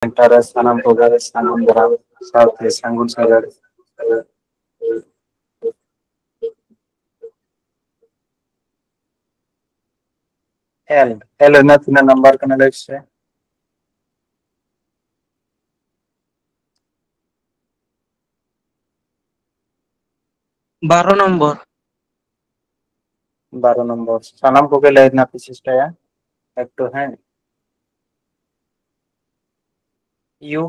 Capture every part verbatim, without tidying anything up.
Centre ᱨᱮ ᱥᱟᱱᱟᱢ ᱠᱚᱜᱮ ᱥᱟᱹᱜᱩᱱ ᱫᱟᱨᱟᱢ ᱥᱟᱶᱛᱮ ᱥᱟᱹᱜᱩᱱ ᱥᱟᱹᱜᱟᱹᱲ᱾ ᱮᱞ, ᱮᱞ ᱨᱮᱱᱟᱜ ᱛᱤᱱᱟᱹᱜ ᱱᱟᱢᱵᱟᱨ ᱠᱟᱱᱟ ᱞᱟᱹᱭ ᱥᱮ? ᱵᱟᱨᱚ ᱱᱚᱢᱵᱚᱨ᱾ ᱵᱟᱨᱚ ᱱᱚᱢᱵᱚᱨ᱾ ᱥᱟᱱᱟᱢ ᱠᱚᱜᱮ ᱞᱟᱹᱭ ᱨᱮᱱᱟᱜ ᱯᱮ ᱪᱮᱥᱴᱟᱭᱟ ᱮᱠᱴᱩ, ᱦᱮᱸ᱾ ᱤᱭᱩ?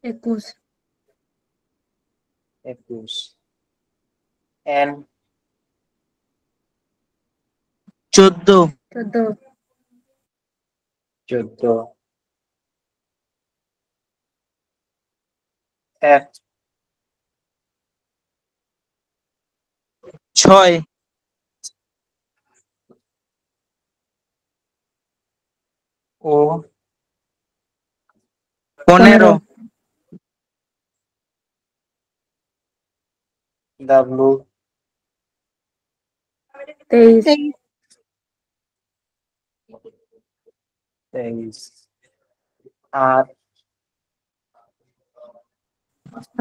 ᱮᱠᱩᱥ᱾ ᱮᱠᱩᱥ᱾ ᱮᱱ? ᱪᱳᱫᱫᱳ᱾ ᱪᱳᱫᱫᱳ᱾ ᱪᱳᱫᱫᱳ᱾ ᱮᱯ? ᱪᱷᱚᱭ᱾ ᱳ? ᱯᱚᱱᱮᱨᱚ᱾ ᱯᱚᱱᱮᱨᱚ᱾ ᱰᱟᱵᱞᱩ? ᱛᱮᱭᱤᱥ᱾ ᱛᱮᱭᱤᱥ᱾ ᱟᱨ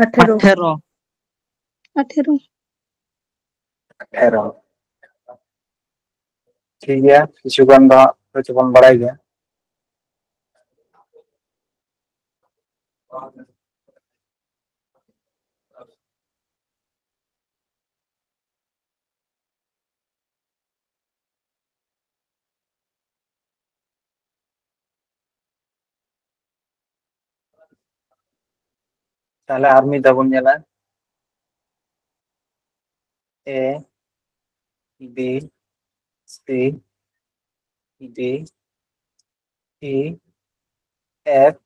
ᱟᱴᱷᱮᱨᱚ᱾ ᱟᱴᱷᱮᱨᱚ᱾ ᱟᱴᱷᱮᱨᱚ᱾ ᱟᱴᱷᱮᱨᱚ᱾ ᱴᱷᱤᱠ ᱜᱮᱭᱟ, ᱠᱤᱪᱷᱩ ᱜᱟᱱ ᱫᱚ ᱦᱟᱸᱜ ᱦᱚᱭᱛᱳ ᱵᱚᱱ ᱵᱟᱲᱟᱭ ᱜᱮᱭᱟ᱾ ᱛᱟᱦᱞᱮ ᱟᱨ ᱢᱤᱫ ᱫᱷᱟᱣ ᱵᱚᱱ ᱧᱮᱞᱟ, A, B, C, D, E, F,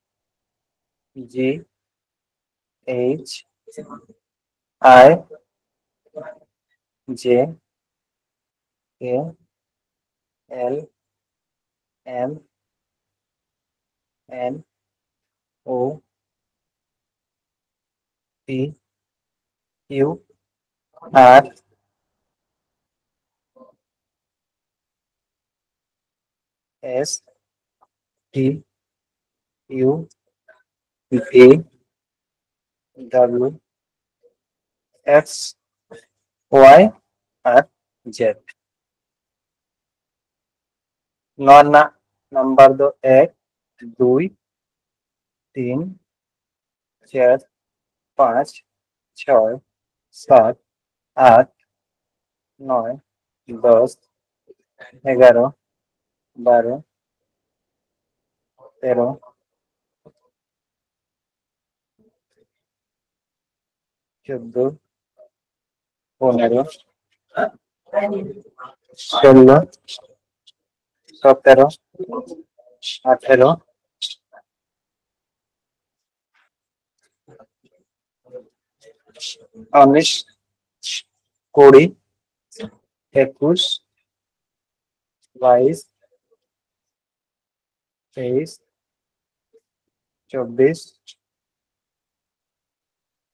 G, H, I, J, K, L, M, N, O, P, Q, R S, T, U, V, W, X, Y ᱟᱨ Z᱾ ᱱᱚᱣᱟ ᱨᱮᱱᱟᱜ ᱱᱟᱢᱵᱟᱨ ᱫᱚ ᱮᱠ, ᱫᱩᱭ, ᱛᱤᱱ, ᱪᱟᱨ, ᱯᱟᱸᱪ, ᱪᱷᱚᱭ, ᱥᱟᱛ, ᱟᱴ, ᱱᱚᱭ, ᱫᱚᱥ, ᱮᱜᱟᱨᱚ, ᱵᱟᱨᱚ, ᱛᱮᱨᱚ, ᱪᱳᱫᱫᱳ, ᱯᱚᱱᱮᱨᱚ, ᱥᱳᱞᱞᱳ, ᱥᱚᱛᱮᱨᱚ, ᱟᱴᱷᱮᱨᱚ, ᱩᱱᱤᱥ, ᱠᱩᱲᱤ, ᱮᱠᱩᱥ, ᱵᱟᱭᱤᱥ, ᱛᱮᱭᱤᱥ, ᱪᱚᱵᱵᱤᱥ,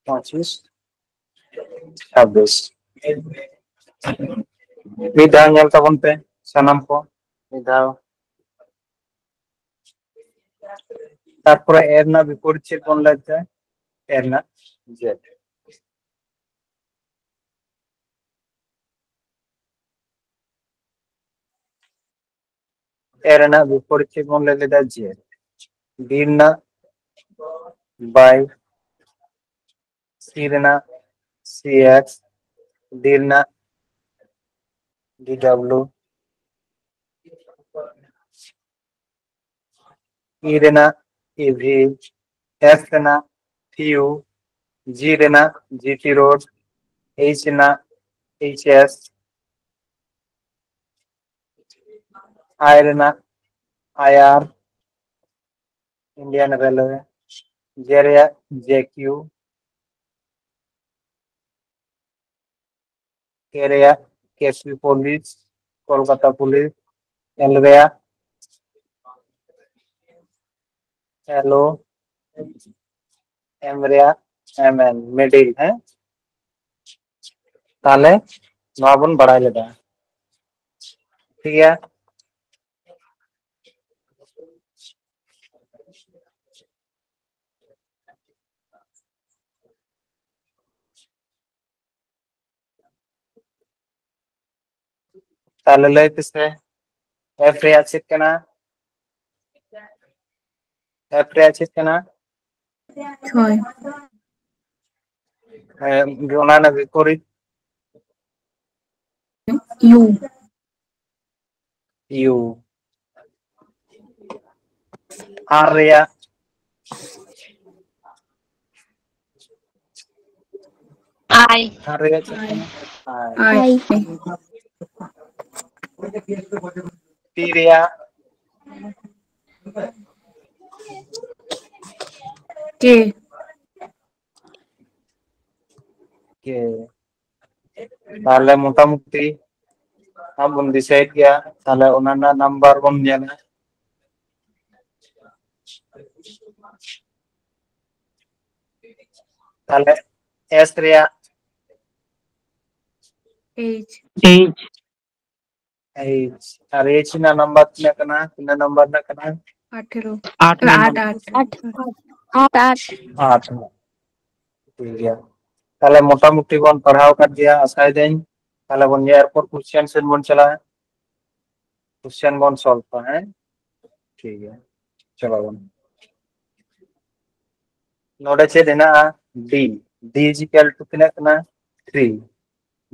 ᱯᱚᱸᱪᱤᱥ, ᱪᱷᱟᱵᱵᱤᱥ᱾ ᱢᱤᱫ ᱫᱷᱟᱣ ᱧᱮᱞ ᱛᱟᱵᱚᱱ ᱯᱮ ᱥᱟᱱᱟᱢ ᱠᱚ ᱢᱤᱫ ᱫᱷᱟᱣ᱾ ᱛᱟᱨᱯᱚᱨᱮ ᱮ ᱨᱮᱱᱟᱜ ᱵᱤᱯᱚᱨᱤᱛ ᱪᱮᱫ ᱵᱚᱱ ᱞᱟᱹᱭ ᱛᱮ? ᱮ ᱨᱮᱱᱟᱜ ᱡᱮᱰ᱾ ᱮ ᱨᱮᱱᱟᱜ ᱵᱤᱯᱚᱨᱤᱛ ᱪᱮᱫ ᱵᱚᱱ ᱞᱟᱹᱭ ᱞᱮᱫᱟ? ᱡᱮᱰ᱾ ᱵᱤ ᱨᱮᱱᱟᱜ ᱵᱟᱭ, ᱥᱤ ᱨᱮᱱᱟᱜ ᱥᱤ ᱮᱠᱥ, ᱰᱤ ᱨᱮᱱᱟᱜ ᱰᱤ ᱰᱟᱵᱞᱩ, ᱤ ᱨᱮᱱᱟᱜ ᱤ ᱵᱷᱤ, ᱮᱥ ᱨᱮᱱᱟᱜ ᱯᱷᱤᱭᱩ, ᱡᱤ ᱨᱮᱱᱟᱜ ᱡᱤ ᱴᱤ ᱨᱳᱰ, ᱮᱭᱤᱪ ᱨᱮᱱᱟᱜ ᱮᱭᱤᱪ ᱮᱥ, ᱟᱭ ᱨᱮᱱᱟᱜ ᱟᱭ ᱟᱨ, ᱤᱱᱰᱤᱭᱟᱱ ᱨᱮᱞᱣᱮ, ᱡᱮ ᱨᱮᱭᱟᱜ ᱡᱮ ᱠᱤᱭᱩ, ᱠᱮ ᱨᱮᱭᱟᱜ K P police, Kolkata police, L ᱨᱮᱭᱟᱜ ᱮᱞ ᱳ, ᱮᱢ ᱨᱮᱭᱟᱜ ᱮᱢ ᱮᱱ, ᱢᱤᱰᱤᱞ, ᱦᱮᱸ? ᱛᱟᱦᱞᱮ ᱱᱚᱣᱟ ᱵᱚᱱ ᱵᱟᱲᱟᱭ ᱞᱮᱫᱟ, ᱴᱷᱤᱠ ᱜᱮᱭᱟ? ᱛᱟᱦᱞᱮ ᱞᱟᱹᱭ ᱯᱮᱥᱮ, ᱮᱯᱷ ᱨᱮᱭᱟᱜ ᱪᱮᱫ ᱠᱟᱱᱟ? ᱮᱯᱷ ᱨᱮᱭᱟᱜ ᱪᱮᱫ ᱠᱟᱱᱟ? ᱪᱷᱚᱭ᱾ ᱦᱮᱸ, ᱚᱱᱟ ᱨᱮᱱᱟᱜ ᱵᱤᱯᱚᱨᱤᱛ ᱤᱭᱩ᱾ ᱤᱭᱩ᱾ ᱟᱨ ᱨᱮᱭᱟᱜ ᱟᱭ᱾ ᱟᱨ ᱨᱮᱭᱟᱜ ᱪᱮᱫ ᱠᱟᱱᱟ? ᱟᱭ᱾ ᱟᱭ᱾ ᱯᱤ ᱨᱮᱭᱟᱜ ᱠᱮ᱾ ᱠᱮ᱾ ᱛᱟᱦᱞᱮ ᱢᱚᱴᱟᱢᱩᱴᱤ ᱟᱢ ᱵᱚᱱ ᱰᱤᱥᱟᱭᱤᱰ ᱜᱮᱭᱟ, ᱛᱟᱦᱞᱮ ᱚᱱᱟ ᱨᱮᱱᱟᱜ ᱱᱟᱢᱵᱟᱨ ᱵᱚᱱ ᱧᱮᱞᱟ᱾ ᱛᱟᱦᱞᱮ ᱮᱥ ᱨᱮᱭᱟᱜ ᱮᱭᱤᱪ᱾ ᱮᱭᱤᱪ᱾ ᱮᱭᱤᱪ, ᱟᱨ ᱮᱭᱤᱪ ᱨᱮᱱᱟᱜ ᱱᱟᱢᱵᱟᱨ ᱛᱤᱱᱟᱹᱜ ᱠᱟᱱᱟ? ᱛᱤᱱᱟᱹᱜ ᱱᱟᱢᱵᱟᱨ ᱨᱮᱱᱟᱜ ᱠᱟᱱᱟ? ᱟᱴᱷᱮᱨᱚ᱾ ᱟᱴ ᱟᱴ, ᱱᱟᱢᱵᱟᱨ᱾ ᱟᱴ᱾ ᱟᱴ ᱟᱴ᱾ ᱟᱴ᱾ ᱴᱷᱤᱠ ᱜᱮᱭᱟ, ᱛᱟᱦᱞᱮ ᱢᱚᱴᱟᱢᱩᱴᱤ ᱵᱚᱱ ᱯᱟᱲᱦᱟᱣ ᱟᱠᱟᱫ ᱜᱮᱭᱟ ᱟᱥᱟᱭ ᱫᱟᱹᱧ᱾ ᱛᱟᱦᱞᱮ ᱵᱚᱱ ᱧᱮᱞ ᱮᱨᱯᱚᱨ ᱠᱚᱥᱪᱮᱱ ᱥᱮᱫ ᱵᱚᱱ ᱪᱟᱞᱟᱜᱼᱟ, ᱠᱚᱥᱪᱮᱱ ᱵᱚᱱ ᱥᱚᱞᱵᱷᱟ᱾ ᱦᱮᱸ, ᱴᱷᱤᱠ ᱜᱮᱭᱟ, ᱪᱟᱞᱟᱣ ᱵᱚᱱ᱾ ᱱᱚᱰᱮ ᱪᱮᱫ ᱦᱮᱱᱟᱜᱼᱟ? ᱰᱤ᱾ ᱰᱤ is equal to ᱛᱤᱱᱟᱹᱜ ᱠᱟᱱᱟ? Three.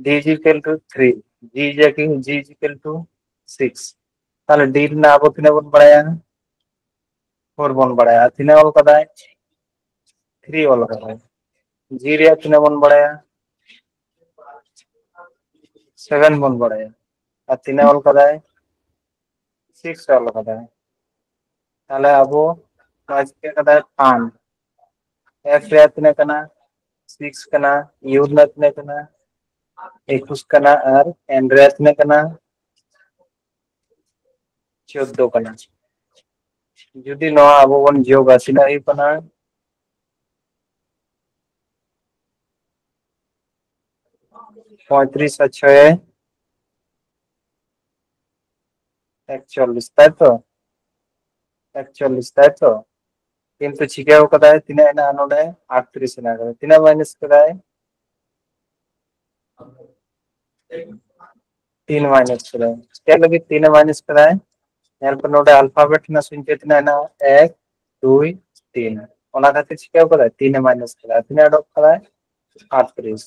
D is equal to three, G is equal, G is equal to six. ᱛᱟᱦᱞᱮ ᱰᱤ ᱨᱮᱱᱟᱜ ᱟᱵᱚ ᱛᱤᱱᱟᱹᱜ ᱵᱚᱱ ᱵᱟᱲᱟᱭᱟ? ᱯᱷᱳᱨ ᱵᱚᱱ ᱵᱟᱲᱟᱭᱟ᱾ ᱟᱨ ᱛᱤᱱᱟᱹᱜ ᱚᱞ ᱠᱟᱫᱟᱭ? ᱛᱷᱨᱤ ᱚᱞ ᱠᱟᱫᱟᱭ᱾ ᱡᱤ ᱨᱮᱭᱟᱜ ᱛᱤᱱᱟᱹᱜ ᱵᱚᱱ ᱵᱟᱲᱟᱭᱟ? ᱥᱮᱵᱷᱮᱱ ᱵᱚᱱ ᱵᱟᱲᱟᱭᱟ᱾ ᱟᱨ ᱛᱤᱱᱟᱹᱜ ᱚᱞ ᱠᱟᱫᱟᱭ? ᱥᱤᱠᱥ ᱚᱞ ᱠᱟᱫᱟᱭ᱾ ᱛᱟᱦᱞᱮ ᱟᱵᱚ ᱱᱚᱣᱟ ᱪᱤᱠᱟᱹ ᱠᱟᱫᱟᱭ? ᱯᱟᱱ᱾ ᱮᱯᱷ ᱨᱮᱭᱟᱜ ᱛᱤᱱᱟᱹᱜ ᱠᱟᱱᱟ? ᱥᱤᱠᱥ ᱠᱟᱱᱟ᱾ ᱤᱭᱩ ᱨᱮᱱᱟᱜ ᱛᱤᱱᱟᱹᱜ ᱠᱟᱱᱟ? ᱮᱠᱩᱥ ᱠᱟᱱᱟ᱾ ᱟᱨ ᱮᱱ ᱨᱮᱭᱟᱜ ᱛᱤᱱᱟᱹᱜ ᱠᱟᱱᱟ? ᱪᱳᱫᱫᱳ ᱠᱟᱱᱟ᱾ ᱡᱩᱫᱤ ᱱᱚᱣᱟ ᱟᱵᱚ ᱵᱚᱱ ᱡᱳᱜᱟ, ᱛᱤᱱᱟᱹᱜ ᱦᱩᱭᱩᱜ ᱠᱟᱱᱟ? ᱯᱚᱸᱭᱛᱨᱤᱥ ᱟᱨ ᱪᱷᱚᱭ ᱮᱠᱪᱚᱞᱞᱤᱥ, ᱛᱟᱭ ᱛᱚ? ᱮᱠᱪᱚᱞᱞᱤᱥ, ᱛᱟᱭ ᱛᱚ? ᱠᱤᱱᱛᱩ ᱪᱤᱠᱟᱹᱣ ᱠᱟᱫᱟᱭ, ᱛᱤᱱᱟᱹᱜ ᱦᱮᱱᱟᱜᱼᱟ ᱱᱚᱰᱮ? ᱟᱴᱛᱨᱤᱥ ᱦᱮᱱᱟᱜ ᱠᱟᱫᱟ᱾ ᱛᱤᱱᱟᱹᱜ ᱢᱟᱭᱱᱟᱥ ᱠᱟᱫᱟᱭ? ᱛᱤᱱ ᱢᱟᱭᱱᱟᱥ ᱠᱟᱫᱟᱭ᱾ ᱪᱮᱫ ᱞᱟᱹᱜᱤᱫ ᱛᱤᱱ ᱢᱟᱭᱱᱟᱥ ᱠᱟᱫᱟᱭ? ᱧᱮᱞ ᱯᱮ, ᱱᱚᱰᱮ ᱟᱞᱯᱷᱟᱵᱮᱴ ᱨᱮᱱᱟᱜ ᱥᱚᱝᱠᱷᱟ ᱛᱤᱱᱟᱹᱜ ᱦᱮᱱᱟᱜᱼᱟ? ᱮᱠ, ᱫᱩᱭ, ᱛᱤᱱ᱾ ᱚᱱᱟ ᱠᱷᱟᱹᱛᱤᱨ ᱪᱤᱠᱟᱹᱣ ᱠᱟᱫᱟᱭ? ᱛᱤᱱ ᱢᱟᱭᱱᱟᱥ ᱠᱟᱫᱟᱭ᱾ ᱛᱤᱱᱟᱹᱜ ᱚᱰᱚᱠ ᱠᱟᱫᱟᱭ? ᱟᱴᱛᱨᱤᱥ᱾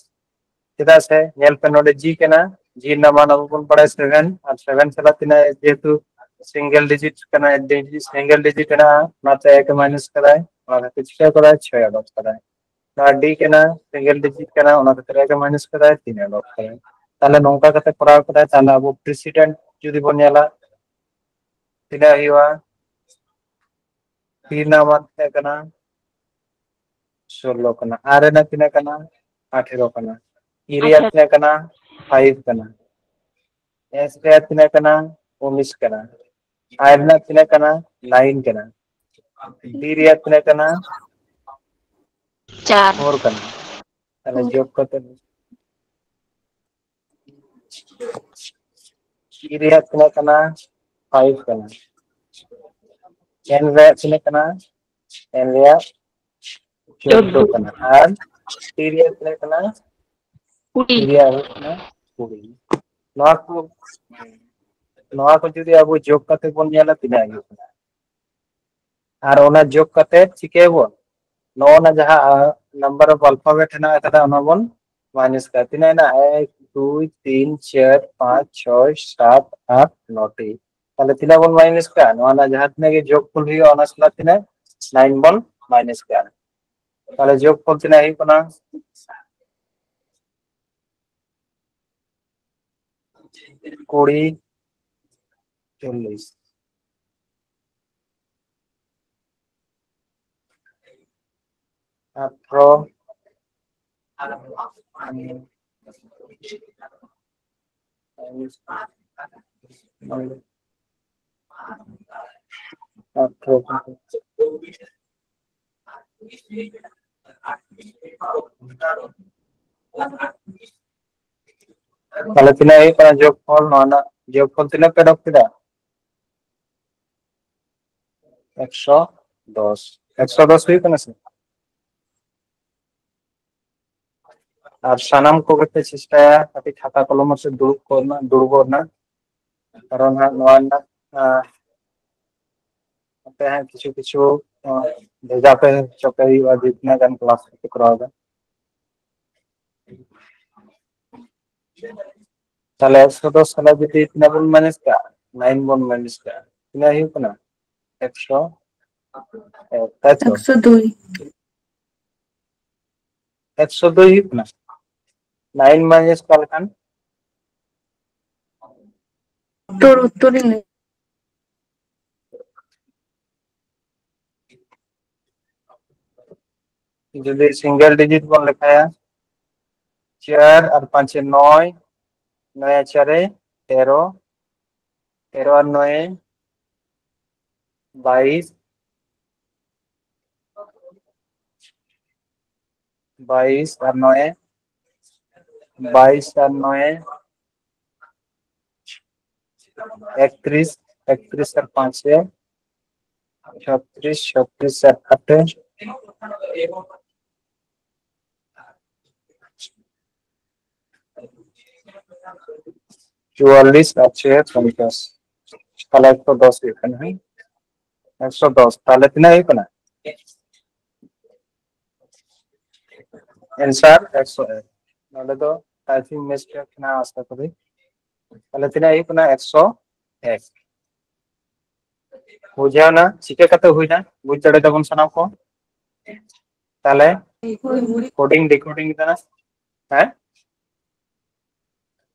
ᱪᱮᱫᱟᱜ ᱥᱮ ᱧᱮᱞ ᱯᱮ, ᱱᱚᱰᱮ ᱡᱤ ᱠᱟᱱᱟ, ᱡᱤ ᱨᱮᱱᱟᱜ ᱢᱟᱱ ᱟᱵᱚ ᱵᱚᱱ ᱵᱟᱲᱟᱭᱟ ᱥᱮᱵᱷᱮᱱ, ᱟᱨ ᱥᱮᱵᱷᱮᱱ ᱥᱟᱞᱟᱜ ᱛᱤᱱᱟᱹᱜ, ᱡᱮᱦᱮᱛᱩ ᱥᱤᱝᱜᱮᱞ ᱰᱤᱡᱤᱴ ᱠᱟᱱᱟ, ᱥᱤᱝᱜᱮᱞ ᱰᱤᱡᱤᱴ ᱦᱮᱱᱟᱜᱼᱟ, ᱚᱱᱟᱛᱮ ᱮᱠ ᱢᱟᱭᱱᱟᱥ ᱠᱟᱫᱟᱭ, ᱚᱱᱟ ᱠᱷᱟᱹᱛᱤᱨ ᱪᱤᱠᱟᱹ ᱠᱟᱫᱟᱭ? ᱪᱷᱚᱭ ᱚᱰᱚᱠ ᱠᱟᱫᱟᱭ᱾ ᱱᱚᱣᱟ ᱰᱤ ᱠᱟᱱᱟ, ᱥᱤᱝᱜᱮᱞ ᱰᱤᱡᱤᱴ ᱠᱟᱱᱟ, ᱚᱱᱟ ᱠᱷᱟᱹᱛᱤᱨ ᱮᱠ ᱢᱟᱭᱱᱟᱥ ᱠᱟᱫᱟᱭ, ᱛᱤᱱ ᱚᱰᱚᱠ ᱠᱟᱫᱟᱭ᱾ ᱛᱟᱦᱞᱮ ᱱᱚᱝᱠᱟ ᱠᱟᱛᱮ ᱠᱚᱨᱟᱣ ᱠᱟᱫᱟᱭ᱾ ᱛᱟᱦᱞᱮ ᱟᱵᱚ ᱯᱨᱮᱥᱤᱰᱮᱱᱴ ᱡᱩᱫᱤ ᱵᱚᱱ ᱧᱮᱞᱟ, ᱛᱤᱱᱟᱹᱜ ᱦᱩᱭᱩᱜᱼᱟ? ᱯᱤ ᱨᱮᱱᱟᱜ ᱢᱟᱱ ᱛᱤᱱᱟᱹᱜ ᱠᱟᱱᱟ? ᱥᱳᱞᱞᱳ ᱠᱟᱱᱟ᱾ ᱟᱨ ᱨᱮᱱᱟᱜ ᱛᱤᱱᱟᱹᱜ ᱠᱟᱱᱟ? ᱟᱴᱷᱮᱨᱚ ᱠᱟᱱᱟ᱾ ᱤ ᱨᱮᱭᱟᱜ ᱟᱪᱪᱷᱟ᱾ ᱛᱤᱱᱟᱹᱜ ᱠᱟᱱᱟ? ᱯᱷᱟᱭᱤᱵᱷ ᱠᱟᱱᱟ᱾ ᱮᱥ ᱨᱮᱭᱟᱜ ᱛᱤᱱᱟᱹᱜ ᱠᱟᱱᱟ? ᱩᱱᱤᱥ ᱠᱟᱱᱟ᱾ ᱟᱭ ᱨᱮᱱᱟᱜ ᱛᱤᱱᱟᱹᱜ ᱠᱟᱱᱟ? ᱱᱟᱭᱤᱱ ᱠᱟᱱᱟ᱾ ᱰᱤ ᱨᱮᱭᱟᱜ ᱛᱤᱱᱟᱹᱜ ᱠᱟᱱᱟ? ᱪᱟᱨ᱾ ᱯᱷᱳᱨ ᱠᱟᱱᱟ᱾ ᱛᱟᱦᱞᱮ ᱦᱩᱸ᱾ ᱡᱳᱜᱽ ᱠᱟᱛᱮ ᱤ ᱨᱮᱭᱟᱜ ᱛᱤᱱᱟᱹᱜ ᱠᱟᱱᱟ? ᱯᱷᱟᱭᱤᱵᱷ ᱠᱟᱱᱟ᱾ ᱮᱱ ᱨᱮᱭᱟᱜ ᱛᱤᱱᱟᱹᱜ ᱠᱟᱱᱟ? ᱮᱱ ᱨᱮᱭᱟᱜ ᱪᱳᱫᱫᱳ ᱪᱳᱫᱫᱳ᱾ ᱠᱟᱱᱟ᱾ ᱟᱨ ᱴᱤ ᱨᱮᱭᱟᱜ ᱛᱤᱱᱟᱹᱜ ᱠᱟᱱᱟ? ᱠᱩᱲᱤ᱾ ᱴᱤ ᱨᱮᱭᱟᱜ ᱦᱩᱭᱩᱜ ᱠᱟᱱᱟ ᱠᱩᱲᱤ᱾ ᱱᱚᱣᱟ ᱠᱚ, ᱱᱚᱣᱟ ᱠᱚ ᱡᱩᱫᱤ ᱟᱵᱚ ᱡᱳᱜᱽ ᱠᱟᱛᱮ ᱵᱚᱱ ᱧᱮᱞᱟ, ᱛᱤᱱᱟᱹᱜ ᱦᱩᱭᱩᱜ ᱠᱟᱱᱟ? ᱟᱨ ᱚᱱᱟ ᱡᱳᱜᱽ ᱠᱟᱛᱮ ᱪᱤᱠᱟᱹᱭᱟᱵᱚᱱ? ᱱᱚᱜᱼᱚ ᱱᱟ ᱡᱟᱦᱟᱸ, ᱟ, number of alphabet ᱦᱮᱱᱟᱜ ᱟᱠᱟᱫᱟ, ᱚᱱᱟ ᱵᱚᱱ ᱢᱟᱭᱱᱟᱥ ᱠᱟᱜᱼᱟ᱾ ᱛᱤᱱᱟᱹᱜ ᱦᱮᱱᱟᱜᱼᱟ? ᱮᱠ, ᱫᱩᱭ, ᱛᱤᱱ, ᱪᱟᱨ, ᱯᱟᱸᱪ, ᱪᱷᱚᱭ, ᱥᱟᱛ, ᱟᱴ, ᱱᱚ ᱴᱤ᱾ ᱛᱟᱦᱞᱮ ᱛᱤᱱᱟᱹᱜ ᱵᱚᱱ ᱢᱟᱭᱱᱟᱥ ᱠᱟᱜᱼᱟ? ᱱᱚᱣᱟ ᱨᱮᱱᱟᱜ ᱡᱟᱦᱟᱸ ᱛᱤᱱᱟᱹᱜ ᱜᱮ ᱡᱳᱜᱽ ᱯᱷᱚᱞ ᱦᱩᱭᱩᱜᱼᱟ, ᱚᱱᱟ ᱥᱟᱞᱟᱜ ᱛᱤᱱᱟᱹᱜ? ᱱᱟᱭᱤᱱ ᱵᱚᱱ ᱢᱟᱭᱱᱟᱥ ᱠᱟᱜᱼᱟ᱾ ᱛᱟᱦᱞᱮ ᱡᱳᱜᱽ ᱯᱷᱚᱞ ᱛᱤᱱᱟᱹᱜ ᱦᱩᱭᱩᱜ ᱠᱟᱱᱟ? ᱠᱩᱲᱤ, ᱪᱚᱞᱞᱤᱥ, ᱟᱴᱷᱨᱚ, ᱟᱴᱷᱨᱚ᱾ ᱛᱟᱦᱞᱮ ᱛᱤᱱᱟᱹᱜ ᱦᱩᱭᱩᱜ ᱠᱟᱱᱟ ᱡᱳᱜᱽ ᱯᱷᱚᱞ? ᱱᱚᱣᱟ ᱨᱮᱱᱟᱜ ᱡᱳᱜᱽ ᱯᱷᱚᱞ ᱛᱤᱱᱟᱹᱜ ᱯᱮ ᱚᱰᱚᱠ ᱠᱮᱫᱟ? ᱮᱠᱥᱚ ᱫᱚᱥ᱾ ᱮᱠᱥᱚ ᱫᱚᱥ ᱦᱩᱭᱩᱜ ᱠᱟᱱᱟ ᱥᱮ? ᱟᱨ ᱥᱟᱱᱟᱢ ᱠᱚᱜᱮ ᱯᱮ ᱪᱮᱥᱴᱟᱭᱟ ᱠᱟᱹᱴᱤᱡ ᱠᱷᱟᱛᱟ ᱠᱚᱞᱚᱢ ᱟᱛᱮ ᱫᱩᱲᱩᱵ ᱠᱚᱨᱮᱱᱟᱜ, ᱫᱩᱲᱩᱵᱚᱜ ᱨᱮᱱᱟᱜ᱾ ᱠᱟᱨᱚᱱ ᱦᱟᱸᱜ ᱱᱚᱣᱟ ᱨᱮᱱᱟᱜ, ᱟᱸ, ᱟᱯᱮ ᱦᱟᱸᱜ ᱠᱤᱪᱷᱩ ᱠᱤᱪᱷᱩ, ᱟᱸ, ᱵᱷᱮᱡᱟ ᱯᱮ ᱦᱚᱪᱚ ᱯᱮ ᱦᱩᱭᱩᱜᱼᱟ ᱡᱮ ᱛᱤᱱᱟᱹᱜ ᱜᱟᱱ ᱠᱞᱟᱥ ᱯᱮ ᱠᱚᱨᱟᱣ ᱮᱫᱟ᱾ ᱛᱟᱦᱞᱮ ᱮᱠᱥᱚ ᱫᱚᱥ ᱥᱟᱞᱟᱜ ᱡᱩᱫᱤ ᱛᱤᱱᱟᱹᱜ ᱵᱚᱱ ᱢᱟᱭᱱᱟᱥ ᱠᱟᱜᱼᱟ? ᱱᱟᱭᱤᱱ ᱵᱚᱱ ᱢᱟᱭᱱᱟᱥ ᱠᱟᱜᱼᱟ, ᱛᱤᱱᱟᱹᱜ ᱦᱩᱭᱩᱜ ᱠᱟᱱᱟ? ᱮᱠᱥᱚ ᱮᱠ, ᱛᱟᱭ ᱛᱚ? ᱮᱠᱥᱚ ᱫᱩᱭ᱾ ᱮᱠᱥᱚ ᱫᱩᱭ ᱦᱩᱭᱩᱜ ᱠᱟᱱᱟ᱾ ᱱᱟᱭᱤᱱ ᱢᱟᱭᱱᱟᱥ ᱚᱠᱟ ᱞᱮᱠᱷᱟᱱ? ᱩᱛᱛᱚᱨ, ᱩᱛᱛᱚᱨ ᱤᱧ ᱞᱟᱹᱭ᱾ ᱡᱩᱫᱤ ᱥᱤᱝᱜᱮᱞ ᱰᱤᱡᱤᱴ ᱵᱚᱱ ᱞᱮᱠᱷᱟᱭᱟ, ᱪᱟᱨ ᱟᱨ ᱯᱟᱸᱪᱮ ᱱᱚᱭ, ᱱᱚᱭ ᱟᱨ ᱪᱟᱨᱮ ᱛᱮᱨᱚ, ᱛᱮᱨᱚ ᱟᱨ ᱱᱚᱭᱮ ᱵᱟᱭᱤᱥ, ᱵᱟᱭᱤᱥ ᱟᱨ ᱱᱚᱭᱮ, ᱵᱟᱭᱤᱥ ᱟᱨ ᱱᱚᱭᱮ ᱮᱠᱛᱨᱤᱥ, ᱮᱠᱛᱨᱤᱥ ᱟᱨ ᱯᱟᱸᱪᱮ ᱪᱷᱚᱛᱨᱤᱥ, ᱪᱷᱚᱛᱨᱤᱥ ᱟᱨ ᱟᱴᱮ ᱪᱩᱣᱟᱞᱞᱤᱥ ᱟᱨ ᱪᱷᱚᱭ ᱯᱚᱧᱪᱟᱥ᱾ ᱛᱟᱦᱞᱮ ᱮᱠᱥᱚ ᱫᱚᱥ ᱦᱩᱭᱩᱜ ᱠᱟᱱᱟ, ᱦᱮᱸ? ᱮᱠᱥᱚ ᱫᱚᱥ᱾ ᱛᱟᱦᱞᱮ ᱛᱤᱱᱟᱹᱜ ᱦᱩᱭᱩᱜ ᱠᱟᱱᱟ? ᱮᱱᱥᱟᱨ ᱮᱠᱥᱚ ᱮᱠ᱾ ᱱᱚᱰᱮ ᱫᱚ ᱴᱟᱭᱯᱤᱝ ᱢᱤᱥᱴᱮᱠ ᱦᱮᱱᱟᱜᱼᱟ, ᱟᱥᱟ ᱠᱚᱨᱤ᱾ ᱛᱟᱦᱞᱮ ᱛᱤᱱᱟᱹᱜ ᱦᱩᱭᱩᱜ ᱠᱟᱱᱟ? ᱮᱠᱥᱚ ᱮᱠ᱾ ᱵᱩᱡᱷᱟᱹᱣ ᱱᱟ? ᱪᱤᱠᱟᱹ ᱠᱟᱛᱮ ᱦᱩᱭᱱᱟ? ᱵᱩᱡᱽ ᱫᱟᱲᱮ ᱛᱟᱵᱚᱱ ᱥᱟᱱᱟᱢ ᱠᱚ? ᱛᱟᱦᱞᱮ ᱠᱳᱰᱤᱝ ᱰᱤᱠᱳᱰᱤᱝ ᱠᱟᱱᱟ᱾ ᱦᱮᱸ,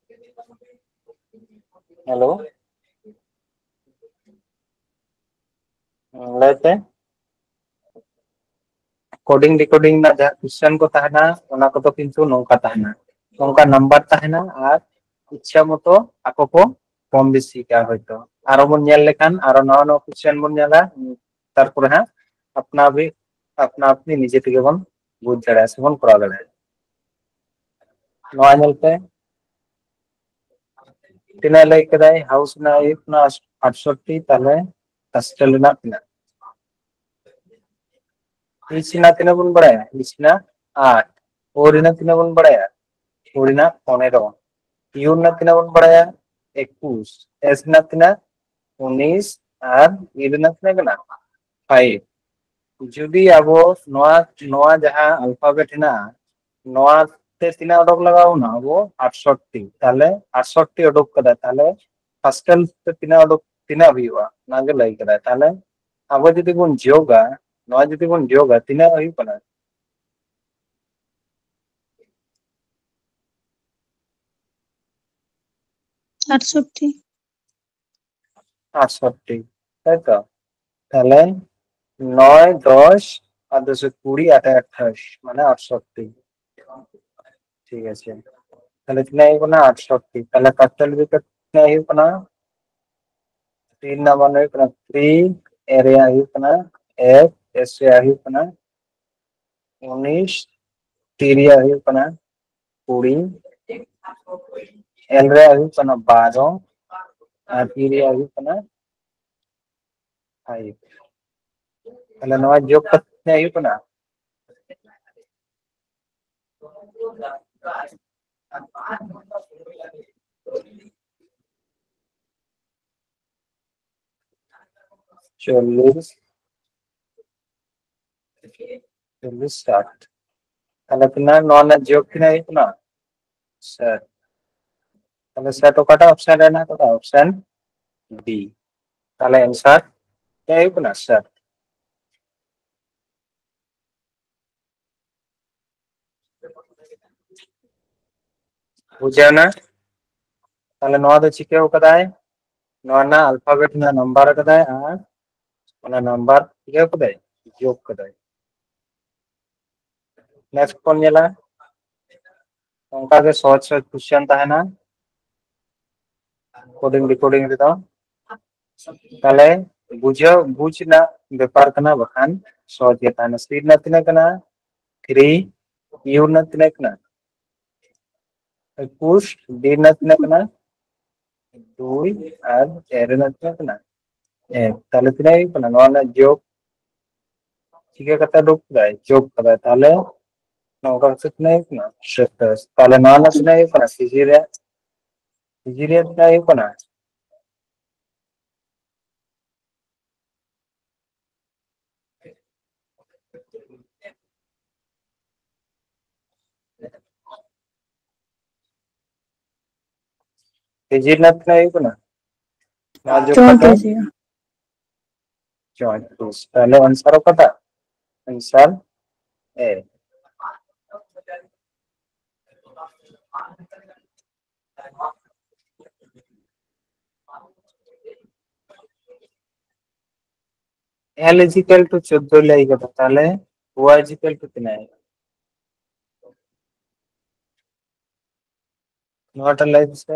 ᱦᱮᱞᱳ, ᱞᱟᱹᱭ ᱯᱮ᱾ ᱠᱳᱰᱤᱝ ᱰᱤᱠᱳᱰᱤᱝ ᱨᱮᱱᱟᱜ ᱡᱟᱦᱟᱸ ᱠᱚᱥᱪᱮᱱ ᱠᱚ ᱛᱟᱦᱮᱱᱟ, ᱚᱱᱟ ᱠᱚᱫᱚ ᱠᱤᱱᱛᱩ ᱱᱚᱝᱠᱟ ᱛᱟᱦᱮᱱᱟ, ᱱᱚᱝᱠᱟ ᱱᱟᱢᱵᱟᱨ ᱛᱟᱦᱮᱱᱟ ᱟᱨ ᱤᱪᱪᱷᱟ ᱢᱚᱛᱚ ᱟᱠᱚ ᱠᱚ ᱠᱚᱢ ᱵᱮᱥᱤ ᱠᱟᱜᱼᱟ ᱦᱚᱭᱛᱳ᱾ ᱟᱨᱚ ᱵᱚᱱ ᱧᱮᱞ ᱞᱮᱠᱷᱟᱱ ᱟᱨᱚ ᱱᱟᱣᱟ ᱱᱟᱣᱟ ᱠᱚᱥᱪᱮᱱ ᱵᱚᱱ ᱧᱮᱞᱟ, ᱛᱟᱨᱯᱚᱨᱮ ᱦᱟᱸᱜ ᱟᱯᱱᱟ ᱟᱯᱱᱤ, ᱟᱯᱱᱟ ᱟᱯᱱᱤ ᱱᱤᱡᱮ ᱛᱮᱜᱮ ᱵᱚᱱ ᱵᱩᱡᱽ ᱫᱟᱲᱮᱭᱟᱜᱼᱟ ᱥᱮ ᱵᱚᱱ ᱠᱚᱨᱟᱣ ᱫᱟᱲᱮᱭᱟᱜᱼᱟ᱾ ᱱᱚᱣᱟ ᱧᱮᱞ ᱯᱮ, ᱛᱤᱱᱟᱹᱜ ᱞᱟᱹᱭ ᱠᱮᱫᱟᱭ? ᱦᱟᱣᱩᱥ ᱨᱮᱱᱟᱜ ᱦᱩᱭᱩᱜ ᱠᱟᱱᱟ ᱟᱴᱥᱚᱴᱴᱤ, ᱛᱟᱦᱞᱮ ᱦᱳᱥᱴᱮᱞ ᱨᱮᱱᱟᱜ ᱛᱤᱱᱟᱹᱜ? H ᱨᱮᱱᱟᱜ ᱛᱤᱱᱟᱹᱜ ᱵᱚᱱ ᱵᱟᱲᱟᱭᱟ? H ᱨᱮᱱᱟᱜ ᱟᱴ᱾ O ᱨᱮᱱᱟᱜ ᱛᱤᱱᱟᱹᱜ ᱵᱚᱱ ᱵᱟᱲᱟᱭᱟ? O ᱨᱮᱱᱟᱜ ᱯᱚᱱᱮᱨᱚ᱾ U ᱨᱮᱱᱟᱜ ᱛᱤᱱᱟᱹᱜ ᱵᱚᱱ ᱵᱟᱲᱟᱭᱟ? ᱮᱠᱩᱥ᱾ S ᱨᱮᱱᱟᱜ ᱛᱤᱱᱟᱹᱜ? ᱩᱱᱤᱥ᱾ ᱟᱨ E ᱨᱮᱱᱟᱜ ᱛᱤᱱᱟᱹᱜ ᱠᱟᱱᱟ? ᱯᱷᱟᱭᱤᱵᱷ᱾ ᱡᱩᱫᱤ ᱟᱵᱚ ᱱᱚᱣᱟ, ᱱᱚᱣᱟ ᱡᱟᱦᱟᱸ alphabet ᱦᱮᱱᱟᱜᱼᱟ, ᱱᱚᱣᱟ ᱛᱮ ᱛᱤᱱᱟᱹᱜ ᱚᱰᱚᱠ ᱞᱟᱜᱟᱣ ᱵᱚᱱᱟ? ᱟᱵᱚ ᱟᱴᱥᱚᱴᱴᱤ᱾ ᱛᱟᱦᱞᱮ ᱟᱴᱥᱚᱴᱴᱤ ᱚᱰᱚᱠ ᱠᱟᱫᱟ, ᱛᱟᱦᱞᱮ Pascal ᱛᱮ ᱛᱤᱱᱟᱹᱜ ᱚᱰᱚᱠ, ᱛᱤᱱᱟᱹᱜ ᱦᱩᱭᱩᱜᱼᱟ? ᱚᱱᱟᱜᱮ ᱞᱟᱹᱭ ᱠᱟᱫᱟᱭ᱾ ᱛᱟᱦᱞᱮ ᱟᱵᱚ ᱡᱩᱫᱤ ᱵᱚᱱ ᱡᱳᱜᱟ, ᱱᱚᱣᱟ ᱡᱩᱫᱤ ᱵᱚᱱ ᱡᱳᱜᱟ, ᱛᱤᱱᱟᱹᱜ ᱦᱩᱭᱩᱜ ᱠᱟᱱᱟ? ᱟᱴᱥᱚᱴᱴᱤ᱾ ᱟᱴᱥᱚᱴᱴᱤ, ᱛᱟᱭ ᱛᱚ? ᱛᱟᱦᱞᱮ ᱱᱚᱭ, ᱫᱚᱥ, ᱟᱨ ᱫᱚᱥᱮ ᱠᱩᱲᱤ, ᱟᱴᱮ ᱟᱴᱷᱟᱥ, ᱢᱟᱱᱮ ᱟᱴᱥᱚᱴᱴᱤ᱾ ᱴᱷᱤᱠ ᱟᱪᱷᱮ, ᱛᱟᱦᱞᱮ ᱛᱤᱱᱟᱹᱜ ᱦᱩᱭᱩᱜ ᱠᱟᱱᱟ? ᱟᱴᱥᱚᱴᱴᱤ᱾ ᱛᱟᱦᱞᱮ Pascal ᱛᱤᱱᱟᱹᱜ ᱦᱩᱭᱩᱜ ᱠᱟᱱᱟ? ᱛᱤᱱ ᱨᱮᱱᱟᱜ ᱢᱟᱱ ᱦᱩᱭᱩᱜ ᱠᱟᱱᱟ ᱛᱷᱨᱤ, A ᱨᱮᱭᱟᱜ ᱦᱩᱭᱩᱜ ᱠᱟᱱᱟ ᱮᱠ, S ᱨᱮᱭᱟᱜ ᱦᱩᱭᱩᱜ ᱠᱟᱱᱟ ᱩᱱᱤᱥ, T ᱨᱮᱭᱟᱜ ᱦᱩᱭᱩᱜ ᱠᱟᱱᱟ ᱠᱩᱲᱤ, L ᱨᱮᱭᱟᱜ ᱦᱩᱭᱩᱜ ᱠᱟᱱᱟ ᱵᱟᱨᱚ, ᱟᱨ P ᱨᱮᱭᱟᱜ ᱦᱩᱭᱩᱜ ᱠᱟᱱᱟ ᱯᱷᱟᱭᱤᱵᱷ᱾ ᱛᱟᱦᱞᱮ ᱱᱚᱣᱟ ᱡᱳᱜᱽ ᱠᱟᱛᱮ ᱛᱤᱱᱟᱹᱜ ᱦᱩᱭᱩᱜ ᱠᱟᱱᱟ? ᱪᱚᱞᱞᱤᱥ, ᱪᱚᱞᱞᱤᱥ, ᱥᱟᱴ᱾ ᱛᱟᱦᱞᱮ ᱛᱤᱱᱟᱹᱜ, ᱱᱚᱣᱟ ᱨᱮᱱᱟᱜ ᱡᱳᱜᱽ ᱛᱤᱱᱟᱹᱜ ᱦᱩᱭᱩᱜ ᱠᱟᱱᱟ? ᱥᱟᱴ᱾ ᱛᱟᱦᱞᱮ ᱥᱟᱴ ᱚᱠᱟᱴᱟᱜ ᱚᱯᱥᱮᱱ ᱨᱮ ᱦᱮᱱᱟᱜ ᱟᱠᱟᱫᱟ? Option D᱾ ᱛᱟᱦᱞᱮ ᱮᱱᱥᱟᱨ ᱪᱮᱫ ᱦᱩᱭᱩᱜ ᱠᱟᱱᱟ? ᱥᱟᱴ᱾ ᱵᱩᱡᱷᱟᱹᱣ ᱮᱱᱟ? ᱛᱟᱦᱞᱮ ᱱᱚᱣᱟ ᱫᱚ ᱪᱤᱠᱟᱹᱣ ᱠᱟᱫᱟᱭ? ᱱᱚᱣᱟ ᱨᱮᱱᱟᱜ alphabet ᱨᱮᱱᱟᱜ number ᱠᱟᱫᱟᱭ ᱟᱨ ᱚᱱᱟ number ᱪᱤᱠᱟᱹᱣ ᱠᱟᱫᱟᱭ? ᱡᱳᱜᱽ ᱠᱟᱫᱟᱭ᱾ Next ᱵᱚᱱ ᱧᱮᱞᱟ, ᱚᱱᱠᱟ ᱜᱮ ᱥᱚᱦᱚᱡ ᱥᱚᱦᱚᱡ question ᱛᱟᱦᱮᱱᱟ coding decoding ᱨᱮᱫᱚ᱾ ᱛᱟᱦᱞᱮ ᱵᱩᱡᱷᱟᱹᱣ, ᱵᱩᱡᱽ ᱨᱮᱱᱟᱜ ᱵᱮᱯᱟᱨ ᱠᱟᱱᱟ, ᱵᱟᱠᱷᱟᱱ ᱥᱚᱦᱚᱡ ᱜᱮ ᱛᱟᱦᱮᱱᱟ᱾ C ᱨᱮᱱᱟᱜ ᱛᱤᱱᱟᱹᱜ ᱠᱟᱱᱟ? ᱛᱷᱨᱤ᱾ U ᱨᱮᱱᱟᱜ ᱛᱤᱱᱟᱹᱜ ᱠᱟᱱᱟ? ᱮᱠᱩᱥ᱾ D ᱨᱮᱱᱟᱜ ᱛᱤᱱᱟᱹᱜ ᱠᱟᱱᱟ? ᱫᱩᱭ᱾ ᱟᱨ A ᱨᱮᱱᱟᱜ ᱛᱤᱱᱟᱹᱜ ᱠᱟᱱᱟ? ᱮᱠ᱾ ᱛᱟᱦᱞᱮ ᱛᱤᱱᱟᱹᱜ ᱦᱩᱭᱩᱜ ᱠᱟᱱᱟ? ᱱᱚᱣᱟ ᱨᱮᱱᱟᱜ ᱡᱳᱜᱽ ᱪᱤᱠᱟᱹ ᱠᱟᱛᱮ ᱩᱰᱩᱠ ᱠᱮᱫᱟᱭ? ᱡᱳᱜᱽ ᱠᱟᱫᱟᱭ᱾ ᱛᱟᱦᱚᱞᱮ ᱱᱚᱝᱠᱟ ᱠᱟᱛᱮ ᱛᱤᱱᱟᱹᱜ ᱦᱩᱭᱩᱜ ᱠᱟᱱᱟ? ᱥᱟᱛᱟᱥ᱾ ᱛᱟᱦᱚᱞᱮ ᱱᱚᱣᱟ ᱨᱮᱱᱟᱜ ᱛᱤᱱᱟᱹᱜ ᱦᱩᱭᱩᱜ ᱠᱟᱱᱟ? ᱥᱤᱡᱤ ᱨᱮ, ᱥᱤᱡᱤ ᱨᱮ ᱛᱤᱱᱟᱹᱜ ᱦᱩᱭᱩᱜ ᱠᱟᱱᱟ? ᱥᱤᱡᱤ ᱨᱮᱱᱟᱜ ᱛᱤᱱᱟᱹᱜ ᱦᱩᱭᱩᱜ ᱠᱟᱱᱟ? ᱱᱚᱣᱟ ᱡᱳᱜᱽ ᱠᱟᱛᱮ ᱪᱚᱣᱟᱞᱤᱥ ᱦᱩᱭᱩᱜᱼᱟ᱾ ᱪᱚᱣᱟᱞᱤᱥ᱾ ᱛᱟᱦᱚᱞᱮ answer ᱚᱠᱟᱴᱟᱜ? Answer A᱾ L is equal to ᱪᱳᱫᱫᱳ ᱞᱟᱹᱭ ᱠᱟᱫᱟ, ᱛᱟᱦᱞᱮ Y is equal to ᱛᱤᱱᱟᱹᱜ? ᱱᱚᱣᱟᱴᱟᱜ ᱞᱟᱹᱭ ᱢᱮᱥᱮ᱾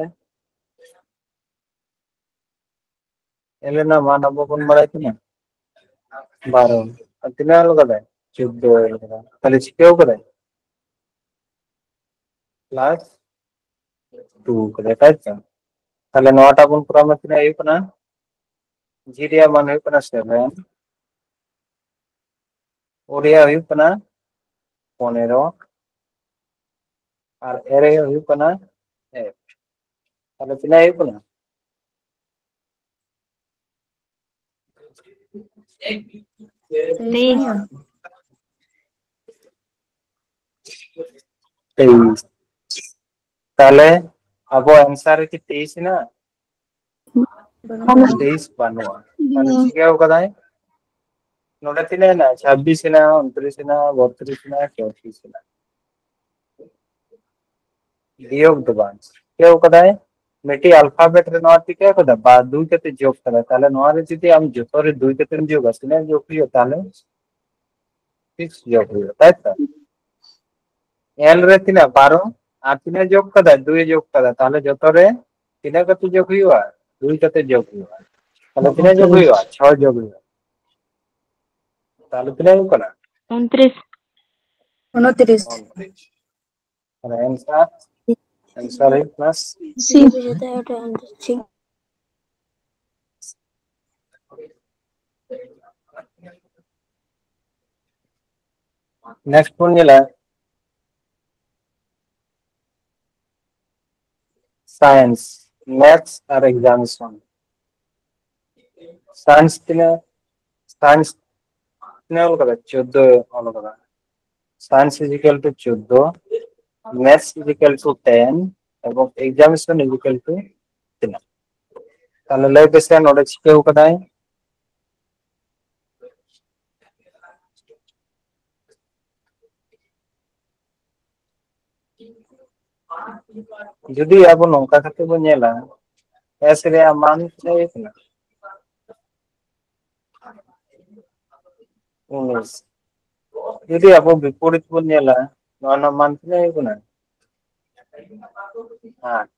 L ᱨᱮᱱᱟᱜ ᱢᱟᱱ ᱟᱵᱚ ᱵᱚᱱ ᱵᱟᱲᱟᱭ ᱛᱤᱱᱟᱹᱜ? ᱵᱟᱨᱚ᱾ ᱟᱨ ᱛᱤᱱᱟᱹᱜ ᱚᱞ ᱠᱟᱫᱟᱭ? ᱪᱳᱫᱫᱳ ᱚᱞ ᱠᱟᱫᱟᱭ᱾ ᱛᱟᱦᱞᱮ ᱪᱤᱠᱟᱹᱣ ᱠᱟᱫᱟᱭ? Plus two ᱠᱟᱫᱟᱭ, ᱛᱟᱭ ᱛᱚ? ᱛᱟᱦᱞᱮ ᱱᱚᱣᱟᱴᱟᱜ ᱵᱚᱱ ᱠᱚᱨᱟᱣ ᱢᱟ, ᱛᱤᱱᱟᱹᱜ ᱦᱩᱭᱩᱜ ᱠᱟᱱᱟ? G ᱨᱮᱭᱟᱜ ᱢᱟᱱ ᱦᱩᱭᱩᱜ ᱠᱟᱱᱟ seven, O ᱨᱮᱭᱟᱜ ᱦᱩᱭᱩᱜ ᱠᱟᱱᱟ ᱯᱚᱱᱮᱨᱚ, ᱟᱨ A ᱨᱮᱭᱟᱜ ᱦᱩᱭᱩᱜ ᱠᱟᱱᱟ eight᱾ ᱛᱟᱦᱞᱮ ᱛᱤᱱᱟᱹᱜ ᱦᱩᱭᱩᱜ ᱠᱟᱱᱟ? ᱛᱮᱭᱤᱥ᱾ ᱛᱮᱭᱤᱥ᱾ ᱛᱟᱦᱞᱮ ᱟᱵᱚ answer ᱨᱮ ᱠᱤ ᱛᱮᱭᱤᱥ ᱦᱮᱱᱟᱜᱼᱟ? ᱵᱟᱹᱱᱩᱜᱼᱟ᱾ ᱛᱮᱭᱤᱥ ᱵᱟᱹᱱᱩᱜᱼᱟ᱾ ᱛᱟᱦᱞᱮ ᱪᱤᱠᱟᱹᱣ ᱠᱟᱫᱟᱭ? ᱱᱚᱰᱮ ᱛᱤᱱᱟᱹᱜ ᱦᱮᱱᱟᱜᱼᱟ? ᱪᱷᱟᱵᱵᱤᱥ ᱦᱮᱱᱟᱜᱼᱟ, ᱩᱱᱛᱨᱤᱥ ᱦᱮᱱᱟᱜᱼᱟ, ᱵᱚᱛᱨᱤᱥ ᱦᱮᱱᱟᱜᱼᱟ, ᱪᱚᱣᱛᱨᱤᱥ ᱦᱮᱱᱟᱜᱼᱟ᱾ ᱵᱤᱭᱳᱜᱽ ᱫᱚ ᱵᱟᱝ, ᱪᱤᱠᱟᱹᱣ ᱠᱟᱫᱟᱭ? ᱢᱤᱫᱴᱤᱡ alphabet ᱨᱮ ᱱᱚᱣᱟ ᱪᱤᱠᱟᱹᱣ ᱠᱟᱫᱟ? ᱵᱟ, ᱫᱩᱭ ᱠᱟᱛᱮ ᱡᱳᱜᱽ ᱠᱟᱫᱟᱭ᱾ ᱛᱟᱦᱞᱮ ᱱᱚᱣᱟ ᱨᱮ ᱡᱩᱫᱤ ᱟᱢ ᱡᱚᱛᱚ ᱨᱮ ᱫᱩᱭ ᱠᱟᱛᱮᱢ ᱡᱳᱜᱟ, ᱛᱤᱱᱟᱹᱜ ᱡᱳᱜᱽ ᱦᱩᱭᱩᱜᱼᱟ ᱛᱟᱦᱞᱮ? ᱥᱤᱠᱥ ᱡᱳᱜᱽ ᱦᱩᱭᱩᱜᱼᱟ, ᱛᱟᱭ ᱛᱚ? L ᱨᱮ ᱛᱤᱱᱟᱹᱜ? ᱵᱟᱨᱚ᱾ ᱟᱨ ᱛᱤᱱᱟᱹᱜ ᱡᱳᱜᱽ ᱠᱟᱫᱟᱭ? ᱫᱩᱭ ᱡᱳᱜᱽ ᱠᱟᱫᱟᱭ᱾ ᱛᱟᱦᱞᱮ ᱡᱚᱛᱚ ᱨᱮ ᱛᱤᱱᱟᱹᱜ ᱠᱟᱛᱮ ᱡᱳᱜᱽ ᱦᱩᱭᱩᱜᱼᱟ? ᱫᱩᱭ ᱠᱟᱛᱮ ᱡᱳᱜᱽ ᱦᱩᱭᱩᱜᱼᱟ᱾ ᱛᱟᱦᱞᱮ ᱛᱤᱱᱟᱹᱜ ᱡᱳᱜᱽ ᱦᱩᱭᱩᱜᱼᱟ? ᱪᱷᱚᱭ ᱡᱳᱜᱽ ᱦᱩᱭᱩᱜᱼᱟ᱾ ᱛᱟᱦᱞᱮ ᱛᱤᱱᱟᱹᱜ ᱦᱩᱭᱩᱜ ᱠᱟᱱᱟ? ᱩᱱᱛᱨᱤᱥ᱾ ᱩᱱᱛᱨᱤᱥ᱾ ᱩᱱᱛᱨᱤᱥ᱾ ᱛᱟᱦᱞᱮ answer, answer ᱦᱩᱭᱩᱜ ᱠᱟᱱᱟ C᱾ C᱾ ᱵᱩᱡᱷᱟᱹᱣ ᱛᱟᱭ ᱚᱸᱰᱮ ᱟᱢ ᱫᱚ ᱪᱮᱫ? Next ᱵᱚᱱ ᱧᱮᱞᱟ science, maths ᱟᱨ examination. Science ᱛᱤᱱᱟᱹᱜ? Science ᱛᱤᱱᱟᱹᱜ ᱚᱞ ᱠᱟᱫᱟ? ᱪᱳᱫᱫᱳ ᱚᱞ ᱠᱟᱫᱟ. Science is equal to ᱪᱳᱫᱫᱳ, maths is equal to ten, ᱮᱵᱚᱝ examination is equal to ᱛᱤᱱᱟᱹᱜ? ᱛᱟᱦᱞᱮ ᱞᱟᱹᱭ ᱯᱮᱥᱮ ᱱᱚᱰᱮ ᱪᱤᱠᱟᱹᱣ ᱠᱟᱫᱟᱭ? ᱡᱩᱫᱤ ᱟᱵᱚ ᱱᱚᱝᱠᱟ ᱠᱟᱛᱮ ᱵᱚᱱ ᱧᱮᱞᱟ, S ᱨᱮᱭᱟᱜ ᱢᱟᱱ ᱛᱤᱱᱟᱹᱜ ᱦᱩᱭᱩᱜ ᱠᱟᱱᱟ? ᱩᱱᱤᱥ. ᱡᱩᱫᱤ ᱟᱵᱚ ᱵᱤᱯᱚᱨᱤᱛ ᱵᱚᱱ ᱧᱮᱞᱟ, ᱱᱚᱣᱟ ᱨᱮᱱᱟᱜ ᱢᱟᱱ ᱛᱤᱱᱟᱹᱜ ᱦᱩᱭᱩᱜ ᱠᱟᱱᱟ? ᱟᱴ.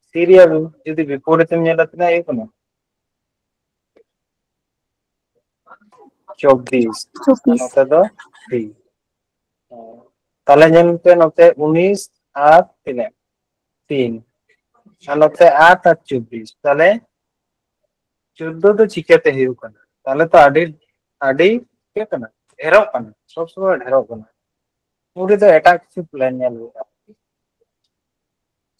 C ᱨᱮᱭᱟᱜ ᱡᱩᱫᱤ ᱵᱤᱯᱚᱨᱤᱛ ᱮᱢ ᱧᱮᱞᱟ, ᱛᱤᱱᱟᱹᱜ ᱦᱩᱭᱩᱜ ᱠᱟᱱᱟ? ᱪᱚᱵᱵᱤᱥ. ᱪᱚᱵᱵᱤᱥ. ᱱᱚᱛᱮ ᱫᱚ ᱛᱤᱱ. ᱛᱟᱦᱞᱮ ᱧᱮᱞ ᱯᱮ ᱱᱚᱛᱮ ᱩᱱᱤᱥ ᱟᱨ ᱛᱤᱱᱟᱹᱜ? ᱛᱤᱱ. ᱟᱨ ᱱᱚᱛᱮ ᱟᱴ ᱟᱨ ᱪᱚᱵᱵᱤᱥ. ᱛᱟᱦᱞᱮ ᱪᱳᱫᱫᱳ ᱫᱚ ᱪᱤᱠᱟᱹᱛᱮ ᱦᱩᱭᱩᱜ ᱠᱟᱱᱟ? ᱛᱟᱦᱞᱮ ᱛᱚ ᱟᱹᱰᱤ, ᱟᱹᱰᱤ ᱪᱤᱠᱟᱹᱜ ᱠᱟᱱᱟ? ᱰᱷᱮᱨᱚᱜ ᱠᱟᱱᱟ, ᱥᱚᱵ ᱥᱚᱢᱚᱭ ᱰᱷᱮᱨᱚᱜ ᱠᱟᱱᱟ. ᱩᱱ ᱨᱮᱫᱚ ᱮᱴᱟᱜ ᱠᱤᱪᱷᱩ plan ᱧᱮᱞ ᱦᱩᱭᱩᱜᱼᱟ.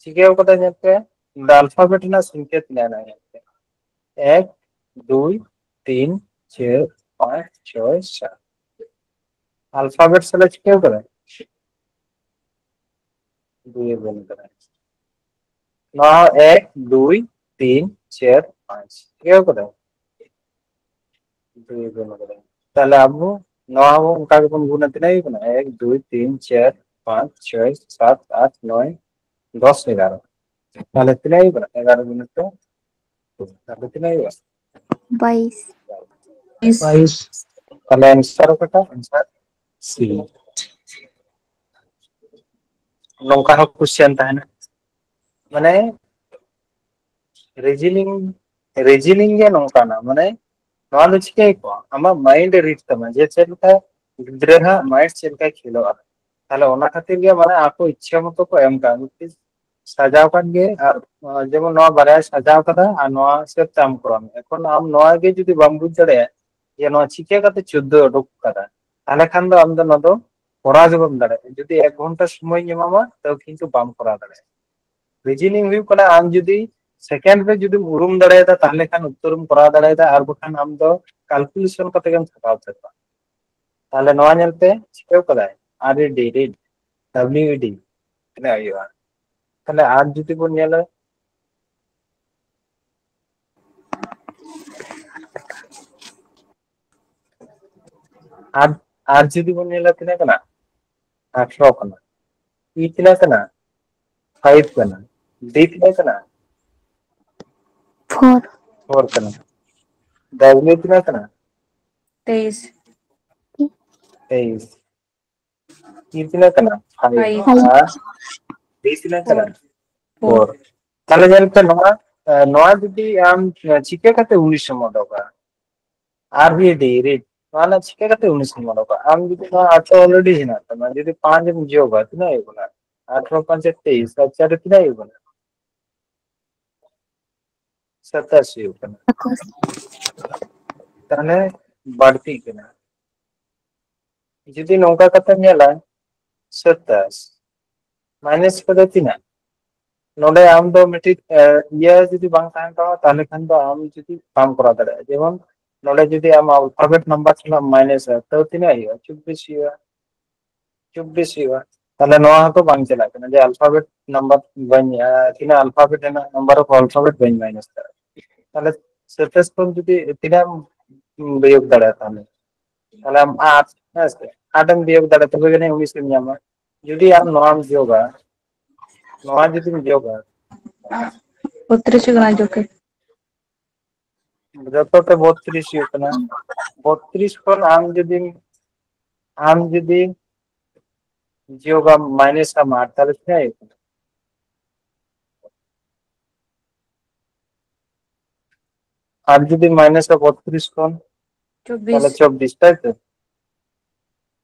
ᱪᱤᱠᱟᱹᱣ ᱠᱟᱫᱟ ᱧᱮᱞ ᱯᱮ, ᱱᱚᱰᱮ alphabet ᱨᱮᱱᱟᱜ ᱥᱚᱝᱠᱷᱭᱟ ᱛᱤᱱᱟᱹᱜ ᱦᱮᱱᱟᱜᱼᱟ ᱧᱮᱞ ᱯᱮ, ᱮᱠ, ᱫᱩᱭ, ᱛᱤᱱ, ᱪᱟᱨ, ᱯᱟᱸᱪ, ᱪᱷᱚᱭ, ᱥᱟᱛ. Alphabet ᱥᱟᱞᱟᱜ ᱪᱤᱠᱟᱹᱣ ᱠᱟᱫᱟ? ᱫᱩᱭ ᱮ ᱵᱚᱱ ᱠᱟᱫᱟ. ᱱᱚᱣᱟ ᱦᱚᱸ ᱮᱠ, ᱫᱩᱭ, ᱛᱤᱱ, ᱪᱟᱨ, ᱯᱟᱸᱪ. ᱴᱷᱤᱠ ᱠᱟᱫᱟ? ᱫᱩᱭ ᱮ ᱵᱚᱱ ᱠᱟᱫᱟ. ᱛᱟᱦᱞᱮ ᱟᱵᱚ ᱱᱚᱣᱟ ᱦᱚᱸ ᱚᱱᱠᱟ ᱜᱮᱵᱚᱱ ᱜᱩᱱᱟ, ᱛᱤᱱᱟᱹᱜ ᱦᱩᱭᱩᱜ ᱠᱟᱱᱟ? ᱮᱠ, ᱫᱩᱭ, ᱛᱤᱱ, ᱪᱟᱨ, ᱯᱟᱸᱪ, ᱪᱷᱚᱭ, ᱥᱟᱛ, ᱟᱴ, ᱱᱚᱭ, ᱫᱚᱥ, ᱮᱜᱟᱨᱚ. ᱛᱟᱦᱞᱮ ᱛᱤᱱᱟᱹᱜ ᱦᱩᱭᱩᱜ ᱠᱟᱱᱟ? ᱮᱜᱟᱨᱚ ᱜᱩᱱᱤᱛᱚ ᱫᱩᱭ. ᱛᱟᱦᱞᱮ ᱛᱤᱱᱟᱹᱜ ᱦᱩᱭᱩᱜᱼᱟ? ᱵᱟᱭᱤᱥ. ᱵᱟᱭᱤᱥ. ᱛᱟᱦᱞᱮ answer ᱚᱠᱟᱴᱟᱜ? Answer C. ᱱᱚᱝᱠᱟ ᱦᱚᱸ question ᱛᱟᱦᱮᱱᱟ, ᱢᱟᱱᱮ reasoning, reasoning ᱜᱮ ᱱᱚᱝᱠᱟᱱᱟ, ᱢᱟᱱᱮ ᱱᱚᱣᱟ ᱫᱚ ᱪᱤᱠᱟᱹᱭᱟᱠᱚ, ᱟᱢᱟᱜ mind ᱮ read ᱛᱟᱢᱟ ᱡᱮ ᱪᱮᱫ ᱞᱮᱠᱟ ᱜᱤᱫᱽᱨᱟᱹ ᱦᱟᱸᱜ mind ᱪᱮᱫ ᱞᱮᱠᱟᱭ ᱠᱷᱮᱞᱚᱜᱼᱟ. ᱛᱟᱦᱞᱮ ᱚᱱᱟ ᱠᱷᱟᱹᱛᱤᱨ ᱜᱮ ᱢᱟᱱᱮ ᱟᱠᱚ ᱤᱪᱪᱷᱟᱹ ᱢᱚᱛᱚ ᱠᱚ ᱮᱢ ᱠᱟᱜᱼᱟ, ᱢᱤᱫᱴᱤᱡ ᱥᱟᱡᱟᱣ ᱠᱟᱱ ᱜᱮ. ᱟᱨ ᱡᱮᱢᱚᱱ ᱱᱚᱣᱟ ᱵᱟᱨᱭᱟᱭ ᱥᱟᱡᱟᱣ ᱠᱟᱫᱟ ᱟᱨ ᱱᱚᱣᱟ ᱦᱤᱥᱟᱹᱵ ᱛᱮ ᱟᱢ ᱠᱚᱨᱟᱣ ᱢᱮ. ᱮᱠᱷᱚᱱ ᱟᱢ ᱱᱚᱣᱟ ᱜᱮ ᱡᱩᱫᱤ ᱵᱟᱢ ᱵᱩᱡᱽ ᱫᱟᱲᱮᱭᱟᱜᱼᱟ ᱡᱮ ᱱᱚᱣᱟ ᱪᱤᱠᱟᱹ ᱠᱟᱛᱮ ᱪᱳᱫᱫᱳ ᱩᱰᱩᱠ ᱠᱟᱫᱟ, ᱛᱟᱦᱚᱞᱮ ᱠᱷᱟᱱ ᱫᱚ ᱟᱢ ᱫᱚ ᱱᱚᱣᱟ ᱫᱚ ᱠᱚᱨᱟᱣ ᱜᱮ ᱵᱟᱢ ᱫᱟᱲᱮᱭᱟᱜᱼᱟ᱾ ᱡᱩᱫᱤ ᱮᱠ ᱜᱷᱚᱱᱴᱟ ᱥᱚᱢᱚᱭ ᱤᱧ ᱮᱢᱟᱢᱟ, ᱛᱟᱣ ᱠᱤᱱᱛᱩ ᱵᱟᱢ ᱠᱚᱨᱟᱣ ᱫᱟᱲᱮᱭᱟᱜᱼᱟ᱾ ᱨᱤᱡᱤᱱᱤᱝ ᱦᱩᱭᱩᱜ ᱠᱟᱱᱟ, ᱟᱢ ᱡᱩᱫᱤ ᱥᱮᱠᱮᱱᱰ ᱨᱮ ᱡᱩᱫᱤᱢ ᱩᱨᱩᱢ ᱫᱟᱲᱮᱭᱟᱫᱟ, ᱛᱟᱦᱚᱞᱮ ᱠᱷᱟᱱ ᱩᱛᱛᱚᱨᱮᱢ ᱠᱚᱨᱟᱣ ᱫᱟᱲᱮᱭᱟᱫᱟ, ᱟᱨ ᱵᱟᱠᱷᱟᱱ ᱟᱢ ᱫᱚ ᱠᱟᱞᱠᱩᱞᱮᱥᱚᱱ ᱠᱟᱛᱮ ᱜᱮᱢ ᱛᱷᱟᱯᱟᱣ ᱩᱛᱟᱹᱨᱚᱜᱼᱟ᱾ ᱛᱟᱦᱚᱞᱮ ᱱᱚᱣᱟ ᱧᱮᱞ ᱯᱮ, ᱪᱤᱠᱟᱹᱣ ᱠᱟᱫᱟᱭ? ᱟᱨ E D, read, W E D, ᱛᱤᱱᱟᱹᱜ ᱦᱩᱭᱩᱜᱼᱟ? ᱛᱟᱦᱚᱞᱮ ᱟᱨ ᱡᱩᱫᱤ ᱵᱚᱱ ᱧᱮᱞᱟ, ᱟᱨ, ᱟᱨ ᱡᱩᱫᱤ ᱵᱚᱱ ᱧᱮᱞᱟ, ᱛᱤᱱᱟᱹᱜ ᱠᱟᱱᱟ? ᱟᱴᱷᱨᱚ ᱠᱟᱱᱟ᱾ ᱤ ᱛᱤᱱᱟᱹᱜ ᱠᱟᱱᱟ? ᱯᱷᱟᱭᱤᱵᱷ ᱠᱟᱱᱟ᱾ ᱰᱤ ᱛᱤᱱᱟᱹᱜ ᱠᱟᱱᱟ? ᱯᱷᱳᱨ᱾ ᱯᱷᱳᱨ ᱠᱟᱱᱟ᱾ ᱰᱟᱵᱽᱞᱤᱭᱩ ᱛᱤᱱᱟᱹᱜ ᱠᱟᱱᱟ? ᱛᱮᱭᱤᱥ᱾ ᱛᱮᱭᱤᱥ᱾ ᱤ ᱛᱤᱱᱟᱹᱜ ᱠᱟᱱᱟ? ᱯᱷᱟᱭᱤᱵᱷ᱾ ᱯᱷᱟᱭᱤᱵᱷ᱾ ᱟᱨ ᱰᱤ ᱛᱤᱱᱟᱹᱜ ᱠᱟᱱᱟ? ᱯᱷᱳᱨ᱾ ᱯᱷᱳᱨ᱾ ᱛᱟᱦᱞᱮ ᱧᱮᱞ ᱯᱮ, ᱱᱚᱣᱟ, ᱮ, ᱱᱚᱣᱟ ᱡᱩᱫᱤ ᱟᱢ, ᱮ, ᱪᱤᱠᱟᱹ ᱠᱟᱛᱮ ᱩᱱᱤᱥ ᱮᱢ ᱚᱰᱚᱠᱟ? ᱟᱨ ᱵᱷᱤ ᱰᱤ, ᱨᱤᱰ, ᱱᱚᱣᱟ ᱨᱮᱱᱟᱜ ᱪᱤᱠᱟᱹ ᱠᱟᱛᱮ ᱩᱱᱤᱥ ᱮᱢ ᱚᱰᱚᱠᱟ? ᱟᱢ ᱡᱩᱫᱤ ᱱᱚᱣᱟ ᱟᱴᱷᱨᱚ already ᱦᱮᱱᱟᱜ ᱛᱟᱢᱟ, ᱡᱩᱫᱤ ᱯᱟᱸᱪ ᱮᱢ ᱡᱳᱜᱟ, ᱛᱤᱱᱟᱹᱜ ᱦᱩᱭᱩᱜ ᱠᱟᱱᱟ? ᱟᱴᱷᱨᱚ ᱯᱟᱸᱪᱮ ᱛᱮᱭᱤᱥ, ᱟᱨ ᱪᱟᱨᱮ ᱛᱤᱱᱟᱹᱜ ᱦᱩᱭᱩᱜ ᱠᱟᱱᱟ? ᱥᱟᱛᱟᱥ ᱦᱩᱭᱩᱜ ᱠᱟᱱᱟ᱾ ᱥᱟᱛᱟᱥ᱾ ᱛᱟᱦᱞᱮ ᱵᱟᱹᱲᱛᱤᱜ ᱠᱟᱱᱟ᱾ ᱡᱩᱫᱤ ᱱᱚᱝᱠᱟ ᱠᱟᱛᱮᱢ ᱧᱮᱞᱟ, ᱥᱟᱛᱟᱥ ᱢᱟᱭᱱᱟᱥ ᱠᱚᱫᱚ ᱛᱤᱱᱟᱹᱜ? ᱱᱚᱰᱮ ᱟᱢ ᱫᱚ ᱢᱤᱫᱴᱤᱡ, ᱮ, ᱤᱭᱟᱹ ᱡᱩᱫᱤ ᱵᱟᱝ ᱛᱟᱦᱮᱱ ᱛᱟᱢᱟ, ᱛᱟᱦᱞᱮ ᱠᱷᱟᱱ ᱫᱚ ᱟᱢ ᱡᱩᱫᱤ ᱵᱟᱢ ᱠᱚᱨᱟᱣ ᱫᱟᱲᱮᱭᱟᱜᱼᱟ᱾ ᱡᱮᱢᱚᱱ ᱱᱚᱰᱮ ᱡᱩᱫᱤ ᱟᱢ alphabet number ᱥᱟᱞᱟᱜ ᱢᱟᱭᱱᱟᱥᱟ, ᱛᱟᱹᱣ ᱛᱤᱱᱟᱹᱜ ᱦᱩᱭᱩᱜᱼᱟ? ᱪᱚᱵᱵᱤᱥ ᱦᱩᱭᱩᱜᱼᱟ᱾ ᱪᱚᱵᱵᱤᱥ ᱦᱩᱭᱩᱜᱼᱟ᱾ ᱛᱟᱦᱞᱮ ᱱᱚᱣᱟ ᱦᱚᱸᱛᱚ ᱵᱟᱝ ᱪᱟᱞᱟᱜ ᱠᱟᱱᱟ ᱡᱮ alphabet number ᱵᱟᱹᱧ, ᱮ, ᱛᱤᱱᱟᱹᱜ alphabet ᱨᱮᱱᱟᱜ number of alphabet ᱵᱟᱹᱧ ᱢᱟᱭᱱᱟᱥ ᱫᱟᱲᱮᱭᱟᱜᱼᱟ᱾ ᱛᱟᱦᱞᱮ ᱥᱟᱛᱟᱥ ᱠᱷᱚᱱ ᱡᱩᱫᱤ ᱛᱤᱱᱟᱹᱜ ᱮᱢ ᱵᱤᱭᱳᱜ ᱫᱟᱲᱮᱭᱟᱜᱼᱟ? ᱛᱟᱦᱞᱮ, ᱛᱟᱦᱞᱮ ᱟᱢ ᱟᱴ, ᱦᱮᱸ ᱥᱮ? ᱟᱴ ᱮᱢ ᱵᱤᱭᱳᱜ ᱫᱟᱲᱮᱭᱟᱜᱼᱟ, ᱛᱚᱵᱮ ᱡᱟᱹᱱᱤᱡ ᱩᱱᱤᱥ ᱮᱢ ᱧᱟᱢᱟ᱾ ᱡᱩᱫᱤ ᱟᱢ ᱱᱚᱣᱟᱢ ᱡᱳᱜᱟ, ᱱᱚᱣᱟ ᱡᱩᱫᱤᱢ ᱡᱳᱜᱟ, ᱵᱚᱛᱨᱤᱥ ᱠᱟᱱᱟ ᱡᱳᱜ ᱠᱮ᱾ ᱡᱚᱛᱚ ᱛᱮ ᱵᱚᱛᱨᱤᱥ ᱦᱩᱭᱩᱜ ᱠᱟᱱᱟ᱾ ᱵᱚᱛᱨᱤᱥ ᱠᱷᱚᱱ ᱟᱢ ᱡᱩᱫᱤᱢ, ᱟᱢ ᱡᱩᱫᱤ ᱡᱳᱜᱟᱢ, ᱢᱟᱭᱱᱟᱥ ᱟᱢ ᱟᱴ, ᱛᱟᱦᱞᱮ ᱛᱤᱱᱟᱹᱜ ᱦᱩᱭᱩᱜ ᱠᱟᱱᱟ? ᱟᱨ ᱡᱩᱫᱤ ᱢᱟᱭᱱᱟᱥᱟ ᱵᱚᱛᱨᱤᱥ ᱠᱷᱚᱱ, ᱛᱟᱦᱞᱮ ᱪᱚᱵᱵᱤᱥ᱾ ᱪᱚᱵᱵᱤᱥ, ᱛᱟᱭ ᱛᱚ?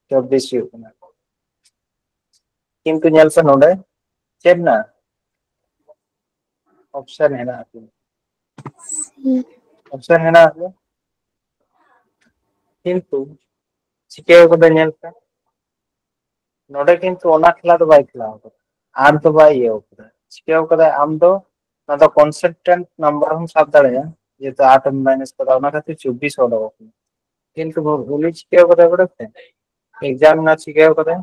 ᱪᱚᱵᱵᱤᱥ ᱦᱩᱭᱩᱜ ᱠᱟᱱᱟ᱾ ᱠᱤᱱᱛᱩ ᱧᱮᱞ ᱯᱮ ᱱᱚᱰᱮ ᱪᱮᱫ ᱢᱮᱱᱟᱜᱼᱟ? ᱚᱯᱥᱮᱱ ᱦᱮᱱᱟᱜᱼᱟ᱾ ᱚᱯᱥᱮᱱ ᱦᱮᱱᱟᱜᱼᱟ᱾ ᱠᱤᱱᱛᱩ ᱪᱤᱠᱟᱹᱣ ᱠᱟᱫᱟ ᱧᱮᱞ ᱯᱮ, ᱱᱚᱰᱮ ᱠᱤᱱᱛᱩ ᱚᱱᱟ ᱠᱷᱮᱞᱟ ᱫᱚ ᱵᱟᱭ ᱠᱷᱮᱞᱟᱣ ᱠᱟᱫᱟ, ᱟᱨ ᱫᱚ ᱵᱟᱭ ᱤᱭᱟᱹᱣ ᱠᱟᱫᱟ᱾ ᱪᱤᱠᱟᱹᱣ ᱠᱟᱫᱟᱭ, ᱟᱢ ᱫᱚ ᱚᱱᱟ ᱫᱚ ᱠᱚᱱᱥᱴᱮᱱᱴ ᱱᱟᱢᱵᱟᱨ ᱦᱚᱸᱢ ᱥᱟᱵ ᱫᱟᱲᱮᱭᱟᱜᱼᱟ, ᱡᱮᱦᱮᱛᱩ ᱟᱴ ᱮᱢ ᱢᱟᱭᱱᱟᱥ ᱠᱟᱫᱟ, ᱚᱱᱟ ᱠᱷᱟᱹᱛᱤᱨ ᱪᱚᱵᱵᱤᱥ ᱚᱰᱚᱠᱚᱜ ᱠᱟᱱᱟ᱾ ᱠᱤᱱᱛᱩ ᱩᱱᱤ ᱪᱤᱠᱟᱹᱣ ᱠᱟᱫᱟᱭ ᱵᱟᱲᱟᱭ ᱯᱮ, ᱮᱠᱡᱟᱢᱤᱱᱟᱨ ᱪᱤᱠᱟᱹᱣ ᱠᱟᱫᱟᱭ,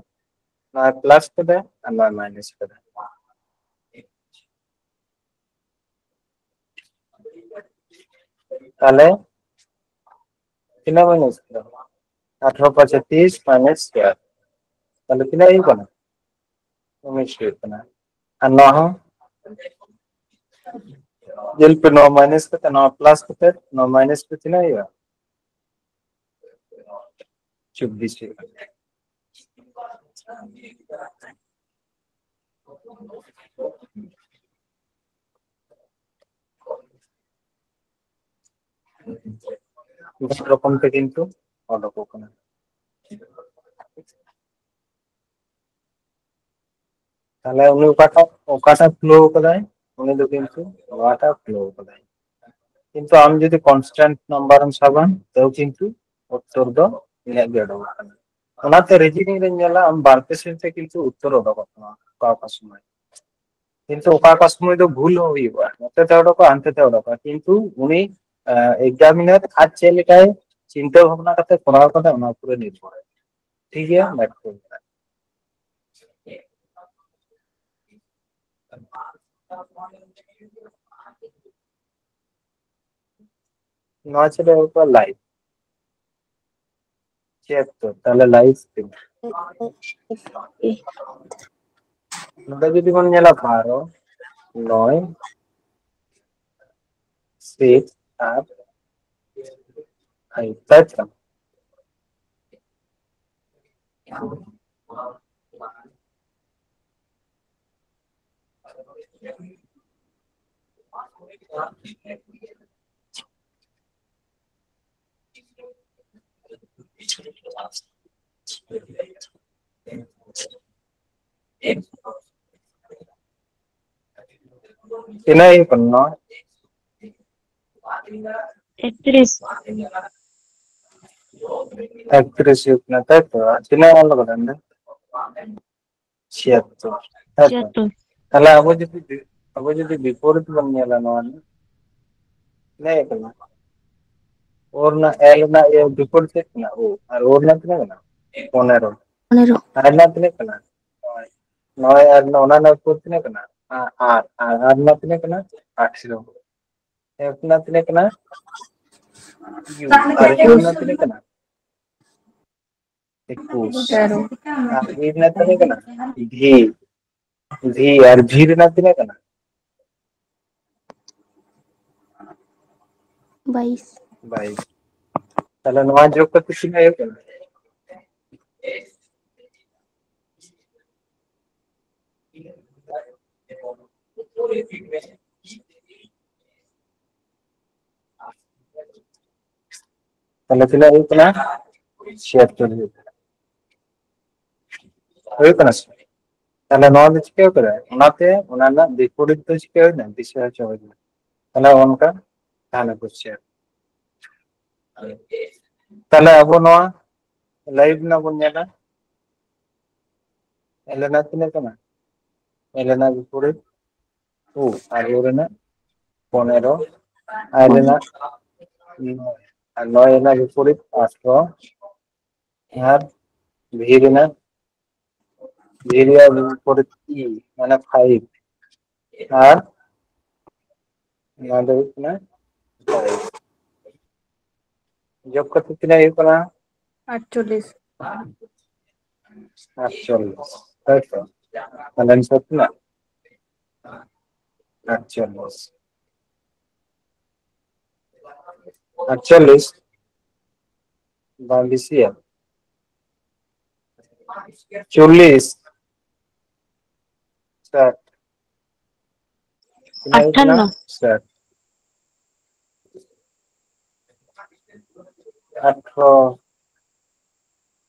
ᱱᱚᱣᱟ ᱯᱞᱟᱥ ᱠᱟᱫᱟᱭ ᱟᱨ ᱱᱚᱣᱟ ᱢᱟᱭᱱᱟᱥ ᱠᱟᱫᱟᱭ᱾ ᱛᱟᱦᱞᱮ ᱛᱤᱱᱟᱹᱜ ᱢᱟᱭᱱᱟᱥ ᱠᱟᱫᱟ? ᱟᱴᱷᱨᱚ ᱯᱟᱸᱪᱮ ᱛᱤᱥ ᱢᱟᱭᱱᱟᱥ ᱪᱟᱨ, ᱛᱟᱦᱞᱮ ᱛᱤᱱᱟᱹᱜ ᱦᱩᱭᱩᱜ ᱠᱟᱱᱟ? ᱩᱱᱤᱥ ᱦᱩᱭᱩᱜ ᱠᱟᱱᱟ᱾ ᱟᱨ ᱱᱚᱣᱟ ᱦᱚᱸ ᱧᱮᱞ ᱯᱮ, ᱱᱚᱣᱟ ᱢᱟᱭᱱᱟᱥ ᱠᱟᱛᱮ ᱱᱚᱣᱟ ᱯᱞᱟᱥ ᱠᱟᱛᱮ ᱱᱚᱣᱟ ᱢᱟᱭᱱᱟᱥ ᱠᱟᱛᱮ ᱛᱤᱱᱟᱹᱜ ᱦᱩᱭᱩᱜᱼᱟ? ᱪᱚᱵᱵᱤᱥ ᱦᱩᱭᱩᱜᱼᱟ᱾ ᱵᱟᱨ ᱨᱚᱠᱚᱢ ᱛᱮ ᱠᱤᱱᱛᱩ ᱚᱰᱚᱠᱚᱜ ᱠᱟᱱᱟ᱾ ᱛᱟᱦᱞᱮ ᱩᱱᱤ ᱚᱠᱟᱴᱟᱜ, ᱚᱠᱟᱴᱟᱜ ᱯᱷᱞᱳ ᱠᱟᱫᱟᱭ, ᱩᱱᱤ ᱫᱚ ᱠᱤᱱᱛᱩ ᱱᱚᱣᱟᱴᱟᱜ ᱯᱷᱞᱳ ᱠᱟᱫᱟᱭ᱾ ᱠᱤᱱᱛᱩ ᱟᱢ ᱡᱩᱫᱤ ᱠᱚᱱᱥᱴᱮᱱᱴ ᱱᱟᱢᱵᱟᱨ ᱮᱢ ᱥᱟᱵᱟ, ᱛᱟᱹᱣ ᱠᱤᱱᱛᱩ ᱩᱛᱛᱚᱨ ᱫᱚ ᱤᱱᱟᱹᱜ ᱜᱮ ᱩᱰᱩᱠᱚᱜ ᱠᱟᱱᱟ᱾ ᱚᱱᱟᱛᱮ ᱨᱤᱡᱤᱱᱤᱝ ᱨᱮ ᱧᱮᱞᱟ, ᱟᱢ ᱵᱟᱨ ᱯᱮ ᱥᱮᱫ ᱛᱮ ᱠᱤᱱᱛᱩ ᱩᱛᱛᱚᱨ ᱩᱰᱩᱠᱚᱜ ᱛᱟᱢᱟ ᱚᱠᱟ ᱚᱠᱟ ᱥᱚᱢᱚᱭ᱾ ᱠᱤᱱᱛᱩ ᱚᱠᱟ ᱚᱠᱟ ᱥᱚᱢᱚᱭ ᱫᱚ ᱵᱷᱩᱞ ᱦᱚᱸ ᱦᱩᱭᱩᱜᱼᱟ, ᱱᱚᱛᱮ ᱛᱮ ᱩᱰᱩᱠᱚᱜᱼᱟ, ᱦᱟᱱᱛᱮ ᱛᱮ ᱩᱰᱩᱠᱚᱜᱼᱟ, ᱠᱤᱱᱛᱩ ᱩᱱᱤ ᱮᱠᱡᱟᱢᱤᱱᱟᱨ ᱟᱡ ᱪᱮᱫ ᱞᱮᱠᱟᱭ ᱪᱤᱱᱛᱟᱹ ᱵᱷᱟᱵᱽᱱᱟ ᱠᱟᱛᱮ ᱠᱚᱨᱟᱣ ᱠᱟᱫᱟ, ᱚᱱᱟ ᱩᱯᱚᱨᱮ ᱱᱤᱨᱵᱷᱚᱨ᱾ ᱴᱷᱤᱠ ᱜᱮᱭᱟ, ᱵᱟᱴ ᱠᱚ᱾ ᱱᱚᱣᱟ ᱪᱮᱫ ᱞᱮᱠᱟ ᱞᱟᱭᱤᱵᱷ? ᱪᱮᱫ ᱛᱚ, ᱛᱟᱦᱞᱮ ᱞᱟᱭᱤᱵᱷ ᱥᱠᱨᱤᱱ᱾ ᱱᱚᱰᱮ ᱡᱩᱫᱤ ᱵᱚᱱ ᱧᱮᱞᱟ, ᱵᱟᱨᱚ, ᱱᱚᱭ, ᱥᱤᱠᱥ ᱟᱨ ᱯᱷᱟᱭᱤᱵᱷ, ᱛᱟᱭ ᱛᱚ? ᱛᱤᱱᱟᱹᱜ ᱦᱩᱭᱩᱜ ᱠᱟᱱᱟ ᱱᱚᱣᱟ? ᱮᱠᱛᱨᱤᱥ᱾ ᱮᱠᱛᱨᱤᱥ ᱦᱩᱭᱩᱜ ᱠᱟᱱᱟ, ᱛᱟᱭ ᱛᱚ? ᱟᱨ ᱛᱤᱱᱟᱹᱜ ᱚᱞ ᱠᱟᱫᱟ ᱚᱸᱰᱮ? ᱪᱷᱤᱭᱟᱛᱛᱳᱨ᱾ ᱦᱮᱸ ᱛᱚ? ᱪᱷᱤᱭᱟᱛᱛᱳᱨ᱾ ᱛᱟᱦᱞᱮ ᱟᱵᱚ ᱡᱩᱫᱤ ᱵᱤ-, ᱟᱵᱚ ᱡᱩᱫᱤ ᱵᱤᱯᱚᱨᱤᱛ ᱵᱚᱱ ᱧᱮᱞᱟ ᱱᱚᱣᱟ ᱨᱮᱱᱟᱜ, ᱞᱟᱹᱭ ᱠᱟᱱᱟ, ᱳ ᱨᱮᱱᱟᱜ, ᱮᱞ ᱨᱮᱱᱟᱜ ᱤᱭᱟᱹ ᱵᱤᱯᱚᱨᱤᱛ ᱪᱮᱫ ᱠᱟᱱᱟ? ᱳ᱾ ᱟᱨ ᱳ ᱨᱮᱱᱟᱜ ᱛᱤᱱᱟᱹᱜ ᱠᱟᱱᱟ? ᱯᱚᱱᱮᱨᱚ᱾ ᱯᱚᱱᱮᱨᱚ᱾ ᱟᱨ ᱨᱮᱱᱟᱜ ᱛᱤᱱᱟᱹᱜ ᱠᱟᱱᱟ? ᱱᱚᱭ᱾ ᱱᱚᱭ ᱟᱨ ᱱᱚ-, ᱚᱱᱟ ᱨᱮᱱᱟᱜ ᱵᱤᱯᱚᱨᱤᱛ ᱛᱤᱱᱟᱹᱜ ᱠᱟᱱᱟ? ᱟ-, ᱟᱴ᱾ ᱟᱨ ᱟᱨ ᱨᱮᱱᱟᱜ ᱛᱤᱱᱟᱹᱜ ᱠᱟᱱᱟ? ᱟᱴᱷᱨᱚ᱾ ᱮᱯ ᱨᱮᱱᱟᱜ ᱛᱤᱱᱟᱹᱜ ᱠᱟᱱᱟ? ᱤᱭᱩ᱾ ᱟᱨ ᱤᱭᱩ ᱨᱮᱱᱟᱜ ᱛᱤᱱᱟᱹᱜ ᱠᱟᱱᱟ? ᱮᱠᱩᱥ᱾ ᱛᱮᱨᱚ᱾ ᱟᱨ ᱤ ᱨᱮᱱᱟᱜ ᱛᱤᱱᱟᱹᱜ ᱠᱟᱱᱟ? ᱵᱷᱤ᱾ ᱵᱷᱤ ᱟᱨ ᱵᱷᱤ ᱨᱮᱱᱟᱜ ᱛᱤᱱᱟᱹᱜ ᱠᱟᱱᱟ? ᱵᱟᱭᱤᱥ᱾ ᱵᱟᱭᱤᱥ᱾ ᱛᱟᱦᱞᱮ ᱱᱚᱣᱟ ᱡᱳᱜᱽ ᱠᱟᱛᱮ ᱛᱤᱱᱟᱹᱜ ᱦᱩᱭᱩᱜ ᱠᱟᱱᱟ? ᱛᱟᱦᱞᱮ ᱛᱤᱱᱟᱹᱜ ᱦᱩᱭᱩᱜ ᱠᱟᱱᱟ? ᱪᱷᱤᱭᱟᱛᱛᱳᱨ ᱦᱩᱭᱩᱜ ᱠᱟᱱᱟ᱾ ᱦᱩᱭᱩᱜ ᱠᱟᱱᱟ ᱥᱮ? ᱛᱟᱦᱞᱮ ᱱᱚᱣᱟ ᱫᱚ ᱪᱤᱠᱟᱹ ᱠᱟᱫᱟ? ᱚᱱᱟᱛᱮ ᱚᱱᱟ ᱨᱮᱱᱟᱜ ᱵᱤᱯᱚᱨᱤᱛ ᱫᱚ ᱪᱤᱠᱟᱹ ᱦᱩᱭᱱᱟ? ᱫᱤᱥᱟᱹ ᱦᱚᱪᱚ ᱦᱩᱭᱱᱟ᱾ ᱛᱟᱦᱞᱮ ᱚᱱᱠᱟ ᱛᱟᱦᱞᱮ question᱾ ᱛᱟᱦᱞᱮ ᱟᱵᱚ ᱱᱚᱣᱟ ᱞᱟᱭᱤᱵᱷ ᱨᱮᱱᱟᱜ ᱵᱚᱱ ᱧᱮᱞᱟ᱾ ᱮᱞ ᱨᱮᱱᱟᱜ ᱛᱤᱱᱟᱹᱜ ᱠᱟᱱᱟ? ᱮᱞ ᱨᱮᱱᱟᱜ ᱵᱤᱯᱚᱨᱤᱛ ᱳ, ᱟᱨ ᱳ ᱨᱮᱱᱟᱜ ᱯᱚᱱᱮᱨᱚ, ᱟᱨ ᱨᱮᱱᱟᱜ ᱱᱚᱭ, ᱟᱨ ᱱᱚᱭ ᱨᱮᱱᱟᱜ ᱵᱤᱯᱚᱨᱤᱛ ᱟᱴᱷᱨᱚ, ᱟᱨ ᱵᱷᱤ ᱨᱮᱱᱟᱜ, ᱵᱷᱤ ᱨᱮᱭᱟᱜ ᱵᱤᱯᱚᱨᱤᱛ ᱤ, ᱢᱟᱱᱮ ᱯᱷᱟᱭᱤᱵᱷ, ᱟᱨ ᱱᱚᱣᱟ ᱫᱚ ᱦᱩᱭᱩᱜ ᱠᱟᱱᱟ ᱯᱷᱟᱭᱤᱵᱷ᱾ ᱡᱳᱜᱽ ᱠᱟᱛᱮ ᱛᱤᱱᱟᱹᱜ ᱦᱩᱭᱩᱜ ᱠᱟᱱᱟ? ᱟᱴᱪᱚᱞᱞᱤᱥ᱾ ᱟᱴᱪᱚᱞᱞᱤᱥ, ᱛᱟᱭ ᱛᱚ? ᱛᱟᱦᱞᱮ ᱱᱤᱛᱚᱜ ᱛᱤᱱᱟᱹᱜ? ᱟᱴᱪᱚᱞᱞᱤᱥ᱾ ᱟᱴᱪᱚᱞᱞᱤᱥ ᱵᱟᱝ ᱵᱮᱥᱤᱭᱟ? ᱪᱚᱞᱞᱤᱥ᱾ ᱥᱟᱴ᱾ ᱛᱤᱱᱟᱹᱜ ᱦᱩᱭᱩᱜ ᱠᱟᱱᱟ? ᱟᱴᱷᱟᱱᱱᱚ᱾ ᱥᱟᱴ᱾ ᱟᱴᱷᱨᱚ᱾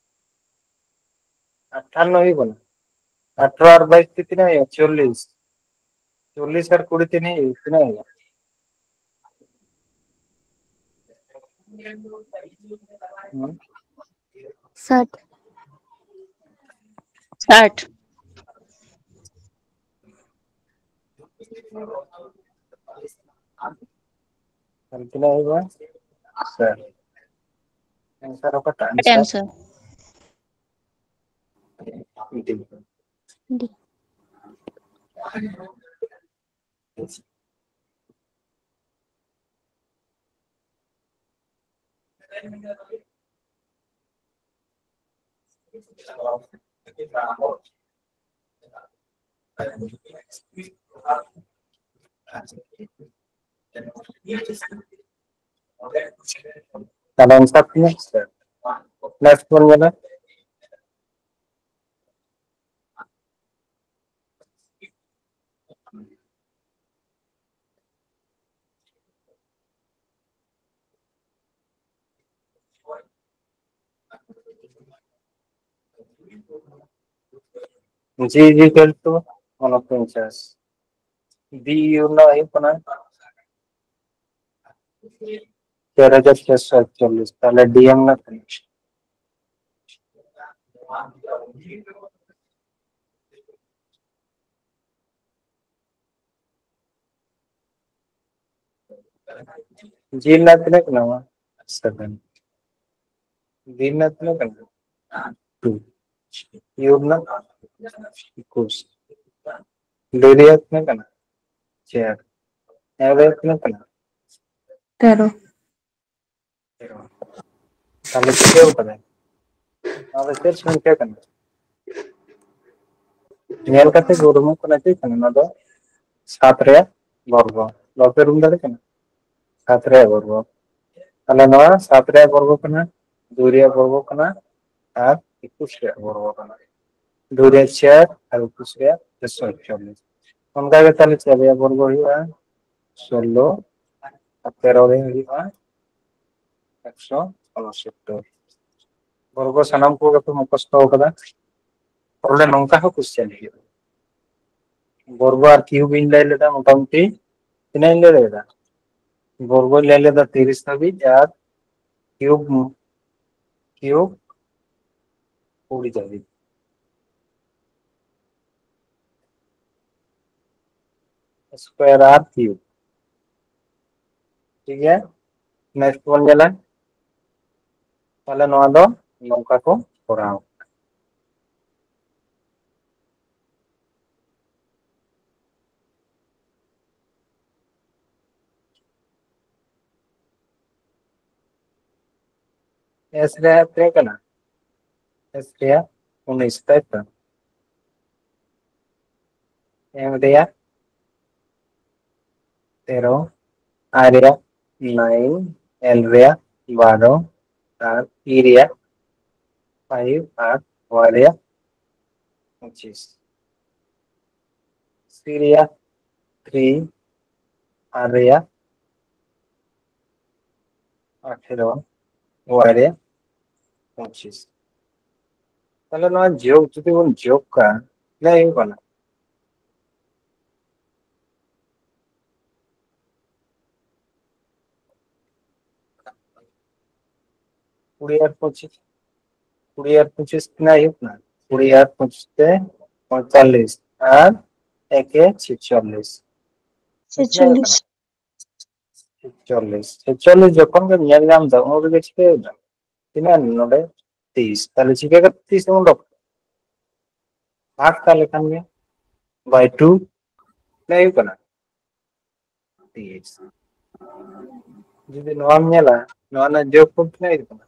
ᱟᱴᱷᱟᱱᱱᱚ ᱦᱩᱭᱩᱜ ᱠᱟᱱᱟ᱾ ᱟᱴᱷᱨᱚ ᱟᱨ ᱵᱟᱭᱤᱥ ᱛᱮ ᱛᱤᱱᱟᱹᱜ ᱦᱩᱭᱩᱜᱼᱟ? ᱪᱚᱞᱞᱤᱥ᱾ ᱪᱚᱞᱞᱤᱥ ᱟᱨ ᱠᱩᱲᱤ ᱛᱤᱱᱟᱹᱜ ᱦᱩᱭᱩᱜᱼᱟ? ᱛᱤᱱᱟᱹᱜ ᱦᱩᱭᱩᱜᱼᱟ? ᱥᱟᱴ᱾ ᱥᱟᱴ᱾ ᱛᱤᱱᱟᱹᱜ ᱦᱩᱭᱩᱜᱼᱟ? ᱥᱟᱴ᱾ ᱮᱱᱥᱟᱨ ᱚᱠᱟᱴᱟᱜ? ᱮᱱᱥᱟᱨ? ᱛᱟᱦᱞᱮ ᱮᱱᱥᱟᱨ ᱛᱤᱱᱟᱹᱜ? ᱱᱮᱠᱥᱴ ᱵᱚᱱ ᱧᱮᱞᱟ᱾ G is equal to one of the inches. D U ᱨᱮᱱᱟᱜ ᱦᱩᱭᱩᱜ ᱠᱟᱱᱟ ᱪᱟᱨ ᱦᱟᱡᱟᱨ ᱪᱟᱨᱥᱚ ᱮᱠᱪᱚᱞᱞᱤᱥ, ᱛᱟᱦᱞᱮ D ᱮᱢ ᱨᱮᱱᱟᱜ ᱛᱤᱱᱟᱹᱜ? G ᱨᱮᱱᱟᱜ ᱛᱤᱱᱟᱹᱜ ᱠᱟᱱᱟ? ᱥᱮᱵᱷᱮᱱ᱾ D ᱨᱮᱱᱟᱜ ᱛᱤᱱᱟᱹᱜ ᱠᱟᱱᱟ? ᱴᱩ᱾ U ᱨᱮᱱᱟᱜ ᱮᱠᱩᱥ᱾ D ᱨᱮᱭᱟᱜ ᱛᱤᱱᱟᱹᱜ ᱠᱟᱱᱟ? ᱪᱟᱨ᱾ F ᱨᱮᱭᱟᱜ ᱛᱤᱱᱟᱹᱜ ᱠᱟᱱᱟ? ᱛᱮᱨᱚ᱾ ᱛᱟᱦᱞᱮ ᱪᱤᱠᱟᱹᱣ ᱠᱟᱫᱟᱭ? ᱱᱚᱣᱟ ᱫᱚ ᱪᱮᱫ ᱥᱚᱝᱠᱷᱭᱟ ᱠᱟᱱᱟ? ᱧᱮᱞ ᱠᱟᱛᱮ ᱜᱮ ᱩᱨᱩᱢᱚᱜ ᱠᱟᱱᱟ ᱪᱮᱫ ᱠᱟᱱᱟ? ᱱᱚᱣᱟ ᱫᱚ ᱥᱟᱛ ᱨᱮᱭᱟᱜ ᱵᱚᱨᱜᱚ᱾ ᱵᱟᱯᱮ ᱩᱨᱩᱢ ᱫᱟᱲᱮᱭᱟᱜ ᱠᱟᱱᱟ? ᱥᱟᱛ ᱨᱮᱭᱟᱜ ᱵᱚᱨᱜᱚ᱾ ᱛᱟᱦᱞᱮ ᱱᱚᱣᱟ ᱥᱟᱛ ᱨᱮᱭᱟᱜ ᱵᱚᱨᱜᱚ ᱠᱟᱱᱟ, ᱫᱩᱭ ᱨᱮᱭᱟᱜ ᱵᱚᱨᱜᱚ ᱠᱟᱱᱟ, ᱟᱨ ᱮᱠᱩᱥ ᱨᱮᱭᱟᱜ ᱵᱚᱨᱜᱚ ᱠᱟᱱᱟ᱾ ᱫᱩᱭ ᱨᱮᱭᱟᱜ ᱪᱟᱨ ᱟᱨ ᱮᱠᱩᱥ ᱨᱮᱭᱟᱜ ᱪᱟᱨᱥᱚ ᱮᱠᱪᱚᱞᱞᱤᱥ᱾ ᱚᱱᱠᱟ ᱜᱮ ᱛᱟᱦᱞᱮ ᱪᱟᱨ ᱨᱮᱭᱟᱜ ᱵᱚᱨᱜᱚ ᱦᱩᱭᱩᱜᱼᱟ ᱥᱳᱞᱞᱳ, ᱟᱨ ᱛᱮᱨᱚ ᱨᱮ ᱦᱩᱭᱩᱜᱼᱟ ᱮᱠᱥᱚ ᱩᱱᱚᱥᱳᱛᱛᱚᱨ᱾ ᱵᱚᱨᱜᱚ ᱥᱟᱱᱟᱢ ᱠᱚᱜᱮ ᱯᱮ ᱢᱩᱠᱷᱚᱥᱛᱚ ᱠᱟᱫᱟ᱾ ᱛᱟᱦᱞᱮ ᱱᱚᱝᱠᱟ ᱦᱚᱸ ᱠᱚᱥᱪᱮᱱ ᱦᱩᱭᱩᱜᱼᱟ᱾ ᱵᱚᱨᱜᱚ ᱟᱨ ᱠᱤᱭᱩᱵ ᱤᱧ ᱞᱟᱹᱭ ᱞᱮᱫᱟ ᱢᱚᱴᱟᱢᱩᱴᱤ ᱛᱤᱱᱟᱹᱜ ᱤᱧ ᱞᱟᱹᱭ ᱞᱮᱫᱟ? ᱵᱚᱨᱜᱚᱧ ᱞᱟᱹᱭ ᱞᱮᱫᱟ ᱛᱤᱨᱤᱥ ᱫᱷᱟᱹᱵᱤᱡ, ᱟᱨ ᱠᱤᱭᱩᱵ ᱠᱤᱭᱩᱵᱽ ᱠᱩᱲᱤ ᱫᱷᱟᱹᱵᱤᱡ, ᱥᱠᱚᱭᱟᱨ ᱟᱨ ᱠᱤᱭᱩᱵᱽ᱾ ᱴᱷᱤᱠ ᱜᱮᱭᱟ, ᱱᱮᱠᱥᱴ ᱵᱚᱱ ᱧᱮᱞᱟ᱾ ᱛᱟᱦᱞᱮ ᱱᱚᱣᱟ ᱫᱚ ᱱᱚᱝᱠᱟ ᱠᱚ ᱠᱚᱨᱟᱣ᱾ ᱮᱥ ᱨᱮᱭᱟᱜ ᱛᱤᱱᱟᱹᱜ ᱠᱟᱱᱟ? ᱮᱥ ᱨᱮᱭᱟᱜ ᱩᱱᱤᱥ, ᱛᱟᱭ ᱛᱚ? ᱮᱢ ᱨᱮᱭᱟᱜ ᱛᱮᱨᱚ, ᱟᱭ ᱨᱮᱭᱟᱜ ᱱᱟᱭᱤᱱ, ᱮᱞ ᱨᱮᱭᱟᱜ ᱵᱟᱨᱚ, ᱟᱨ ᱤ ᱨᱮᱭᱟᱜ ᱯᱷᱟᱭᱤᱵᱷ, ᱟᱨ ᱳᱣᱟᱭ ᱨᱮᱭᱟᱜ ᱯᱚᱸᱪᱤᱥ᱾ ᱥᱤ ᱨᱮᱭᱟᱜ ᱛᱷᱨᱤ, ᱟᱨ ᱨᱮᱭᱟᱜ ᱟᱴᱷᱮᱨᱚ, ᱳᱣᱟᱭ ᱨᱮᱭᱟᱜ ᱯᱚᱸᱪᱤᱥ᱾ ᱛᱟᱦᱞᱮ ᱱᱚᱣᱟ ᱡᱳᱜᱽ ᱡᱩᱫᱤ ᱵᱚᱱ ᱡᱳᱜᱽ ᱠᱟ, ᱛᱤᱱᱟᱹᱜ ᱦᱩᱭᱩᱜ ᱠᱟᱱᱟ? ᱠᱩᱲᱤ ᱟᱨ ᱯᱚᱸᱪᱤᱥ, ᱠᱩᱲᱤ ᱟᱨ ᱯᱚᱸᱪᱤᱥ ᱛᱤᱱᱟᱹᱜ ᱦᱩᱭᱩᱜ ᱠᱟᱱᱟ? ᱠᱩᱲᱤ ᱟᱨ ᱯᱚᱸᱪᱤᱥ ᱛᱮ ᱯᱚᱸᱭᱛᱟᱞᱞᱤᱥ, ᱟᱨ ᱮᱠᱮ ᱪᱷᱮᱪᱚᱞᱞᱤᱥ᱾ ᱪᱷᱮᱪᱚᱞᱞᱤᱥ᱾ ᱪᱷᱮᱪᱚᱞᱞᱤᱥ, ᱪᱷᱮᱪᱚᱞᱞᱤᱥ ᱡᱚᱠᱷᱚᱱ ᱜᱮ ᱧᱮᱞ ᱧᱟᱢ ᱮᱫᱟ, ᱩᱱ ᱨᱮᱜᱮ ᱪᱤᱠᱟᱹᱭᱮᱱᱟ? ᱛᱤᱱᱟᱹᱜ ᱱᱚᱰᱮ? ᱛᱤᱥ᱾ ᱛᱟᱦᱞᱮ ᱪᱤᱠᱟᱹ ᱠᱟᱛᱮ ᱛᱤᱥ ᱮᱢ ᱩᱰᱩᱠ? ᱵᱷᱟᱜᱽ ᱛᱟᱦᱞᱮ ᱠᱷᱟᱱ ᱜᱮ by two᱾ ᱛᱤᱱᱟᱹᱜ ᱦᱩᱭᱩᱜ ᱠᱟᱱᱟ? ᱛᱤᱥ᱾ ᱡᱩᱫᱤ ᱱᱚᱣᱟᱢ ᱧᱮᱞᱟ, ᱱᱚᱣᱟ ᱨᱮᱱᱟᱜ ᱡᱳᱜᱽ ᱯᱷᱚᱞ ᱛᱤᱱᱟᱹᱜ ᱦᱩᱭᱩᱜ ᱠᱟᱱᱟ?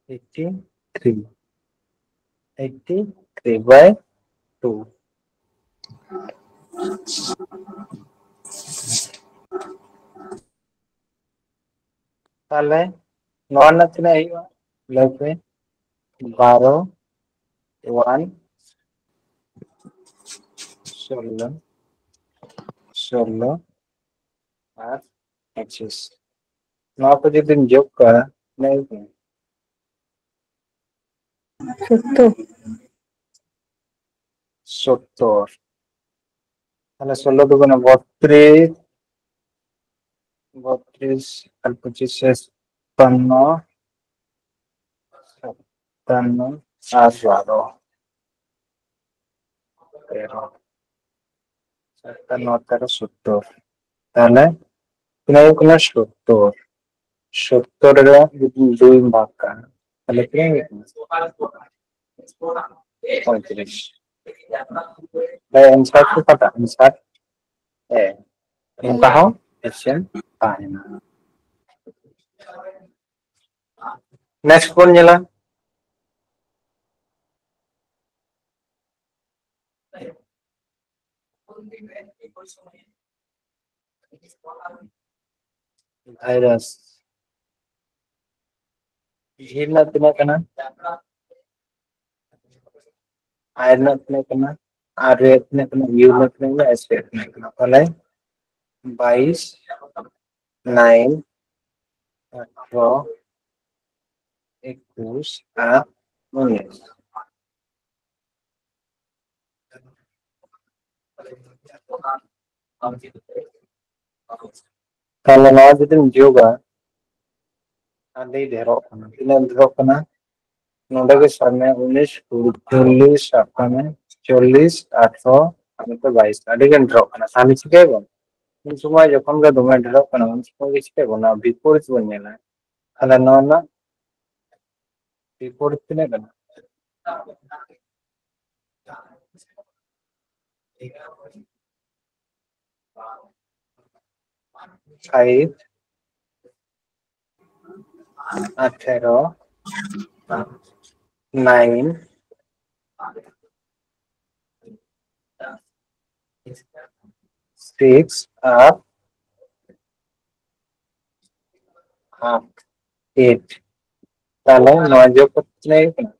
Eighty three, eighty three by two. ᱛᱟᱦᱞᱮ ᱱᱚᱣᱟ ᱨᱮᱱᱟᱜ ᱛᱤᱱᱟᱹᱜ ᱦᱩᱭᱩᱜᱼᱟ? ᱞᱟᱹᱭ ᱯᱮ᱾ ᱵᱟᱨᱚ, ᱳᱣᱟᱱ, ᱥᱳᱞᱞᱳ, ᱥᱳᱞᱞᱳ ᱟᱨ ᱯᱚᱸᱪᱤᱥ᱾ ᱱᱚᱣᱟ ᱠᱚ ᱡᱩᱫᱤᱢ ᱡᱳᱜᱽ ᱠᱟᱜᱼᱟ, ᱛᱤᱱᱟᱹᱜ ᱦᱩᱭᱩᱜ ᱠᱟᱱᱟ? ᱥᱚᱛᱛᱚᱨ᱾ ᱥᱚᱛᱛᱚᱨ᱾ ᱛᱟᱦᱞᱮ ᱥᱳᱞᱳ ᱫᱩ ᱜᱩᱱᱮ ᱵᱚᱛᱨᱤᱥ, ᱵᱚᱛᱨᱤᱥ ᱟᱨ ᱯᱚᱸᱪᱤᱥ ᱥᱟᱛᱟᱱᱱᱚ, ᱥᱟᱛᱟᱱᱱᱚ ᱟᱨ ᱵᱟᱨᱚ, ᱛᱮᱨᱚ, ᱥᱟᱛᱟᱱᱱᱚ, ᱛᱮᱨᱚ, ᱥᱳᱛᱛᱳᱨ᱾ ᱛᱟᱦᱞᱮ ᱛᱤᱱᱟᱹᱜ ᱦᱩᱭᱩᱜ ᱠᱟᱱᱟ? ᱥᱳᱛᱛᱳᱨ᱾ ᱥᱳᱛᱛᱳᱨ ᱨᱮ ᱡᱩᱫᱤ ᱫᱩᱭ ᱵᱷᱟᱜᱽ ᱠᱟᱜᱼᱟ, ᱛᱟᱦᱞᱮ ᱛᱤᱱᱟᱹᱜ ᱦᱩᱭᱩᱜ ᱠᱟᱱᱟ? ᱯᱚᱸᱭᱛᱨᱤᱥ᱾ ᱛᱟᱦᱞᱮ ᱮᱱᱥᱟᱨ ᱠᱚ ᱚᱠᱟᱴᱟᱜ? ᱮᱱᱥᱟᱨ ᱮ᱾ ᱱᱚᱝᱠᱟ ᱦᱚᱸ ᱠᱚᱥᱪᱮᱱ ᱛᱟᱦᱮᱱᱟ᱾ ᱱᱮᱠᱥᱴ ᱵᱚᱱ ᱧᱮᱞᱟ᱾ ᱵᱷᱟᱭᱨᱟᱥ ᱡᱤ ᱨᱮᱱᱟᱜ ᱛᱤᱱᱟᱹᱜ ᱠᱟᱱᱟ? ᱟᱭ ᱨᱮᱱᱟᱜ ᱛᱤᱱᱟᱹᱜ ᱠᱟᱱᱟ? ᱟᱨ ᱨᱮ ᱛᱤᱱᱟᱹᱜ ᱠᱟᱱᱟ? ᱤᱭᱩ ᱨᱮᱱᱟᱜ ᱛᱤᱱᱟᱹᱜ ᱠᱟᱱᱟ? ᱮᱥ ᱨᱮ ᱛᱤᱱᱟᱹᱜ ᱠᱟᱱᱟ? ᱛᱟᱦᱞᱮ ᱵᱟᱭᱤᱥ, ᱱᱟᱭᱤᱱ, ᱟᱴᱷᱨᱚ, ᱮᱠᱩᱥ ᱟᱨ ᱩᱱᱤᱥ᱾ ᱛᱟᱦᱞᱮ ᱱᱚᱣᱟ ᱡᱩᱫᱤᱢ ᱡᱳᱜᱟ, ᱟᱹᱰᱤ ᱰᱷᱮᱨᱚᱜ ᱠᱟᱱᱟ᱾ ᱛᱤᱱᱟᱹᱜ ᱰᱷᱮᱨᱚᱜ ᱠᱟᱱᱟ? ᱱᱚᱰᱮ ᱜᱮ ᱥᱟᱵ ᱢᱮ, ᱩᱱᱤᱥ, ᱠᱩᱲᱤ, ᱪᱚᱞᱞᱤᱥ, ᱥᱟᱵ ᱠᱟᱜ ᱢᱮ, ᱪᱚᱞᱞᱤᱥ, ᱟᱴᱷᱨᱚ, ᱟᱨ ᱱᱚᱛᱮ ᱵᱟᱭᱤᱥ, ᱟᱹᱰᱤ ᱜᱟᱱ ᱰᱷᱮᱨᱚᱜ ᱠᱟᱱᱟ᱾ ᱛᱟᱦᱞᱮ ᱪᱤᱠᱟᱹᱭᱟᱵᱚᱱ? ᱩᱱ ᱥᱚᱢᱚᱭ ᱡᱚᱠᱷᱚᱱ ᱜᱮ ᱫᱚᱢᱮ ᱰᱷᱮᱨᱚᱜ ᱠᱟᱱᱟ, ᱩᱱ ᱥᱚᱢᱚᱭ ᱜᱮ ᱪᱤᱠᱟᱹᱭᱟᱵᱚᱱ? ᱱᱚᱣᱟ ᱵᱤᱯᱚᱨᱤᱛ ᱵᱚᱱ ᱧᱮᱞᱟ᱾ ᱛᱟᱦᱞᱮ ᱱᱚᱣᱟ ᱨᱮᱱᱟᱜ ᱵᱤᱯᱚᱨᱤᱛ ᱛᱤᱱᱟᱹᱜ ᱠᱟᱱᱟ? ᱯᱷᱟᱭᱤᱵᱷ, ᱟᱴᱷᱮᱨᱚ, ᱱᱟᱭᱤᱱ, ᱥᱤᱠᱥ ᱟᱨ ᱦᱟᱯ, ᱮᱭᱤᱴ᱾ ᱛᱟᱦᱞᱮ ᱱᱚᱣᱟ ᱡᱳᱜᱽ ᱠᱟᱛᱮ ᱛᱤᱱᱟᱹᱜ ᱦᱩᱭᱩᱜ ᱠᱟᱱᱟ?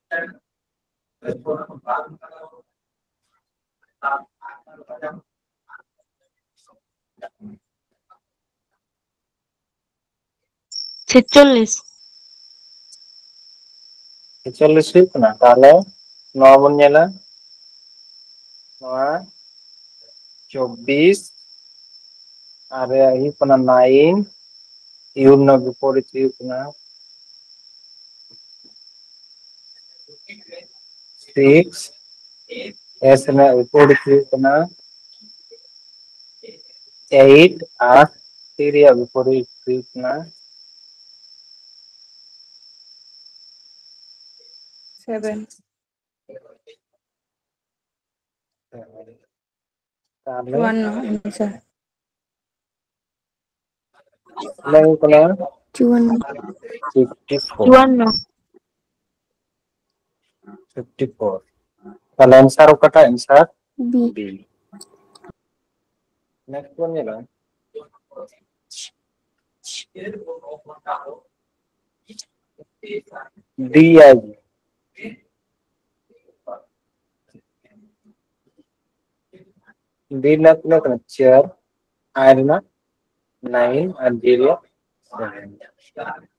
ᱪᱷᱮᱪᱪᱚᱞᱞᱤᱥ᱾ ᱪᱷᱮᱪᱪᱚᱞᱞᱤᱥ ᱦᱩᱭᱩᱜ ᱠᱟᱱᱟ᱾ ᱛᱟᱦᱞᱮ ᱱᱚᱣᱟ ᱵᱚᱱ ᱧᱮᱞᱟ, ᱱᱚᱣᱟ ᱪᱚᱵᱵᱤᱥ, ᱟᱨ ᱨᱮᱭᱟᱜ ᱦᱩᱭᱩᱜ ᱠᱟᱱᱟ ᱱᱟᱭᱤᱱ, ᱤᱭᱩ ᱨᱮᱱᱟᱜ ᱵᱤᱯᱚᱨᱤᱛ ᱦᱩᱭᱩᱜ ᱠᱟᱱᱟ ᱥᱤᱠᱥ, ᱮᱥ ᱨᱮᱱᱟᱜ ᱵᱤᱯᱚᱨᱤᱛ ᱦᱩᱭᱩᱜ ᱠᱟᱱᱟ ᱮᱭᱤᱴ, ᱟᱨ ᱴᱤ ᱨᱮᱭᱟᱜ ᱵᱤᱯᱚᱨᱤᱛ ᱦᱩᱭᱩᱜ ᱠᱟᱱᱟ ᱥᱮᱵᱷᱮᱱ᱾ ᱛᱟᱦᱞᱮ ᱪᱩᱣᱟᱱᱱᱚ ᱟᱱᱥᱟᱨ᱾ ᱞᱟᱹᱭ ᱠᱟᱱᱟ ᱪᱩᱣᱟᱱᱱᱚ᱾ Fifty four. ᱪᱩᱣᱟᱱᱱᱚ᱾ Fifty four. ᱛᱟᱦᱞᱮ ᱟᱱᱥᱟᱨ ᱚᱠᱟᱴᱟᱜ? ᱟᱱᱥᱟᱨ ᱵᱤ᱾ ᱵᱤ᱾ ᱱᱮᱠᱥᱴ ᱵᱚᱱ ᱧᱮᱞᱟ ᱰᱤ ᱟᱭ᱾ ᱰᱤ ᱨᱮᱱᱟᱜ ᱛᱤᱱᱟᱹᱜ ᱠᱟᱱᱟ? ᱪᱟᱨ, ᱟᱭ ᱨᱮᱱᱟᱜ ᱱᱟᱭᱤᱱ ᱟᱨ ᱡᱮ ᱨᱮᱭᱟᱜ ᱥᱮᱵᱷᱮᱱ᱾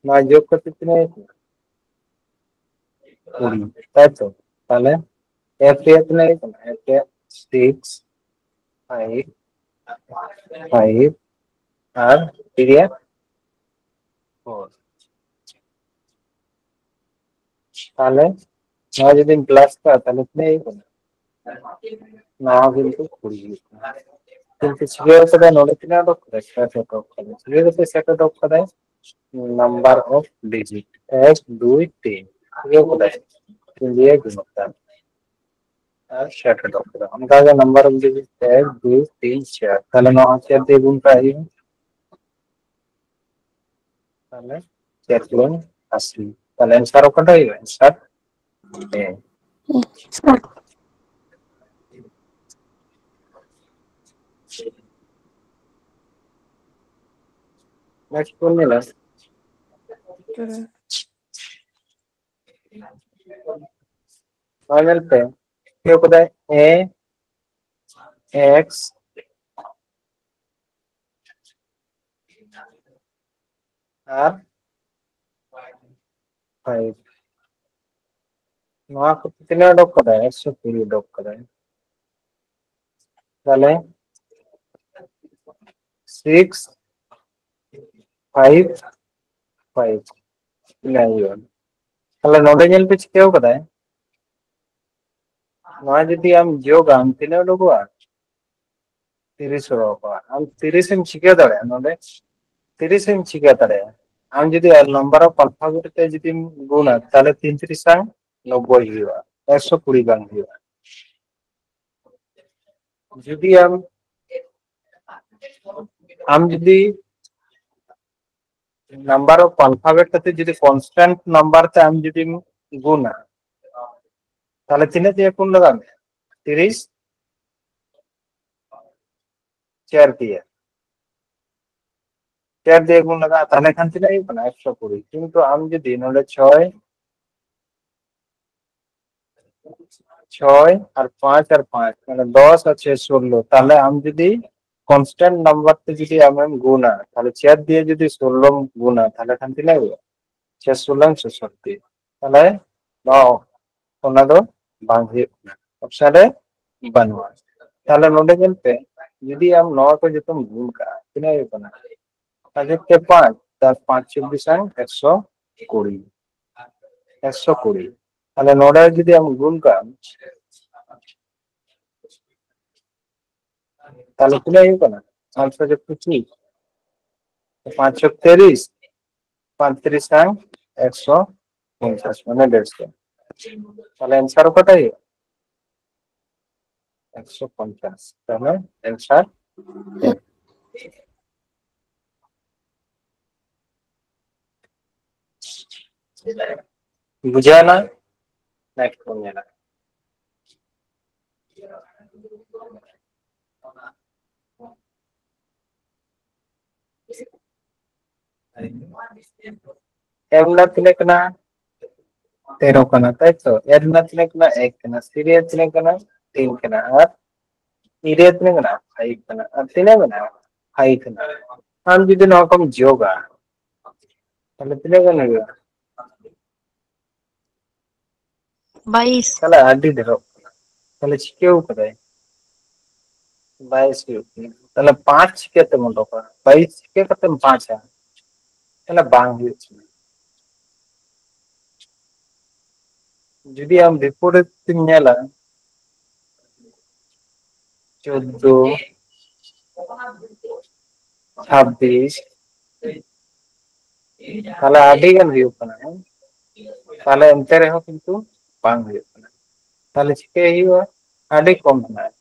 ᱱᱚᱣᱟ ᱡᱳᱜᱽ ᱠᱟᱛᱮ ᱛᱤᱱᱟᱹᱜ ᱦᱩᱭᱩᱜ ᱠᱟᱱᱟ? ᱠᱩᱲᱤ, ᱛᱟᱭ ᱛᱚ? ᱛᱟᱦᱞᱮ ᱮᱯᱷ ᱨᱮᱭᱟᱜ ᱛᱤᱱᱟᱹᱜ ᱦᱩᱭᱩᱜ ᱠᱟᱱᱟ? ᱮᱯᱷ ᱨᱮᱭᱟᱜ ᱥᱤᱠᱥ, ᱯᱷᱟᱭᱤᱵᱷ, ᱯᱷᱟᱭᱤᱵᱷ ᱟᱨ ᱴᱤ ᱨᱮᱭᱟᱜ ᱯᱷᱳᱨ᱾ ᱛᱟᱦᱞᱮ ᱱᱚᱣᱟ ᱡᱩᱫᱤᱢ ᱯᱞᱟᱥ ᱠᱟᱜᱼᱟ, ᱛᱟᱦᱞᱮ ᱛᱤᱱᱟᱹᱜ ᱦᱩᱭᱩᱜ ᱠᱟᱱᱟ? ᱱᱚᱣᱟ ᱠᱤᱱᱛᱩ ᱠᱩᱲᱤ ᱦᱩᱭᱩᱜ ᱠᱟᱱᱟ᱾ ᱠᱤᱱᱛᱩ ᱪᱤᱠᱟᱹ ᱠᱟᱫᱟᱭ, ᱱᱚᱰᱮ ᱛᱤᱱᱟᱹᱜ ᱚᱰᱚᱠ ᱠᱟᱫᱟᱭ? ᱥᱮᱴ ᱚᱰᱚᱠ ᱠᱟᱫᱟᱭ᱾ ᱪᱤᱠᱟᱹ ᱠᱟᱛᱮ ᱥᱮᱴ ᱚᱰᱚᱠ ᱠᱟᱫᱟᱭ? ᱱᱟᱢᱵᱟᱨ ᱚᱯᱷ ᱰᱤᱡᱤᱴ, ᱮᱠ, ᱫᱩᱭ, ᱛᱤᱱ᱾ ᱪᱤᱠᱟᱹ ᱠᱟᱫᱟᱭ? ᱤᱱᱰᱤᱭᱟ ᱜᱩᱱᱚᱛᱟ ᱟᱨ ᱥᱮᱴ ᱚᱰᱚᱠ ᱠᱟᱫᱟ᱾ ᱚᱱᱠᱟᱜᱮ ᱱᱟᱢᱵᱟᱨ ᱚᱯᱷ ᱰᱤᱡᱤᱴ ᱮᱠ, ᱫᱩᱭ, ᱛᱤᱱ, ᱪᱟᱨ᱾ ᱛᱟᱦᱞᱮ ᱱᱚᱣᱟ ᱪᱮᱫ ᱫᱤᱭᱮ ᱜᱩᱱ ᱠᱟᱜ ᱦᱩᱭᱩᱜᱼᱟ? ᱛᱟᱦᱞᱮ ᱪᱟᱨ ᱫᱩᱱ ᱟᱥᱤ᱾ ᱛᱟᱦᱞᱮ ᱟᱱᱥᱟᱨ ᱚᱠᱟᱴᱟᱜ ᱦᱩᱭᱩᱜᱼᱟ? ᱟᱱᱥᱟᱨ ᱮ᱾ ᱱᱮᱠᱥᱴ ᱵᱚᱱ ᱧᱮᱞᱟ᱾ ᱱᱚᱣᱟ ᱧᱮᱞ ᱯᱮ, ᱪᱮᱫ ᱠᱟᱫᱟᱭ? A X R five. ᱱᱚᱣᱟ ᱠᱚ ᱛᱤᱱᱟᱹᱜ ᱚᱰᱚᱠ ᱠᱟᱫᱟᱭ? ᱮᱠᱥᱚ ᱠᱩᱲᱤ ᱚᱰᱚᱠ ᱠᱟᱫᱟᱭ᱾ ᱛᱟᱦᱞᱮ ᱥᱤᱠᱥ ᱯᱷᱟᱭᱤᱵᱷ ᱯᱷᱟᱭᱤᱵᱷ᱾ ᱤᱱᱟᱹ ᱦᱩᱭᱩᱜᱼᱟ᱾ ᱛᱟᱦᱞᱮ ᱱᱚᱰᱮ ᱧᱮᱞ ᱯᱮ, ᱪᱤᱠᱟᱹᱣ ᱠᱟᱫᱟᱭ, ᱱᱚᱣᱟ ᱡᱩᱫᱤ ᱟᱢ ᱡᱳᱜᱟᱢ, ᱛᱤᱱᱟᱹᱜ ᱩᱰᱩᱠᱚᱜᱼᱟ? ᱛᱤᱨᱤᱥ ᱩᱰᱩᱠᱚᱜᱼᱟ᱾ ᱟᱢ ᱛᱤᱨᱤᱥ ᱮᱢ ᱪᱤᱠᱟᱹ ᱫᱟᱲᱮᱭᱟᱜᱼᱟ ᱱᱚᱰᱮ? ᱛᱤᱨᱤᱥ ᱮᱢ ᱪᱤᱠᱟᱹ ᱫᱟᱲᱮᱭᱟᱜᱼᱟ? ᱟᱢ ᱡᱩᱫᱤ number of alphabet ᱛᱮ ᱡᱩᱫᱤᱢ ᱜᱩᱱᱟ, ᱛᱟᱦᱞᱮ ᱛᱤᱱ ᱛᱤᱨᱤᱥᱟᱝ ᱱᱚᱵᱵᱳᱭ ᱦᱩᱭᱩᱜᱼᱟ, ᱮᱠᱥᱚ ᱠᱩᱲᱤ ᱵᱟᱝ ᱦᱩᱭᱩᱜᱼᱟ᱾ ᱡᱩᱫᱤ ᱟᱢ, ᱟᱢ ᱡᱩᱫᱤ number of alphabet ᱠᱟᱛᱮ ᱡᱩᱫᱤ constant number ᱛᱮ ᱟᱢ ᱡᱩᱫᱤᱢ ᱜᱩᱱᱟ, ᱛᱟᱦᱞᱮ ᱛᱤᱱᱟᱹᱜ ᱫᱤᱭᱮ ᱜᱩᱱ ᱞᱟᱜᱟᱣ ᱢᱮᱭᱟ? ᱛᱤᱨᱤᱥ᱾ ᱪᱟᱨ ᱫᱤᱭᱮ, ᱪᱟᱨ ᱫᱤᱭᱮ ᱜᱩᱱ ᱞᱟᱜᱟᱜᱼᱟ, ᱛᱟᱦᱞᱮ ᱠᱷᱟᱱ ᱛᱤᱱᱟᱹᱜ ᱦᱩᱭᱩᱜ ᱠᱟᱱᱟ? ᱮᱠᱥᱚ ᱠᱩᱲᱤ᱾ ᱠᱤᱱᱛᱩ ᱟᱢ ᱡᱩᱫᱤ ᱱᱚᱰᱮ ᱪᱷᱚᱭ, ᱪᱷᱚᱭ ᱟᱨ ᱯᱟᱸᱪ ᱟᱨ ᱯᱟᱸᱪ, ᱢᱟᱱᱮ ᱫᱚᱥ ᱟᱨ ᱪᱷᱚᱭ ᱥᱳᱞᱞᱳ, ᱛᱟᱦᱞᱮ ᱟᱢ ᱡᱩᱫᱤ constant number ᱛᱮ ᱡᱩᱫᱤ ᱟᱢᱮᱢ ᱜᱩᱱᱟ, ᱛᱟᱦᱞᱮ ᱪᱟᱨ ᱫᱤᱭᱮ ᱡᱩᱫᱤ ᱥᱳᱞᱞᱳᱢ ᱜᱩᱱᱟ, ᱛᱟᱦᱞᱮ ᱠᱷᱟᱱ ᱛᱤᱱᱟᱹᱜ ᱦᱩᱭᱩᱜᱼᱟ? ᱪᱷᱚᱭ ᱥᱳᱞᱞᱳ ᱪᱷᱚᱥᱚᱴᱴᱤ᱾ ᱛᱟᱦᱞᱮ ᱱᱚᱣᱟ, ᱚᱱᱟ ᱫᱚ ᱵᱟᱝ ᱦᱩᱭᱩᱜ ᱠᱟᱱᱟ, ᱚᱯᱥᱮᱱ ᱨᱮ ᱵᱟᱹᱱᱩᱜᱼᱟ᱾ ᱛᱟᱦᱞᱮ ᱱᱚᱰᱮ ᱧᱮᱞ ᱯᱮ, ᱡᱩᱫᱤ ᱟᱢ ᱱᱚᱣᱟ ᱠᱚ ᱡᱚᱛᱚᱢ ᱜᱩᱱ ᱠᱟᱜᱼᱟ, ᱛᱤᱱᱟᱹᱜ ᱦᱩᱭᱩᱜ ᱠᱟᱱᱟ? ᱯᱟᱸᱪ ᱛᱮ ᱯᱟᱸᱪ, ᱛᱟᱨ ᱯᱟᱸᱪ ᱪᱚᱵᱵᱤᱥ ᱟᱝ ᱮᱠᱥᱚ ᱠᱩᱲᱤ, ᱮᱠᱥᱚ ᱠᱩᱲᱤ᱾ ᱛᱟᱦᱞᱮ ᱱᱚᱰᱮ ᱡᱩᱫᱤ ᱟᱢ ᱜᱩᱱ ᱠᱟᱜᱼᱟᱢ, ᱛᱟᱦᱞᱮ ᱛᱤᱱᱟᱹᱜ ᱦᱩᱭᱩᱜ ᱠᱟᱱᱟ? ᱯᱟᱸᱪ ᱯᱟᱸᱪ ᱯᱚᱸᱪᱤᱥ, ᱯᱟᱸᱪ ᱪᱷᱚᱠ ᱛᱤᱨᱤᱥ, ᱯᱟᱸᱪ ᱛᱤᱨᱤᱥ ᱟᱝ ᱮᱠᱥᱚ ᱯᱚᱧᱪᱟᱥ, ᱢᱟᱱᱮ ᱰᱮᱲᱥᱚ᱾ ᱛᱟᱦᱞᱮ answer ᱚᱠᱟᱴᱟᱜ ᱦᱩᱭᱩᱜᱼᱟ? ᱮᱠᱥᱚ ᱯᱚᱧᱪᱟᱥ᱾ ᱛᱟᱦᱞᱮ answer ᱵᱩᱡᱷᱟᱹᱣ ᱮᱱᱟ? Next ᱵᱚᱱ ᱧᱮᱞᱟ᱾ M ᱨᱮᱱᱟᱜ ᱛᱤᱱᱟᱹᱜ ᱠᱟᱱᱟ? ᱛᱮᱨᱚ ᱠᱟᱱᱟ, ᱛᱟᱭ ᱛᱚ? A ᱨᱮᱱᱟᱜ ᱛᱤᱱᱟᱹᱜ ᱠᱟᱱᱟ? ᱮᱠ ᱠᱟᱱᱟ᱾ C ᱨᱮᱭᱟᱜ ᱛᱤᱱᱟᱹᱜ ᱠᱟᱱᱟ? ᱛᱤᱱ ᱠᱟᱱᱟ᱾ ᱟᱨ E ᱨᱮᱭᱟᱜ ᱛᱤᱱᱟᱹᱜ ᱠᱟᱱᱟ? ᱯᱷᱟᱭᱤᱵᱷ ᱠᱟᱱᱟ᱾ ᱟᱨ ᱛᱤᱱᱟᱹᱜ ᱢᱮᱱᱟᱜᱼᱟ? ᱯᱷᱟᱭᱤᱵᱷ ᱠᱟᱱᱟ᱾ ᱟᱢ ᱡᱩᱫᱤ ᱱᱚᱣᱟ ᱠᱚᱢ ᱡᱳᱜᱟ, ᱛᱟᱦᱞᱮ ᱛᱤᱱᱟᱹᱜ ᱜᱟᱱ ᱦᱩᱭᱩᱜᱼᱟ? ᱵᱟᱭᱤᱥ᱾ ᱛᱟᱦᱞᱮ ᱟᱹᱰᱤ ᱰᱷᱮᱨᱚᱜ ᱠᱟᱱᱟ᱾ ᱛᱟᱦᱞᱮ ᱪᱤᱠᱟᱹᱣ ᱠᱟᱫᱟᱭ? ᱵᱟᱭᱤᱥ ᱦᱩᱭᱩᱜ ᱠᱟᱱᱟ᱾ ᱛᱟᱦᱞᱮ ᱯᱟᱸᱪ ᱪᱤᱠᱟᱹᱛᱮᱢ ᱩᱰᱩᱠᱟ? ᱵᱟᱭᱤᱥ ᱪᱤᱠᱟᱹ ᱠᱟᱛᱮᱢ ᱯᱟᱸᱪᱟ? ᱛᱟᱦᱞᱮ ᱵᱟᱝ ᱦᱩᱭᱩᱜ ᱠᱟᱱᱟ᱾ ᱡᱩᱫᱤ ᱟᱢ ᱵᱤᱯᱚᱨᱤᱛ ᱛᱮᱢ ᱧᱮᱞᱟ, ᱪᱳᱫᱫᱳ, ᱪᱷᱟᱵᱵᱤᱥ, ᱛᱟᱦᱞᱮ ᱟᱹᱰᱤ ᱜᱟᱱ ᱦᱩᱭᱩᱜ ᱠᱟᱱᱟ, ᱦᱮᱸ? ᱛᱟᱦᱞᱮ ᱮᱱᱛᱮ ᱨᱮᱦᱚᱸ ᱠᱤᱱᱛᱩ ᱵᱟᱝ ᱦᱩᱭᱩᱜ ᱠᱟᱱᱟ᱾ ᱛᱟᱦᱞᱮ ᱪᱤᱠᱟᱹᱭ ᱦᱩᱭᱩᱜᱼᱟ? ᱟᱹᱰᱤ ᱠᱚᱢ ᱢᱮᱱᱟᱜᱼᱟ᱾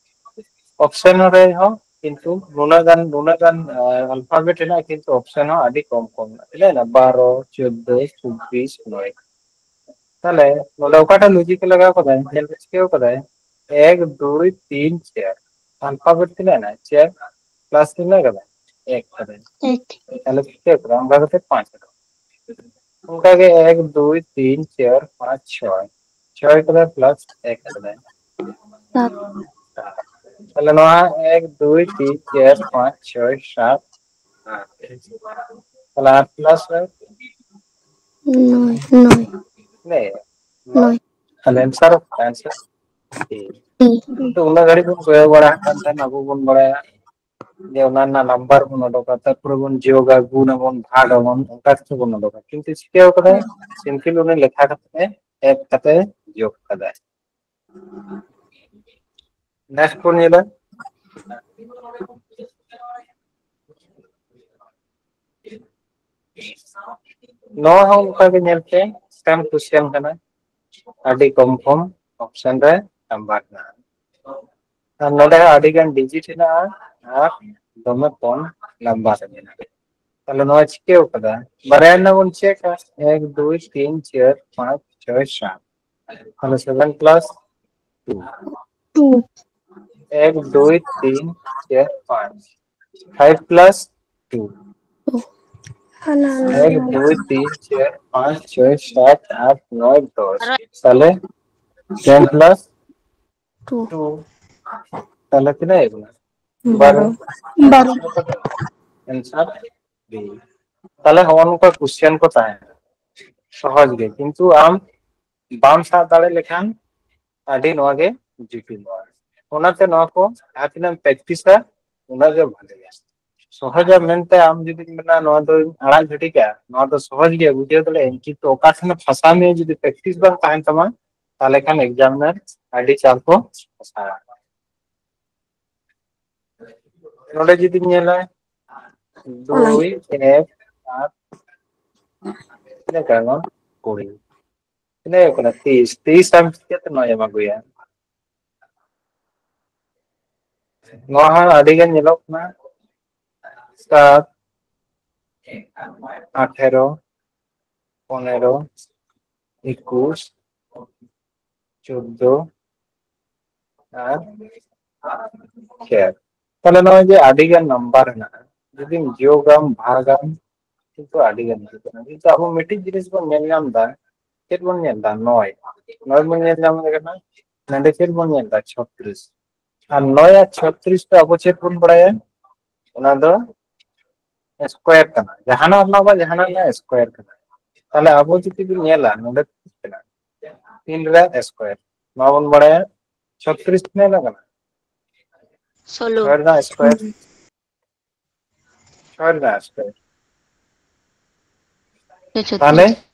ᱚᱯᱥᱮᱱ ᱨᱮᱦᱚᱸ ᱠᱤᱱᱛᱩ ᱱᱩᱱᱟᱹᱜ ᱜᱟᱱ, ᱱᱩᱱᱟᱹᱜ ᱜᱟᱱ ᱟᱞᱯᱷᱟᱵᱮᱴ ᱨᱮᱱᱟᱜ ᱠᱤᱱᱛᱩ ᱚᱯᱥᱮᱱ ᱦᱚᱸ ᱟᱹᱰᱤ ᱠᱚᱢ ᱠᱚᱢ ᱢᱮᱱᱟᱜᱼᱟ᱾ ᱛᱤᱱᱟᱹᱜ ᱢᱮᱱᱟᱜᱼᱟ? ᱵᱟᱨᱚ, ᱪᱳᱫᱫᱳ, ᱪᱚᱵᱵᱤᱥ, ᱱᱚᱭ᱾ ᱛᱟᱦᱞᱮ ᱱᱚᱰᱮ ᱚᱠᱟᱴᱟᱜ ᱞᱚᱡᱤᱠ ᱞᱟᱜᱟᱣ ᱠᱟᱫᱟᱭ? ᱧᱮᱞ ᱯᱮ, ᱪᱤᱠᱟᱹᱣ ᱠᱟᱫᱟᱭ? ᱮᱠ, ᱫᱩᱭ, ᱛᱤᱱ, ᱪᱟᱨ᱾ ᱟᱞᱯᱷᱟᱵᱮᱴ ᱛᱤᱱᱟᱹᱜ ᱢᱮᱱᱟᱜᱼᱟ? ᱪᱟᱨ ᱯᱞᱟᱥ ᱛᱤᱱᱟᱹᱜ ᱠᱟᱫᱟᱭ? ᱮᱠ ᱠᱟᱫᱟᱭ᱾ ᱮᱠ᱾ ᱛᱟᱦᱞᱮ ᱪᱤᱠᱟᱹᱣ ᱠᱟᱫᱟᱭ? ᱚᱱᱠᱟ ᱠᱟᱛᱮ ᱯᱟᱸᱪ ᱠᱟᱫᱟᱭ᱾ ᱚᱱᱠᱟᱜᱮ ᱮᱠ, ᱫᱩᱭ, ᱛᱤᱱ, ᱪᱟᱨ, ᱯᱟᱸᱪ, ᱪᱷᱚᱭ᱾ ᱪᱷᱚᱭ ᱠᱟᱫᱟᱭ ᱯᱞᱟᱥ ᱮᱠ ᱠᱟᱫᱟᱭ᱾ ᱥᱟᱛ᱾ ᱛᱟᱦᱞᱮ ᱱᱚᱣᱟ ᱮᱠ, ᱫᱩᱭ, ᱛᱤᱱ, ᱪᱟᱨ, ᱯᱟᱸᱪ, ᱪᱷᱚᱭ, ᱥᱟᱛ᱾ ᱛᱟᱦᱞᱮ ᱟᱴ ᱯᱞᱟᱥ ᱮᱠ? ᱱᱚᱭ, ᱱᱚᱭ᱾ ᱱᱮ? ᱱᱚᱭ᱾ ᱛᱟᱦᱞᱮ ᱮᱱᱥᱟᱨ, ᱮᱱᱥᱟᱨ ᱛᱚ ᱩᱱᱟᱹᱜ ᱜᱷᱟᱹᱲᱤᱡ ᱵᱚᱱ ᱠᱚᱭᱚᱜ ᱵᱟᱲᱟ ᱟᱠᱟᱱ ᱛᱟᱦᱮᱱ, ᱟᱵᱚ ᱵᱚᱱ ᱵᱟᱲᱟᱭᱟ ᱡᱮ ᱚᱱᱟ ᱨᱮᱱᱟᱜ ᱱᱟᱢᱵᱟᱨ ᱵᱚᱱ ᱚᱰᱚᱠᱟ, ᱛᱟᱨᱯᱚᱨᱮ ᱵᱚᱱ ᱡᱳᱜᱟ, ᱜᱩᱱ ᱟᱵᱚᱱ, ᱵᱷᱟᱜᱽ ᱟᱵᱚᱱ, ᱚᱱᱠᱟ ᱠᱟᱛᱮ ᱵᱚᱱ ᱚᱰᱚᱠᱟ᱾ ᱠᱤᱱᱛᱩ ᱪᱤᱠᱟᱹᱣ ᱠᱟᱫᱟᱭ? ᱥᱤᱢᱯᱤᱞ ᱩᱱᱤ ᱞᱮᱠᱷᱟ ᱠᱟᱛᱮ ᱮᱯ ᱠᱟᱛᱮ ᱡᱳᱜ ᱠᱟᱫᱟᱭ᱾ ᱱᱮᱠᱥᱴ ᱵᱚᱱ ᱧᱮᱞᱟ᱾ ᱱᱚᱣᱟ ᱦᱚᱸ ᱚᱱᱠᱟ ᱜᱮ ᱧᱮᱞ ᱯᱮ, ᱥᱮᱢ ᱴᱩ ᱥᱮᱢ ᱠᱟᱱᱟ, ᱟᱹᱰᱤ ᱠᱚᱢ ᱠᱚᱢ ᱚᱯᱥᱮᱱ ᱨᱮ ᱱᱟᱢᱵᱟᱨ ᱦᱮᱱᱟᱜᱼᱟ᱾ ᱟᱨ ᱱᱚᱰᱮ ᱦᱚᱸ ᱟᱹᱰᱤ ᱜᱟᱱ ᱰᱤᱡᱤᱴ ᱦᱮᱱᱟᱜᱼᱟ ᱟᱨ ᱫᱚᱢᱮ ᱠᱚᱢ ᱱᱟᱢᱵᱟᱨ ᱢᱮᱱᱟᱜᱼᱟ᱾ ᱛᱟᱦᱞᱮ ᱱᱚᱣᱟ ᱪᱤᱠᱟᱹᱣ ᱠᱟᱫᱟ? ᱵᱟᱨᱭᱟ ᱨᱮᱱᱟᱜ ᱵᱚᱱ ᱪᱮᱠᱟ, ᱮᱠ, ᱫᱩᱭ, ᱛᱤᱱ, ᱪᱟᱨ, ᱯᱟᱸᱪ, ᱪᱷᱚᱭ, ᱥᱟᱛ᱾ ᱛᱟᱦᱞᱮ ᱥᱮᱵᱷᱮᱱ ᱯᱞᱟᱥ ᱴᱩ᱾ ᱴᱩ᱾ ᱮᱠ, ᱫᱩᱭ, ᱛᱤᱱ, ᱪᱟᱨ, ᱯᱟᱸᱪ᱾ Five plus two. ᱦᱟᱱᱟ ᱮᱠ, ᱫᱩᱭ, ᱛᱤᱱ, ᱪᱟᱨ, ᱯᱟᱸᱪ, ᱪᱷᱚᱭ, ᱥᱟᱛ, ᱟᱴ, ᱱᱚᱭ, ᱫᱚᱥ᱾ ᱛᱟᱦᱞᱮ ᱴᱮᱱ ᱯᱞᱟᱥ ᱴᱩ᱾ ᱴᱩ᱾ ᱛᱟᱦᱞᱮ ᱛᱤᱱᱟᱹᱜ ᱦᱩᱭᱩᱜ ᱠᱟᱱᱟ? ᱵᱟᱨᱚ᱾ ᱵᱟᱨᱚ᱾ ᱮᱱᱥᱟᱨ ᱵᱤ᱾ ᱛᱟᱦᱞᱮ ᱦᱚᱸᱜᱼᱚ ᱱᱚᱝᱠᱟ ᱠᱚᱥᱪᱮᱱ ᱠᱚ ᱛᱟᱦᱮᱱᱟ, ᱥᱚᱦᱚᱡ ᱜᱮ, ᱠᱤᱱᱛᱩ ᱟᱢ ᱵᱟᱢ ᱥᱟᱵ ᱫᱟᱲᱮ ᱞᱮᱠᱷᱟᱱ ᱟᱹᱰᱤ ᱱᱚᱣᱟ ᱜᱮ ᱡᱚᱴᱤᱞᱚᱜᱼᱟ᱾ ᱚᱱᱟᱛᱮ ᱱᱚᱣᱟ ᱠᱚ ᱡᱟᱦᱟᱸ ᱛᱤᱱᱟᱹᱜ ᱮᱢ ᱯᱨᱮᱠᱴᱤᱥᱟ, ᱩᱱᱟᱹᱜ ᱜᱮ ᱵᱷᱟᱜᱮᱭᱟ᱾ ᱥᱚᱦᱚᱡᱟ ᱢᱮᱱᱛᱮ ᱟᱢ ᱡᱩᱫᱤᱢ ᱢᱮᱱᱟ ᱱᱚᱣᱟ ᱫᱚᱧ ᱟᱲᱟᱜ ᱜᱤᱰᱤ ᱠᱟᱜᱼᱟ, ᱱᱚᱣᱟ ᱫᱚ ᱥᱚᱦᱚᱡ ᱜᱮᱭᱟ, ᱵᱩᱡᱷᱟᱹᱣ ᱫᱟᱲᱮᱭᱟᱜᱼᱟᱹᱧ, ᱠᱤᱱᱛᱩ ᱚᱠᱟ ᱥᱮᱱ ᱯᱷᱟᱥᱟᱣ ᱢᱮᱭᱟ ᱡᱩᱫᱤ practice ᱵᱟᱝ ᱛᱟᱦᱮᱱ ᱛᱟᱢᱟ, ᱛᱟᱦᱚᱞᱮ ᱠᱷᱟᱱ examiner ᱟᱹᱰᱤ ᱪᱟᱬ ᱠᱚ ᱯᱷᱟᱥᱟᱣᱟ᱾ ᱱᱚᱰᱮ ᱡᱩᱫᱤᱧ ᱧᱮᱞᱟ ᱫᱩᱭ ᱮᱠ ᱥᱟᱛ, ᱛᱤᱱᱟᱹᱜ ᱠᱟᱱᱟ? ᱠᱩᱲᱤ᱾ ᱛᱤᱱᱟᱹᱜ ᱦᱩᱭᱩᱜ ᱠᱟᱱᱟ? ᱛᱤᱥ᱾ ᱛᱤᱥ ᱟᱢ ᱪᱤᱠᱟᱹᱛᱮ ᱱᱚᱣᱟ ᱮᱢ ᱟᱹᱜᱩᱭᱟ? ᱱᱚᱣᱟ ᱦᱚᱸ ᱟᱹᱰᱤ ᱜᱟᱱ ᱧᱮᱞᱚᱜ ᱠᱟᱱᱟ᱾ ᱥᱟᱛ, ᱟᱴᱷᱮᱨᱚ, ᱯᱚᱱᱮᱨᱚ, ᱮᱠᱩᱥ, ᱪᱳᱫᱫᱳ ᱟᱨ ᱪᱟᱨ᱾ ᱛᱟᱦᱞᱮ ᱱᱚᱜᱼᱚᱭ ᱡᱮ ᱟᱹᱰᱤ ᱜᱟᱱ ᱱᱟᱢᱵᱟᱨ ᱦᱮᱱᱟᱜᱼᱟ, ᱡᱩᱫᱤᱢ ᱡᱳᱜᱟᱢ, ᱵᱷᱟᱜᱟᱢ, ᱠᱤᱱᱛᱩ ᱟᱹᱰᱤ ᱜᱟᱱ ᱦᱤᱡᱩᱜ ᱠᱟᱱᱟ, ᱠᱤᱱᱛᱩ ᱟᱵᱚ ᱢᱤᱫᱴᱤᱡ ᱡᱤᱱᱤᱥ ᱵᱚᱱ ᱧᱮᱞ ᱧᱟᱢ ᱮᱫᱟ᱾ ᱪᱮᱫ ᱵᱚᱱ ᱧᱮᱞ ᱮᱫᱟ? ᱱᱚᱭ᱾ ᱱᱚᱭ ᱵᱚᱱ ᱧᱮᱞ ᱧᱟᱢ ᱮᱫᱟ ᱠᱟᱱᱟ᱾ ᱱᱚᱰᱮ ᱪᱮᱫ ᱵᱚᱱ ᱧᱮᱞ ᱮᱫᱟ? ᱪᱷᱚᱛᱨᱤᱥ᱾ ᱟᱨ ᱱᱚᱭ ᱟᱨ ᱪᱷᱚᱛᱨᱤᱥ ᱫᱚ ᱟᱵᱚ ᱪᱮᱫ ᱵᱚᱱ ᱵᱟᱲᱟᱭᱟ? ᱚᱱᱟ ᱫᱚ ᱥᱠᱚᱭᱟᱨ ᱠᱟᱱᱟ, ᱡᱟᱦᱟᱱᱟᱜ ᱨᱮᱱᱟᱜ ᱵᱟ ᱡᱟᱦᱟᱱᱟᱜ ᱨᱮᱱᱟᱜ ᱥᱠᱚᱭᱟᱨ ᱠᱟᱱᱟ᱾ ᱛᱟᱦᱞᱮ ᱟᱵᱚ ᱡᱩᱫᱤ ᱵᱚᱱ ᱧᱮᱞᱟ, ᱱᱚᱰᱮ ᱛᱤᱱ ᱨᱮᱭᱟᱜ ᱥᱠᱚᱭᱟᱨ? ᱱᱚᱣᱟ ᱵᱚᱱ ᱵᱟᱲᱟᱭᱟ ᱪᱷᱚᱛᱨᱤᱥ ᱛᱤᱱᱟᱹᱜ ᱨᱮᱱᱟᱜ ᱠᱟᱱᱟ? ᱥᱳᱞᱳ᱾ ᱪᱷᱚᱭ ᱨᱮᱱᱟᱜ ᱥᱠᱚᱭᱟᱨ᱾ ᱪᱷᱚᱭ ᱨᱮᱱᱟᱜ ᱥᱠᱚᱭᱟᱨ᱾ ᱪᱷᱚᱛᱨᱤᱥ᱾ ᱛᱟᱦᱞᱮ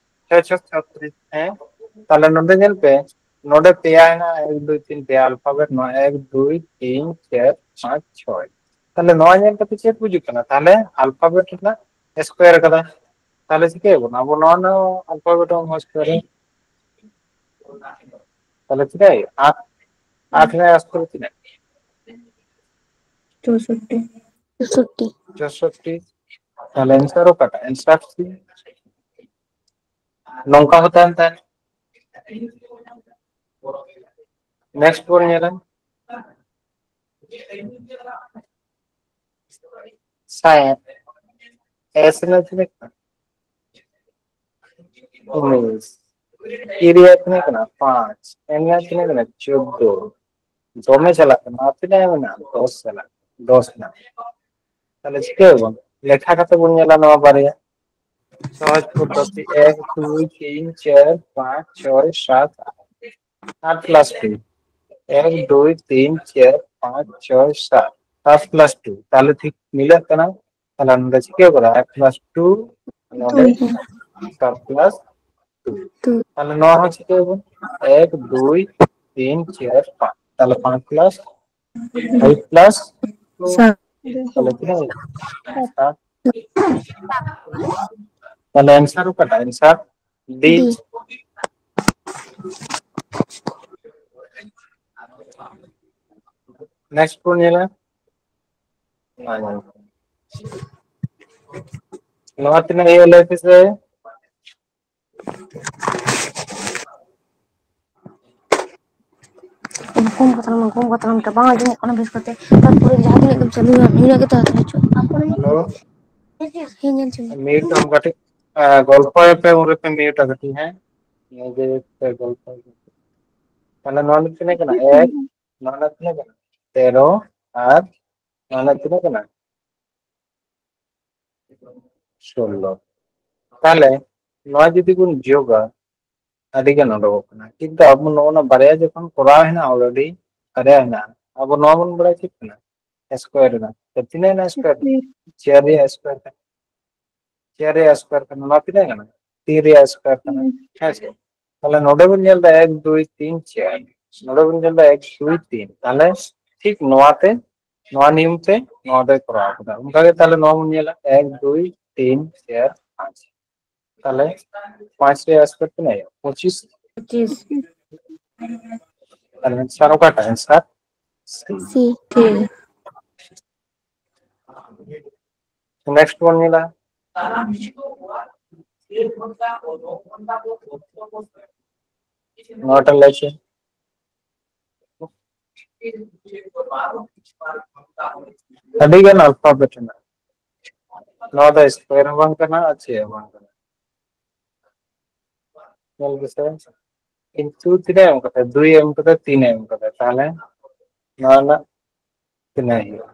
ᱪᱷᱚᱭ ᱪᱷᱚᱭ ᱪᱷᱚᱛᱨᱤᱥ, ᱦᱮᱸ᱾ ᱛᱟᱦᱞᱮ ᱱᱚᱰᱮ ᱧᱮᱞ ᱯᱮ, ᱱᱚᱰᱮ ᱯᱮᱭᱟ ᱦᱮᱱᱟᱜᱼᱟ, ᱮᱠ, ᱫᱩᱭ, ᱛᱤᱱ, ᱯᱮᱭᱟ alphabet, ᱱᱚᱣᱟ ᱮᱠ, ᱫᱩᱭ, ᱛᱤᱱ, ᱪᱟᱨ, ᱯᱟᱸᱪ, ᱪᱷᱚᱭ᱾ ᱛᱟᱦᱞᱮ ᱱᱚᱣᱟ ᱧᱮᱞ ᱠᱟᱛᱮ ᱪᱮᱫ ᱵᱩᱡᱩᱜ ᱠᱟᱱᱟ? ᱛᱟᱦᱞᱮ alphabet ᱨᱮᱱᱟᱜ square ᱠᱟᱫᱟ᱾ ᱛᱟᱦᱞᱮ ᱪᱤᱠᱟᱹᱭᱟᱵᱚᱱ? ᱟᱵᱚ ᱱᱚᱣᱟ ᱨᱮᱱᱟᱜ alphabet ᱦᱚᱸ square ᱨᱮ᱾ ᱛᱟᱦᱞᱮ ᱪᱤᱠᱟᱹᱭ? ᱟᱴ, ᱟᱴ ᱨᱮᱱᱟᱜ square ᱛᱤᱱᱟᱹᱜ? ᱪᱳᱥᱳᱴᱴᱤ᱾ ᱪᱳᱥᱳᱴᱴᱤ᱾ ᱪᱳᱥᱳᱴᱴᱤ᱾ ᱛᱟᱦᱞᱮ answer ᱚᱠᱟᱴᱟᱜ? Answer C᱾ ᱱᱚᱝᱠᱟ ᱦᱚᱸ ᱛᱟᱦᱮᱱ ᱛᱟᱦᱮᱱ᱾ Next ᱵᱚᱱ ᱧᱮᱞᱟ᱾ ᱥᱟᱭᱮᱱᱥ᱾ S ᱨᱮᱱᱟᱜ ᱛᱤᱱᱟᱹᱜ ᱠᱟᱱᱟ? ᱩᱱᱤᱥ᱾ E ᱨᱮᱭᱟᱜ ᱛᱤᱱᱟᱹᱜ ᱠᱟᱱᱟ? ᱯᱟᱸᱪ᱾ M ᱨᱮᱭᱟᱜ ᱛᱤᱱᱟᱹᱜ ᱠᱟᱱᱟ? ᱪᱳᱫᱫᱳ᱾ ᱫᱚᱢᱮ ᱪᱟᱞᱟᱜ ᱠᱟᱱᱟ᱾ ᱟᱨ ᱛᱤᱱᱟᱹᱜ ᱢᱮᱱᱟᱜᱼᱟ? ᱫᱚᱥ ᱪᱟᱞᱟᱜ ᱠᱟᱱᱟ᱾ ᱫᱚᱥ ᱢᱮᱱᱟᱜᱼᱟ᱾ ᱛᱟᱦᱞᱮ ᱪᱤᱠᱟᱹᱭᱟᱵᱚᱱ? ᱞᱮᱠᱷᱟ ᱠᱟᱛᱮ ᱵᱚᱱ ᱧᱮᱞᱟ ᱱᱚᱣᱟ ᱵᱟᱨᱭᱟ᱾ ᱥᱚᱦᱚᱡ ᱯᱚᱫᱽᱫᱷᱚᱛᱤ, ᱮᱠ, ᱫᱩᱭ, ᱛᱤᱱ, ᱪᱟᱨ, ᱯᱟᱸᱪ, ᱪᱷᱚᱭ, ᱥᱟᱛ, ᱟᱴ᱾ ᱟᱴ plus ᱛᱤᱱ, ᱮᱠ, ᱫᱩᱭ, ᱛᱤᱱ, ᱪᱟᱨ, ᱯᱟᱸᱪ, ᱪᱷᱚᱭ, ᱥᱟᱛ᱾ half plus two, ᱛᱟᱦᱞᱮ ᱴᱷᱤᱠ ᱢᱤᱞᱟᱹᱜ ᱠᱟᱱᱟ᱾ ᱛᱟᱦᱞᱮ ᱱᱚᱰᱮ ᱪᱤᱠᱟᱹ ᱠᱟᱱᱟ? Half plus two, ᱱᱚᱰᱮ half plus two᱾ ᱛᱟᱦᱞᱮ ᱱᱚᱣᱟ ᱦᱚᱸ ᱪᱤᱠᱟᱹ ᱟᱵᱚᱱ? ᱮᱠ, ᱫᱩᱭ, ᱛᱤᱱ, ᱪᱟᱨ, ᱯᱟᱸᱪ᱾ ᱛᱟᱦᱞᱮ ᱯᱟᱸᱪ plus five plus two᱾ ᱛᱟᱦᱞᱮ ᱛᱤᱱᱟᱹᱜ ᱦᱩᱭᱩᱜᱼᱟ? ᱥᱟᱛ᱾ ᱛᱟᱦᱞᱮ answer ᱚᱠᱟᱴᱟᱜ? Answer D᱾ D᱾ Next ᱵᱚᱱ ᱧᱮᱞᱟ᱾ ᱱᱚᱣᱟ ᱛᱤᱱᱟᱹᱜ ᱦᱩᱭᱩᱜᱼᱟ ᱞᱟᱹᱭ ᱯᱮᱥᱮ? ᱠᱚᱢ ᱠᱟᱛᱷᱟ ᱞᱮᱱᱟ, ᱠᱚᱢ ᱠᱟᱛᱷᱟ ᱞᱮᱱᱟ, ᱵᱟᱝ ᱟᱸᱡᱚᱢᱚᱜ ᱠᱟᱱᱟ ᱵᱮᱥ ᱠᱟᱛᱮ᱾ ᱛᱟᱨᱯᱚᱨᱮ ᱡᱟᱦᱟᱸ ᱛᱤᱱᱟᱹᱜ ᱜᱮᱢ ᱪᱟᱹᱞᱩᱭᱟ, ᱱᱤᱭᱟᱹ ᱜᱮ ᱛᱟᱦᱮᱸ ᱦᱚᱪᱚᱜ᱾ ᱦᱮᱞᱳ᱾ ᱦᱮᱸ, ᱧᱮᱞ ᱪᱚᱝ᱾ Mute ᱟᱢ ᱠᱟᱹᱴᱤᱡ, ᱟ, ᱜᱚᱞᱯᱚᱭ ᱯᱮ, ᱩᱱ ᱨᱮᱯᱮ mute ᱟ ᱠᱟᱹᱴᱤᱡ, ᱦᱮᱸ? ᱱᱤᱭᱟᱹ ᱜᱮ ᱯᱮ ᱜᱚᱞᱯᱚᱭ ᱯᱮ᱾ ᱛᱟᱦᱞᱮ ᱱᱚᱣᱟ ᱫᱚ ᱛᱤᱱᱟᱹᱜ ᱠᱟᱱᱟ? ᱮᱠ, ᱱᱚᱣᱟ ᱫᱚ ᱛᱤᱱᱟᱹᱜ ᱠᱟᱱᱟ? ᱛᱮᱨᱚ ᱟᱨ ᱱᱚᱣᱟ ᱫᱚ ᱛᱤᱱᱟᱹᱜ ᱠᱟᱱᱟ? ᱥᱳᱞᱞᱳ᱾ ᱛᱟᱦᱞᱮ ᱱᱚᱣᱟ ᱡᱩᱫᱤ ᱵᱚᱱ ᱡᱳᱜᱟ, ᱟᱹᱰᱤ ᱜᱟᱱ ᱩᱰᱩᱠᱚᱜ ᱠᱟᱱᱟ, ᱠᱤᱱᱛᱩ ᱟᱵᱚ ᱱᱚᱜᱼᱚ ᱱᱚᱣᱟ ᱵᱟᱨᱭᱟ ᱡᱚᱠᱷᱚᱱ ᱠᱚᱨᱟᱣ ᱦᱮᱱᱟᱜᱼᱟ, already ᱵᱟᱨᱭᱟ ᱦᱮᱱᱟᱜᱼᱟ, ᱟᱵᱚ ᱱᱚᱣᱟ ᱵᱚᱱ ᱵᱟᱲᱟᱭ ᱪᱮᱫ ᱠᱟᱱᱟ? Square ᱨᱮᱱᱟᱜ᱾ ᱛᱚ ᱛᱤᱱᱟᱹᱜ ᱦᱮᱱᱟᱜᱼᱟ square ᱨᱮ? ᱪᱟᱨ ᱨᱮᱭᱟᱜ square ᱠᱟᱱᱟ᱾ ᱪᱟᱨ ᱨᱮᱭᱟᱜ square ᱠᱟᱱᱟ, ᱱᱚᱣᱟ ᱛᱤᱱᱟᱹᱜ ᱠᱟᱱᱟ? ᱛᱤᱱ ᱨᱮᱭᱟᱜ square ᱠᱟᱱᱟ᱾ ᱦᱩᱸ᱾ ᱦᱮᱸ ᱥᱮ? ᱛᱟᱦᱞᱮ ᱱᱚᱰᱮ ᱵᱚᱱ ᱧᱮᱞ ᱮᱫᱟ ᱮᱠ, ᱫᱩᱭ, ᱛᱤᱱ, ᱪᱟᱨ᱾ ᱱᱚᱰᱮ ᱵᱚᱱ ᱧᱮᱞ ᱮᱫᱟ ᱮᱠ, ᱫᱩᱭ, ᱛᱤᱱ᱾ ᱛᱟᱦᱞᱮ ᱴᱷᱤᱠ ᱱᱚᱣᱟᱛᱮ, ᱱᱚᱣᱟ ᱱᱤᱭᱚᱢ ᱛᱮ ᱱᱚᱣᱟ ᱫᱚᱭ ᱠᱚᱨᱟᱣ ᱠᱟᱫᱟ᱾ ᱚᱱᱠᱟᱜᱮ ᱛᱟᱦᱞᱮ ᱱᱚᱣᱟ ᱵᱚᱱ ᱧᱮᱞᱟ ᱮᱠ, ᱫᱩᱭ, ᱛᱤᱱ, ᱪᱟᱨ, ᱯᱟᱸᱪ᱾ ᱛᱟᱦᱞᱮ ᱯᱟᱸᱪ ᱨᱮᱭᱟᱜ square ᱛᱤᱱᱟᱹᱜ ᱦᱩᱭᱩᱜᱼᱟ? ᱯᱚᱸᱪᱤᱥ᱾ ᱯᱚᱸᱪᱤᱥ᱾ ᱛᱟᱦᱞᱮ answer ᱚᱠᱟᱴᱟᱜ? Answer C᱾ C, ᱴᱷᱤᱠ᱾ Next ᱵᱚᱱ ᱧᱮᱞᱟ᱾ ᱱᱚᱣᱟᱴᱟᱜ ᱞᱟᱹᱭ ᱪᱮ? ᱟᱹᱰᱤ ᱜᱟᱱ alphabet ᱦᱮᱱᱟᱜᱼᱟ᱾ ᱱᱚᱣᱟ ᱫᱚ square ᱦᱚᱸ ᱵᱟᱝ ᱠᱟᱱᱟ ᱟᱨ ᱪᱮᱫ ᱦᱚᱸ ᱵᱟᱝ ᱠᱟᱱᱟ᱾ ᱧᱮᱞ ᱯᱮᱥᱮ, ᱠᱤᱱᱛᱩ ᱛᱤᱱᱟᱹᱜ ᱮᱢ ᱠᱟᱫᱟ? ᱫᱩᱭ ᱮᱢ ᱠᱟᱫᱟ, ᱛᱤᱱ ᱮᱢ ᱠᱟᱫᱟ, ᱛᱟᱦᱞᱮ ᱱᱚᱣᱟ ᱨᱮᱱᱟᱜ ᱛᱤᱱᱟᱹᱜ ᱦᱩᱭᱩᱜᱼᱟ?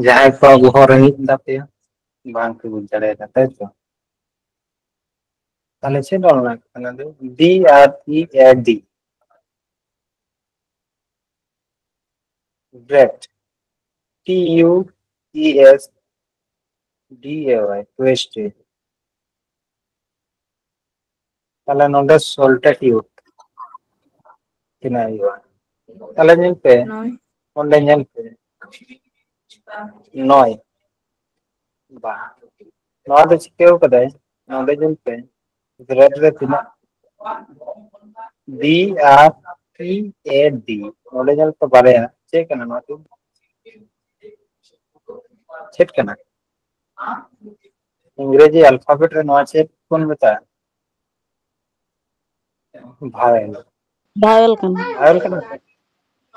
ᱡᱟᱦᱟᱸᱭ ᱠᱚᱣᱟᱜ ᱵᱚᱦᱚᱜ ᱨᱮ ᱢᱤᱫ ᱛᱟᱯᱮᱭᱟ, ᱵᱟᱝ ᱯᱮ ᱵᱩᱡᱽ ᱫᱟᱲᱮᱭᱟᱫᱟ, ᱛᱟᱭ ᱛᱚ? ᱛᱟᱦᱞᱮ ᱪᱮᱫ ᱚᱞ ᱢᱮᱱᱟᱜ ᱠᱟᱱᱟ? B R E A D, bread, T U E S D A Y, Tuesday. ᱛᱟᱦᱞᱮ ᱱᱚᱰᱮ ᱥᱚᱞᱴᱮ ᱴᱤᱭᱩᱴ ᱛᱤᱱᱟᱹᱜ ᱦᱩᱭᱩᱜᱼᱟ? ᱛᱟᱦᱞᱮ ᱧᱮᱞ ᱯᱮ, ᱱᱚᱭ᱾ ᱚᱸᱰᱮ ᱧᱮᱞ ᱯᱮ, ᱱᱚᱭ᱾ ᱵᱟᱝ, ᱱᱚᱣᱟ ᱫᱚ ᱪᱤᱠᱟᱹᱣ ᱠᱟᱫᱟᱭ? ᱱᱚᱰᱮ ᱧᱮᱞ ᱯᱮ, ᱵᱨᱮᱰ ᱨᱮ ᱛᱤᱱᱟᱹᱜ? ᱵᱤ ᱟᱨ ᱤ ᱮ ᱰᱤ᱾ ᱱᱚᱰᱮ ᱧᱮᱞ ᱯᱮ, ᱵᱟᱨᱭᱟ᱾ ᱪᱮᱫ ᱠᱟᱱᱟ ᱱᱚᱣᱟ ᱫᱚ? ᱪᱮᱫ ᱠᱟᱱᱟ? ᱤᱝᱨᱮᱡᱤ ᱟᱞᱯᱷᱟᱵᱮᱴ ᱨᱮ ᱱᱚᱣᱟ ᱪᱮᱫ ᱵᱚᱱ ᱢᱮᱛᱟᱜᱼᱟ? ᱵᱷᱟᱣᱮᱞ᱾ ᱵᱷᱟᱣᱮᱞ ᱠᱟᱱᱟ᱾ ᱵᱷᱟᱣᱮᱞ ᱠᱟᱱᱟ ᱥᱮ?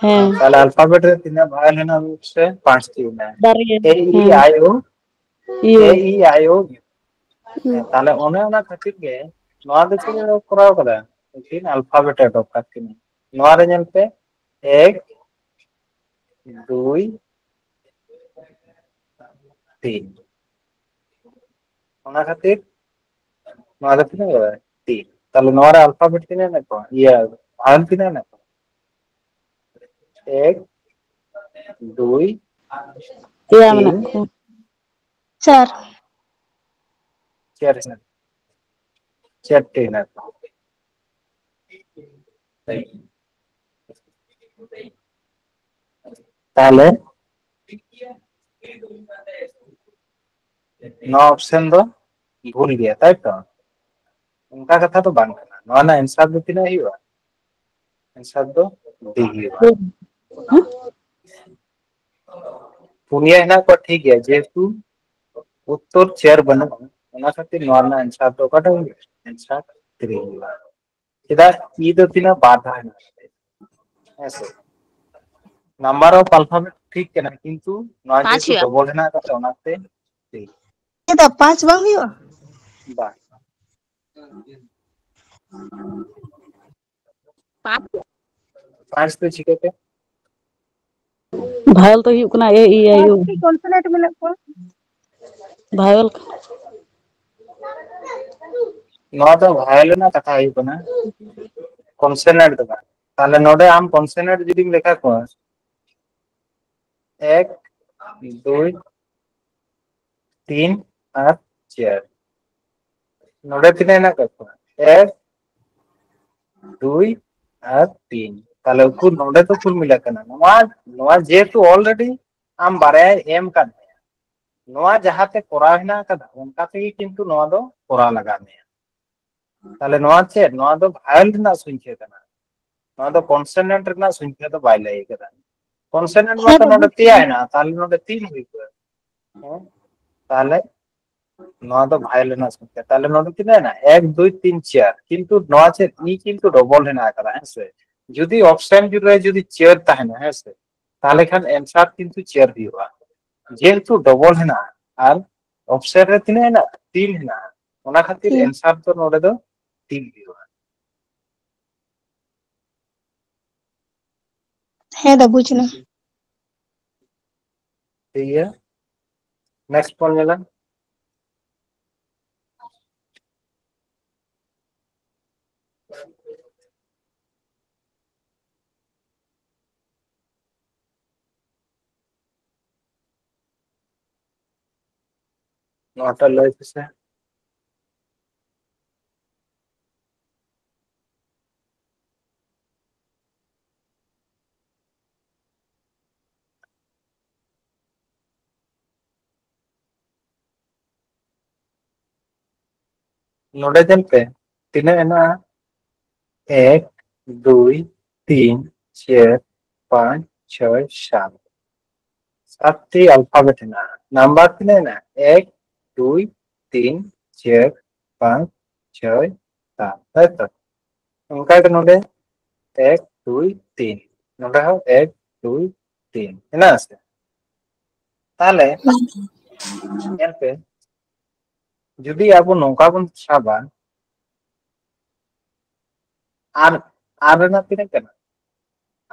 ᱦᱮᱸ᱾ ᱛᱟᱦᱞᱮ ᱟᱞᱯᱷᱟᱵᱮᱴ ᱨᱮ ᱛᱤᱱᱟᱹᱜ ᱵᱷᱟᱣᱮᱞ ᱦᱮᱱᱟᱜᱼᱟ? ᱥᱮ ᱯᱟᱸᱪᱴᱤ ᱢᱮᱱᱟᱜᱼᱟ᱾ ᱵᱟᱨᱭᱟ᱾ ᱮ ᱤ ᱦᱮᱸ᱾ ᱟᱭ ᱳ, ᱤᱭᱩ᱾ ᱮ ᱤ ᱟᱭ ᱳ ᱭᱩ᱾ ᱦᱮᱸ, ᱛᱟᱦᱞᱮ ᱚᱱᱮ ᱚᱱᱟ ᱠᱷᱟᱹᱛᱤᱨ ᱜᱮ ᱱᱚᱣᱟ ᱫᱚ ᱪᱮᱫ ᱮ ᱠᱚᱨᱟᱣ ᱠᱟᱫᱟ? ᱢᱤᱫᱴᱤᱱ ᱟᱞᱯᱷᱟᱵᱮᱴ ᱮ ᱚᱰᱚᱠ ᱠᱟᱫ ᱠᱤᱱᱟ᱾ ᱱᱚᱣᱟ ᱨᱮ ᱧᱮᱞ ᱯᱮ, ᱮᱠ, ᱫᱩᱭ, ᱛᱤᱱ᱾ ᱚᱱᱟ ᱠᱷᱟᱹᱛᱤᱨ ᱱᱚᱣᱟ ᱫᱚ ᱛᱤᱱᱟᱹᱜ ᱠᱟᱫᱟ? ᱛᱤᱱ᱾ ᱛᱟᱦᱞᱮ ᱱᱚᱣᱟ ᱨᱮ ᱟᱞᱯᱷᱟᱵᱮᱴ ᱛᱤᱱᱟᱹᱜ ᱢᱮᱱᱟᱜ ᱠᱚᱣᱟ? ᱤᱭᱟᱹ, ᱵᱷᱟᱣᱮᱞ ᱛᱤᱱᱟᱹᱜ ᱢᱮᱱᱟᱜ ᱠᱚᱣᱟ? ᱮᱠ, ᱫᱩᱭ, ᱯᱮᱭᱟ ᱛᱤᱱ, ᱢᱮᱱᱟᱜ ᱠᱚᱣᱟ᱾ ᱪᱟᱨ᱾ ᱪᱟᱨ ᱦᱮᱱᱟᱜ, ᱪᱟᱨᱴᱮ ᱦᱮᱱᱟᱜ ᱠᱚᱣᱟ᱾ ᱛᱟᱦᱞᱮ ᱱᱚᱣᱟ ᱚᱯᱥᱮᱱ ᱫᱚ ᱵᱷᱩᱞ ᱜᱮᱭᱟ, ᱛᱟᱭ ᱛᱚ? ᱚᱱᱠᱟ ᱠᱟᱛᱷᱟ ᱫᱚ ᱵᱟᱝ ᱠᱟᱱᱟ᱾ ᱱᱚᱣᱟ ᱨᱮᱱᱟᱜ ᱮᱱᱥᱟᱨ ᱫᱚ ᱛᱤᱱᱟᱹᱜ ᱦᱩᱭᱩᱜᱼᱟ? ᱮᱱᱥᱟᱨ ᱫᱚ ᱰᱤ ᱦᱩᱭᱩᱜᱼᱟ᱾ ᱯᱩᱱᱭᱟ ᱦᱮᱱᱟᱜ ᱠᱚᱣᱟ, ᱴᱷᱤᱠ ᱜᱮᱭᱟ, ᱡᱮᱦᱮᱛᱩ ᱩᱛᱛᱚᱨ ᱪᱮᱭᱟᱨ ᱵᱟᱹᱱᱩᱜᱼᱟ, ᱚᱱᱟ ᱠᱷᱟᱹᱛᱤᱨ ᱱᱚᱣᱟ ᱨᱮᱱᱟᱜ ᱮᱱᱥᱟᱨ ᱫᱚ ᱚᱠᱟᱴᱟᱜ ᱦᱩᱭᱩᱜᱼᱟ? ᱮᱱᱥᱟᱨ ᱛᱷᱨᱤ ᱦᱩᱭᱩᱜᱼᱟ᱾ ᱪᱮᱫᱟᱜ? ᱤ ᱫᱚ ᱛᱤᱱᱟᱹᱜ? ᱵᱟᱨ ᱫᱷᱟᱣ ᱦᱮᱱᱟᱜᱼᱟ᱾ ᱦᱮᱸ ᱥᱮ? ᱱᱟᱢᱵᱟᱨ ᱚᱯᱷ ᱟᱞᱯᱷᱟᱵᱮᱴ ᱴᱷᱤᱠ ᱠᱟᱱᱟ, ᱠᱤᱱᱛᱩ ᱱᱚᱣᱟ ᱯᱟᱸᱪ ᱡᱮᱦᱮᱛᱩ ᱦᱩᱭᱩᱜᱼᱟ᱾ ᱰᱚᱵᱚᱞ ᱦᱮᱱᱟᱜ ᱟᱠᱟᱫᱟ, ᱚᱱᱟᱛᱮ ᱛᱷᱨᱤ᱾ ᱪᱮᱫᱟᱜ ᱯᱟᱸᱪ ᱵᱟᱝ ᱦᱩᱭᱩᱜᱼᱟ? ᱵᱟᱝ᱾ ᱯᱟᱸᱪ᱾ ᱯᱟᱸᱪ ᱫᱚ ᱪᱤᱠᱟᱹᱛᱮ? ᱵᱷᱟᱭᱮᱞ ᱫᱚ ᱦᱩᱭᱩᱜ ᱠᱟᱱᱟ ᱮ ᱤ ᱟᱭ ᱳ᱾ ᱪᱮᱫ ᱠᱚᱱᱥᱚᱱᱮᱱᱴ ᱢᱮᱱᱟᱜ ᱠᱚᱣᱟ? ᱵᱷᱟᱭᱮᱞ᱾ ᱱᱚᱣᱟ ᱫᱚ ᱵᱷᱟᱭᱮᱞ ᱨᱮᱱᱟᱜ ᱠᱟᱛᱷᱟ ᱦᱩᱭᱩᱜ ᱠᱟᱱᱟ, ᱠᱚᱱᱥᱚᱱᱮᱱᱴ ᱫᱚ ᱵᱟᱝ᱾ ᱛᱟᱦᱞᱮ ᱱᱚᱰᱮ ᱟᱢ ᱠᱚᱱᱥᱚᱱᱮᱱᱴ ᱡᱩᱫᱤᱢ ᱞᱮᱠᱷᱟ ᱠᱚᱣᱟ, ᱮᱠ, ᱫᱩᱭ, ᱛᱤᱱ ᱟᱨ ᱪᱟᱨ᱾ ᱱᱚᱰᱮ ᱛᱤᱱᱟᱹᱜ ᱦᱮᱱᱟᱜ ᱠᱟᱜ ᱠᱚᱣᱟ? ᱮᱠ, ᱫᱩᱭ ᱟᱨ ᱛᱤᱱ᱾ ᱛᱟᱦᱞᱮ ᱩᱱᱠᱩ ᱱᱚᱰᱮ ᱫᱚ ᱠᱩᱞ ᱢᱤᱞᱟᱜ ᱠᱟᱱᱟ᱾ ᱱᱚᱣᱟ, ᱱᱚᱣᱟ ᱡᱮᱦᱮᱛᱩ already ᱟᱢ ᱵᱟᱨᱭᱟᱭ ᱮᱢ ᱠᱟᱫ ᱢᱮᱭᱟ, ᱱᱚᱣᱟ ᱡᱟᱦᱟᱸᱛᱮ ᱠᱚᱨᱟᱣ ᱦᱮᱱᱟᱜ ᱟᱠᱟᱫᱟ, ᱚᱱᱠᱟ ᱛᱮᱜᱮ ᱠᱤᱱᱛᱩ ᱱᱚᱣᱟ ᱫᱚ ᱠᱚᱨᱟᱣ ᱞᱟᱜᱟᱣ ᱢᱮᱭᱟ᱾ ᱛᱟᱦᱞᱮ ᱱᱚᱣᱟ ᱪᱮᱫ? ᱱᱚᱣᱟ ᱫᱚ ᱵᱷᱟᱭᱮᱞ ᱨᱮᱱᱟᱜ ᱥᱚᱝᱠᱷᱭᱟ ᱠᱟᱱᱟ, ᱱᱚᱣᱟ ᱫᱚ ᱠᱚᱱᱥᱚᱱᱮᱱᱴ ᱨᱮᱱᱟᱜ ᱥᱚᱝᱠᱷᱭᱟ ᱫᱚ ᱵᱟᱭ ᱞᱟᱹᱭ ᱠᱟᱫᱟ᱾ ᱠᱚᱱᱥᱚᱱᱮᱱᱴ ᱦᱮᱸ ᱢᱟᱛᱚ ᱱᱚᱰᱮ ᱵᱟᱹᱵᱩ᱾ ᱯᱮᱭᱟ ᱦᱮᱱᱟᱜᱼᱟ, ᱛᱟᱦᱞᱮ ᱱᱚᱰᱮ ᱛᱤᱱ ᱦᱩᱭ ᱠᱚᱜᱼᱟ᱾ ᱦᱮᱸ? ᱛᱟᱦᱞᱮ ᱱᱚᱣᱟ ᱫᱚ ᱵᱷᱟᱭᱮᱞ ᱨᱮᱱᱟᱜ ᱥᱚᱝᱠᱷᱭᱟ᱾ ᱛᱟᱦᱞᱮ ᱱᱚᱰᱮ ᱛᱤᱱᱟᱹᱜ ᱦᱮᱱᱟᱜᱼᱟ? ᱮᱠ, ᱫᱩᱭ, ᱛᱤᱱ, ᱪᱟᱨ᱾ ᱠᱤᱱᱛᱩ ᱱᱚᱣᱟ ᱪᱮᱫ? ᱤ ᱠᱤᱱᱛᱩ ᱰᱚᱵᱚᱞ ᱦᱮᱱᱟᱜ ᱟᱠᱟᱫᱟ, ᱦᱮᱸ ᱥᱮ? ᱡᱩᱫᱤ ᱚᱯᱥᱮᱱ ᱨᱮ ᱡᱩᱫᱤ ᱪᱟᱨ ᱛᱟᱦᱮᱱᱟ, ᱦᱮᱸ ᱥᱮ? ᱛᱟᱦᱞᱮ ᱠᱷᱟᱱ ᱮᱱᱥᱟᱨ ᱠᱤᱱᱛᱩ ᱪᱟᱨ ᱦᱩᱭᱩᱜᱼᱟ, ᱡᱮᱦᱮᱛᱩ ᱰᱚᱵᱚᱞ ᱦᱮᱱᱟᱜᱼᱟ᱾ ᱟᱨ ᱚᱯᱥᱮᱱ ᱨᱮ ᱛᱤᱱᱟᱹᱜ ᱦᱮᱱᱟᱜᱼᱟ? ᱛᱤᱱ ᱦᱮᱱᱟᱜᱼᱟ᱾ ᱚᱱᱟ ᱠᱷᱟᱹᱛᱤᱨ ᱦᱩᱸ᱾ ᱮᱱᱥᱟᱨ ᱫᱚ ᱱᱚᱰᱮ ᱫᱚ ᱛᱤᱱ ᱦᱩᱭᱩᱜᱼᱟ᱾ ᱦᱮᱸ ᱫᱟ, ᱵᱩᱡᱽ ᱮᱱᱟ᱾ ᱴᱷᱤᱠ ᱜᱮᱭᱟ, ᱱᱮᱠᱥᱴ ᱵᱚᱱ ᱧᱮᱞᱟ᱾ ᱱᱚᱣᱟᱴᱟᱜ ᱞᱟᱹᱭ ᱯᱮᱥᱮ᱾ ᱱᱚᱰᱮ ᱧᱮᱞ ᱯᱮ, ᱛᱤᱱᱟᱹᱜ ᱦᱮᱱᱟᱜᱼᱟ? ᱮᱠ, ᱫᱩᱭ, ᱛᱤᱱ, ᱪᱟᱨ, ᱯᱟᱸᱪ, ᱪᱷᱚᱭ, ᱥᱟᱛ᱾ ᱥᱟᱛᱴᱤ ᱟᱞᱯᱷᱟᱵᱮᱴ ᱦᱮᱱᱟᱜᱼᱟ᱾ ᱱᱟᱢᱵᱟᱨ ᱛᱤᱱᱟᱹᱜ ᱦᱮᱱᱟᱜᱼᱟ? ᱮᱠ, ᱫᱩᱭ, ᱛᱤᱱ, ᱪᱟᱨ, ᱯᱟᱸᱪ, ᱪᱷᱚᱭ, ᱥᱟᱛ, ᱛᱟᱭ ᱛᱚ? ᱚᱱᱠᱟ ᱜᱮ ᱱᱚᱰᱮ ᱮᱠ, ᱫᱩᱭ, ᱛᱤᱱ, ᱱᱚᱰᱮ ᱦᱚᱸ ᱮᱠ, ᱫᱩᱭ, ᱛᱤᱱ ᱦᱮᱱᱟᱜ ᱟᱥᱮ? ᱛᱟᱦᱞᱮ ᱧᱮᱞ ᱯᱮ, ᱡᱩᱫᱤ ᱟᱵᱚ ᱱᱚᱝᱠᱟ ᱵᱚᱱ ᱥᱟᱵᱟ, ᱟᱨ, ᱟᱨ ᱨᱮᱱᱟᱜ ᱛᱤᱱᱟᱹᱜ ᱠᱟᱱᱟ?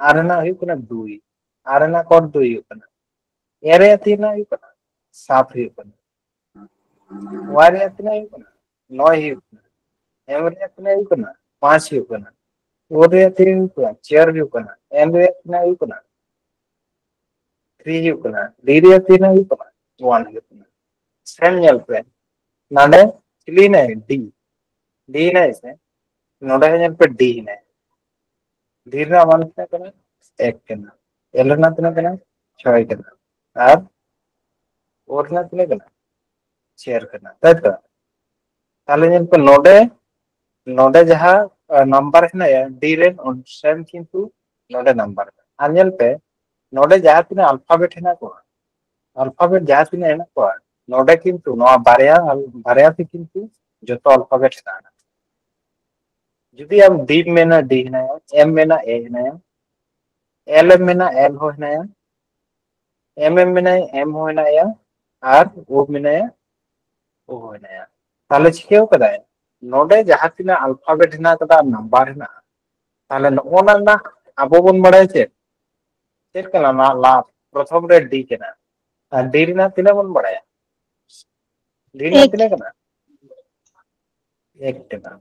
ᱟᱨ ᱨᱮᱱᱟᱜ ᱦᱩᱭᱩᱜ ᱠᱟᱱᱟ ᱫᱩᱭ᱾ ᱟᱨ ᱨᱮᱱᱟᱜ ᱠᱳᱰ ᱫᱩᱭ ᱦᱩᱭᱩᱜ ᱠᱟᱱᱟ᱾ ᱮ ᱨᱮᱭᱟᱜ ᱛᱤᱱᱟᱹᱜ ᱦᱩᱭᱩᱜ ᱠᱟᱱᱟ? ᱥᱟᱛ ᱦᱩᱭᱩᱜ ᱠᱟᱱᱟ᱾ ᱳᱣᱟᱭ ᱨᱮᱭᱟᱜ ᱛᱤᱱᱟᱹᱜ ᱦᱩᱭᱩᱜ ᱠᱟᱱᱟ? ᱱᱚᱭ ᱦᱩᱭᱩᱜ ᱠᱟᱱᱟ᱾ ᱮᱢ ᱨᱮᱭᱟᱜ ᱛᱤᱱᱟᱹᱜ ᱦᱩᱭᱩᱜ ᱠᱟᱱᱟ? ᱯᱟᱸᱪ ᱦᱩᱭᱩᱜ ᱠᱟᱱᱟ᱾ ᱳ ᱨᱮᱭᱟᱜ ᱛᱤᱱᱟᱹᱜ ᱦᱩᱭᱩᱜ ᱠᱟᱱᱟ? ᱪᱟᱨ ᱦᱩᱭᱩᱜ ᱠᱟᱱᱟ᱾ ᱮᱱ ᱨᱮᱭᱟᱜ ᱛᱤᱱᱟᱹᱜ ᱦᱩᱭᱩᱜ ᱠᱟᱱᱟ? ᱛᱷᱨᱤ ᱦᱩᱭᱩᱜ ᱠᱟᱱᱟ᱾ ᱰᱤ ᱨᱮᱭᱟᱜ ᱛᱤᱱᱟᱹᱜ ᱦᱩᱭᱩᱜ ᱠᱟᱱᱟ? ᱳᱣᱟᱱ ᱦᱩᱭᱩᱜ ᱠᱟᱱᱟ᱾ ᱥᱮᱢ ᱧᱮᱞ ᱯᱮ, ᱱᱚᱰᱮ ᱪᱤᱞᱤ ᱦᱮᱱᱟᱭ? ᱰᱤ᱾ ᱰᱤ ᱦᱮᱱᱟᱭ ᱥᱮ? ᱱᱚᱰᱮ ᱦᱚᱸ ᱧᱮᱞ ᱯᱮ, ᱰᱤ ᱦᱮᱱᱟᱭ᱾ ᱰᱤ ᱨᱮᱱᱟᱜ ᱢᱟᱱ ᱛᱤᱱᱟᱹᱜ ᱠᱟᱱᱟ? ᱮᱠ ᱠᱟᱱᱟ᱾ ᱮᱞ ᱨᱮᱱᱟᱜ ᱛᱤᱱᱟᱹᱜ ᱠᱟᱱᱟ? ᱪᱷᱚᱭ ᱠᱟᱱᱟ᱾ ᱟᱨ ᱳ ᱨᱮᱱᱟᱜ ᱛᱤᱱᱟᱹᱜ ᱠᱟᱱᱟ? ᱪᱟᱨ ᱠᱟᱱᱟ, ᱛᱟᱭ ᱛᱚ? ᱛᱟᱦᱞᱮ ᱧᱮᱞ ᱯᱮ, ᱱᱚᱰᱮ, ᱱᱚᱰᱮ ᱡᱟᱦᱟᱸ ᱱᱟᱢᱵᱟᱨ ᱦᱮᱱᱟᱭᱟ ᱰᱤ ᱨᱮ, ᱥᱮᱢ ᱠᱤᱱᱛᱩ ᱱᱚᱰᱮ ᱱᱟᱢᱵᱟᱨ᱾ ᱟᱨ ᱧᱮᱞ ᱯᱮ, ᱱᱚᱰᱮ ᱡᱟᱦᱟᱸ ᱛᱤᱱᱟᱹᱜ ᱟᱞᱯᱷᱟᱵᱮᱴ ᱦᱮᱱᱟᱜ ᱠᱚᱣᱟ, ᱟᱞᱯᱷᱟᱵᱮᱴ ᱡᱟᱦᱟᱸ ᱛᱤᱱᱟᱹᱜ ᱦᱮᱱᱟᱜ ᱠᱚᱣᱟ, ᱱᱚᱰᱮ ᱠᱤᱱᱛᱩ ᱱᱚᱣᱟ ᱵᱟᱨᱭᱟ, ᱵᱟᱨᱭᱟ ᱛᱮ ᱠᱤᱱᱛᱩ ᱡᱚᱛᱚ ᱟᱞᱯᱷᱟᱵᱮᱴ ᱦᱮᱱᱟᱜᱼᱟ᱾ ᱡᱩᱫᱤ ᱟᱢ ᱰᱤ ᱢᱮᱱᱟ, ᱰᱤ ᱦᱮᱱᱟᱭᱟ, ᱮᱢ ᱢᱮᱱᱟ, ᱮ ᱦᱮᱱᱟᱭᱟ, ᱮᱞ ᱮᱢ ᱢᱮᱱᱟ, ᱮᱞ ᱦᱚᱸ ᱦᱮᱱᱟᱭᱟ, ᱮᱢ ᱮᱢ ᱢᱮᱱᱟᱭᱟ, ᱮᱢ ᱦᱚᱸ ᱦᱮᱱᱟᱭᱟ, ᱟᱨ ᱳ ᱢᱮᱱᱟᱭᱟ, ᱳ ᱦᱚᱸ ᱦᱮᱱᱟᱭᱟ᱾ ᱛᱟᱦᱞᱮ ᱪᱤᱠᱟᱹᱣ ᱠᱟᱫᱟᱭ? ᱱᱚᱰᱮ ᱡᱟᱦᱟᱸ ᱛᱤᱱᱟᱹᱜ ᱟᱞᱯᱷᱟᱵᱮᱴ ᱦᱮᱱᱟᱜ ᱠᱟᱫᱟ, ᱱᱟᱢᱵᱟᱨ ᱦᱮᱱᱟᱜᱼᱟ, ᱛᱟᱦᱞᱮ ᱱᱚᱜᱼᱚ ᱱᱟ ᱨᱮᱱᱟᱜ ᱟᱵᱚ ᱵᱚᱱ ᱵᱟᱲᱟᱭᱟ ᱪᱮᱫ? ᱪᱮᱫ ᱠᱟᱱᱟ? ᱱᱚᱣᱟ ᱞᱟ-, ᱯᱨᱚᱛᱷᱚᱢ ᱨᱮ ᱰᱤ ᱠᱟᱱᱟ᱾ ᱟᱨ ᱰᱤ ᱨᱮᱱᱟᱜ ᱛᱤᱱᱟᱹᱜ ᱵᱚᱱ ᱵᱟᱲᱟᱭᱟ? ᱰᱤ ᱨᱮᱱᱟᱜ ᱮᱠ᱾ ᱛᱤᱱᱟᱹᱜ ᱠᱟᱱᱟ? ᱮᱠ ᱠᱟᱱᱟ᱾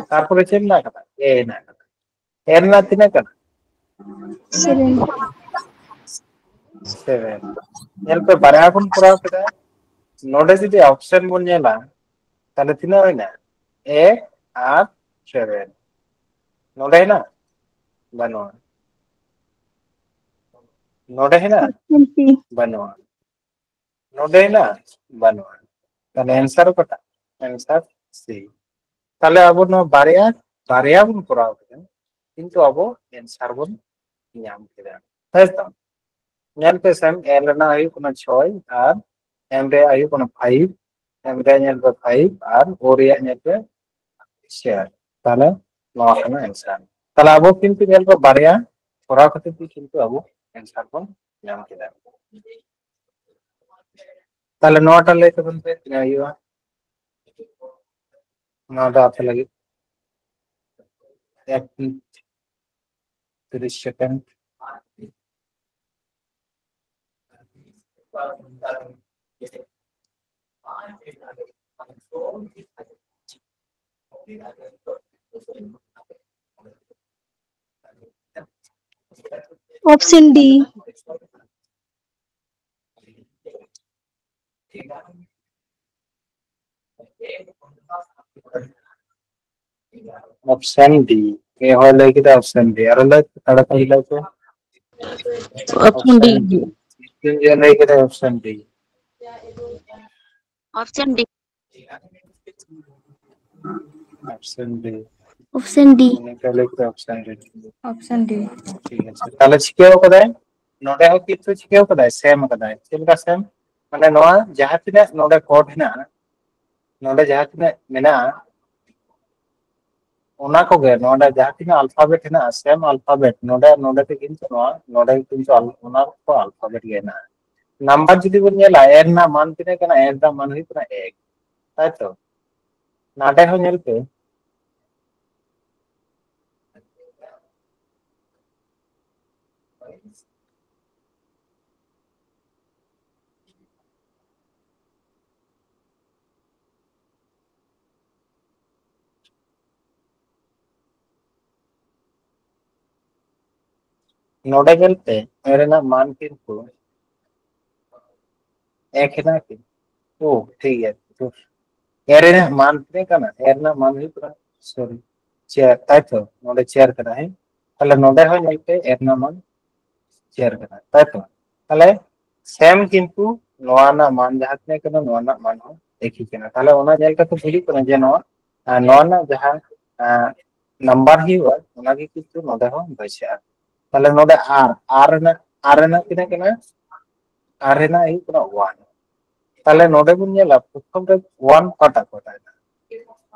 ᱛᱟᱨᱯᱚᱨᱮ ᱪᱮᱫ ᱢᱮᱱᱟᱜ ᱠᱟᱫᱟ? ᱮ ᱦᱮᱱᱟᱜ ᱠᱟᱫᱟ᱾ ᱮ ᱨᱮᱱᱟᱜ ᱛᱤᱱᱟᱹᱜ ᱠᱟᱱᱟ? ᱥᱮᱵᱷᱮᱱ᱾ ᱥᱮᱵᱷᱮᱱ᱾ ᱧᱮᱞ ᱯᱮ, ᱵᱟᱨᱭᱟ ᱵᱚᱱ ᱠᱚᱨᱟᱣ ᱠᱮᱫᱟ᱾ ᱱᱚᱰᱮ ᱡᱩᱫᱤ ᱚᱯᱥᱮᱱ ᱵᱚᱱ ᱧᱮᱞᱟ, ᱛᱟᱦᱞᱮ ᱛᱤᱱᱟᱹᱜ ᱦᱩᱭᱱᱟ? ᱮᱠ ᱟᱨ ᱥᱮᱵᱷᱮᱱ᱾ ᱱᱚᱰᱮ ᱦᱮᱱᱟᱜ? ᱵᱟᱹᱱᱩᱜᱼᱟ᱾ ᱱᱚᱰᱮ ᱦᱮᱱᱟᱜ? ᱚᱯᱥᱮᱱ ᱥᱤ᱾ ᱵᱟᱹᱱᱩᱜᱼᱟ᱾ ᱱᱚᱰᱮ ᱦᱮᱱᱟᱜ? ᱵᱟᱹᱱᱩᱜᱼᱟ᱾ ᱛᱟᱦᱞᱮ ᱮᱱᱥᱟᱨ ᱚᱠᱟᱴᱟᱜ? ᱮᱱᱥᱟᱨ ᱥᱤ᱾ ᱛᱟᱦᱞᱮ ᱟᱵᱚ ᱱᱚᱣᱟ ᱵᱟᱨᱭᱟ, ᱵᱟᱨᱭᱟ ᱵᱚᱱ ᱠᱚᱨᱟᱣ ᱠᱮᱫᱟ, ᱠᱤᱱᱛᱩ ᱟᱵᱚ ᱮᱱᱥᱟᱨ ᱵᱚᱱ ᱧᱟᱢ ᱠᱮᱫᱟ᱾ ᱦᱮᱸ ᱛᱚ? ᱧᱮᱞ ᱯᱮ ᱥᱮᱢ, ᱮᱞ ᱨᱮᱱᱟᱜ ᱦᱩᱭᱩᱜ ᱠᱟᱱᱟ ᱪᱷᱚᱭ ᱟᱨ ᱮᱢ ᱨᱮᱭᱟᱜ ᱦᱩᱭᱩᱜ ᱠᱟᱱᱟ ᱯᱷᱟᱭᱤᱵᱷ, ᱮᱢ ᱨᱮᱭᱟᱜ ᱧᱮᱞ ᱯᱮ ᱯᱷᱟᱭᱤᱵᱷ ᱟᱨ ᱳ ᱨᱮᱭᱟᱜ ᱧᱮᱞ ᱯᱮ ᱪᱟᱨ᱾ ᱛᱟᱦᱞᱮ ᱱᱚᱣᱟ ᱠᱟᱱᱟ ᱮᱱᱥᱟᱨ᱾ ᱛᱟᱦᱞᱮ ᱟᱵᱚ ᱠᱤᱱᱛᱩ ᱧᱮᱞ ᱯᱮ ᱵᱟᱨᱭᱟ ᱠᱚᱨᱟᱣ ᱠᱷᱟᱹᱛᱤᱨ ᱛᱮ ᱠᱤᱱᱛᱩ ᱟᱵᱚ ᱮᱱᱥᱟᱨ ᱵᱚᱱ ᱧᱟᱢ ᱠᱮᱫᱟ᱾ ᱛᱟᱦᱞᱮ ᱱᱚᱣᱟᱴᱟᱜ ᱞᱟᱹᱭ ᱛᱟᱵᱚᱱ ᱯᱮ, ᱛᱤᱱᱟᱹᱜ ᱦᱩᱭᱩᱜᱼᱟ? ᱱᱚᱣᱟ ᱫᱚ ᱟᱯᱮ ᱞᱟᱹᱜᱤᱫ ᱮᱠ ᱢᱤᱱᱤᱴ ᱛᱤᱨᱤᱥ second. Option D. Option D. ᱮ ᱦᱚᱲ ᱞᱟᱹᱭ ᱠᱮᱫᱟ option D. ᱟᱨᱚ ᱞᱟᱹᱭ ᱯᱮ, ᱛᱟᱲᱟᱛᱟᱲᱤ ᱞᱟᱹᱭ ᱯᱮ᱾ Option D. ᱛᱤᱱ ᱡᱚᱱ ᱞᱟᱹᱭ ᱠᱮᱫᱟ option D? Option D. Option D. Option D. ᱚᱱᱮᱠᱟ ᱞᱟᱹᱭ ᱠᱮᱫᱟ option D. Option D. ᱴᱷᱤᱠ ᱟᱪᱷᱮ, ᱛᱟᱦᱞᱮ ᱪᱤᱠᱟᱹᱣ ᱠᱟᱫᱟᱭ? ᱱᱚᱰᱮ ᱦᱚᱸ ᱠᱤᱱᱛᱩ ᱪᱤᱠᱟᱹᱣ ᱠᱟᱫᱟᱭ, ᱥᱮᱢ ᱠᱟᱫᱟᱭ᱾ ᱪᱮᱫ ᱞᱮᱠᱟ ᱥᱮᱢ? ᱢᱟᱱᱮ ᱱᱚᱣᱟ ᱡᱟᱦᱟᱸ ᱛᱤᱱᱟᱹᱜ ᱱᱚᱰᱮ ᱠᱳᱰ ᱦᱮᱱᱟᱜᱼᱟ, ᱱᱚᱰᱮ ᱡᱟᱦᱟᱸ ᱛᱤᱱᱟᱹᱜ ᱢᱮᱱᱟᱜᱼᱟ, ᱚᱱᱟ ᱠᱚᱜᱮ ᱱᱚᱰᱮ ᱡᱟᱦᱟᱸ ᱛᱤᱱᱟᱹᱜ ᱟᱞᱯᱷᱟᱵᱮᱴ ᱦᱮᱱᱟᱜᱼᱟ, ᱥᱮᱢ ᱟᱞᱯᱷᱟᱵᱮᱴ ᱱᱚᱰᱮ, ᱱᱚᱰᱮ ᱜᱮ ᱠᱤᱱᱛᱩ ᱱᱚᱣᱟ, ᱱᱚᱰᱮ ᱜᱮ ᱠᱤᱱᱛᱩ ᱟᱞ-, ᱚᱱᱟ ᱠᱚ ᱟᱞᱯᱷᱟᱵᱮᱴ ᱜᱮ ᱦᱮᱱᱟᱜᱼᱟ᱾ ᱱᱟᱢᱵᱟᱨ ᱡᱩᱫᱤ ᱵᱚᱱ ᱧᱮᱞᱟ, ᱮᱱ ᱨᱮᱱᱟᱜ ᱢᱟᱱ ᱛᱤᱱᱟᱹᱜ ᱠᱟᱱᱟ? ᱮᱱ ᱨᱮᱱᱟᱜ ᱢᱟᱱ ᱦᱩᱭᱩᱜ ᱠᱟᱱᱟ ᱮᱠ, ᱛᱟᱭ ᱛᱚ? ᱱᱚᱰᱮ ᱦᱚᱸ ᱧᱮᱞ ᱯᱮ, ᱱᱚᱰᱮ ᱧᱮᱞ ᱯᱮ, ᱮᱱ ᱨᱮᱱᱟᱜ ᱢᱟᱱ ᱠᱤᱱᱛᱩ ᱮᱠ ᱦᱮᱱᱟᱜᱼᱟ ᱠᱤ? ᱳ, ᱴᱷᱤᱠ ᱜᱮᱭᱟ᱾ ᱛᱚ, ᱮᱱ ᱨᱮᱱᱟᱜ ᱢᱟᱱ ᱛᱤᱱᱟᱹᱜ ᱠᱟᱱᱟ? ᱮᱱ ᱨᱮᱱᱟᱜ ᱢᱟᱱ ᱦᱩᱭᱩᱜ ᱠᱟᱱᱟ, ᱥᱚᱨᱤ, ᱪᱟᱨ, ᱛᱟᱭ ᱛᱚ? ᱱᱚᱰᱮ ᱪᱟᱨ ᱠᱟᱱᱟ, ᱦᱮᱸ? ᱛᱟᱦᱞᱮ ᱱᱚᱰᱮ ᱦᱚᱸ ᱧᱮᱞ ᱯᱮ, ᱮᱱ ᱨᱮᱱᱟᱜ ᱢᱟᱱ ᱪᱟᱨ ᱠᱟᱱᱟ, ᱛᱟᱭ ᱛᱚ? ᱛᱟᱦᱞᱮ ᱥᱮᱢ ᱠᱤᱱᱛᱩ ᱱᱚᱣᱟ ᱨᱮᱱᱟᱜ ᱢᱟᱱ ᱡᱟᱦᱟᱸ ᱛᱤᱱᱟᱹᱜ ᱠᱟᱱᱟ, ᱱᱚᱣᱟ ᱨᱮᱱᱟᱜ ᱢᱟᱱ ᱦᱚᱸ ᱮᱠᱤ ᱠᱟᱱᱟ᱾ ᱛᱟᱦᱞᱮ ᱚᱱᱟ ᱧᱮᱞ ᱠᱟᱛᱮ ᱵᱩᱡᱩᱜ ᱠᱟᱱᱟ ᱡᱮ ᱱᱚᱣᱟ, ᱟᱨ ᱱᱚᱣᱟ ᱨᱮᱱᱟᱜ ᱡᱟᱦᱟᱸ, ᱟᱨ, ᱱᱟᱢᱵᱟᱨ ᱦᱩᱭᱩᱜᱼᱟ, ᱚᱱᱟᱜᱮ ᱠᱤᱱᱛᱩ ᱱᱚᱰᱮ ᱦᱚᱸ ᱵᱟᱹᱭᱥᱟᱹᱜᱼᱟ᱾ ᱛᱟᱦᱞᱮ ᱱᱚᱰᱮ ᱟᱨ, ᱟᱨ ᱨᱮᱱᱟᱜ, ᱟᱨ ᱨᱮᱱᱟᱜ ᱛᱤᱱᱟᱹᱜ ᱠᱟᱱᱟ? ᱟᱨ ᱨᱮᱱᱟᱜ ᱦᱩᱭᱩᱜ ᱠᱟᱱᱟ ᱚᱣᱟᱱ᱾ ᱛᱟᱦᱞᱮ ᱱᱚᱰᱮ ᱵᱚᱱ ᱧᱮᱞᱟ, ᱯᱨᱚᱛᱷᱚᱢ ᱨᱮ ᱚᱣᱟᱱ ᱚᱠᱟᱴᱟᱜ ᱠᱚ ᱛᱟᱦᱮᱱᱟ?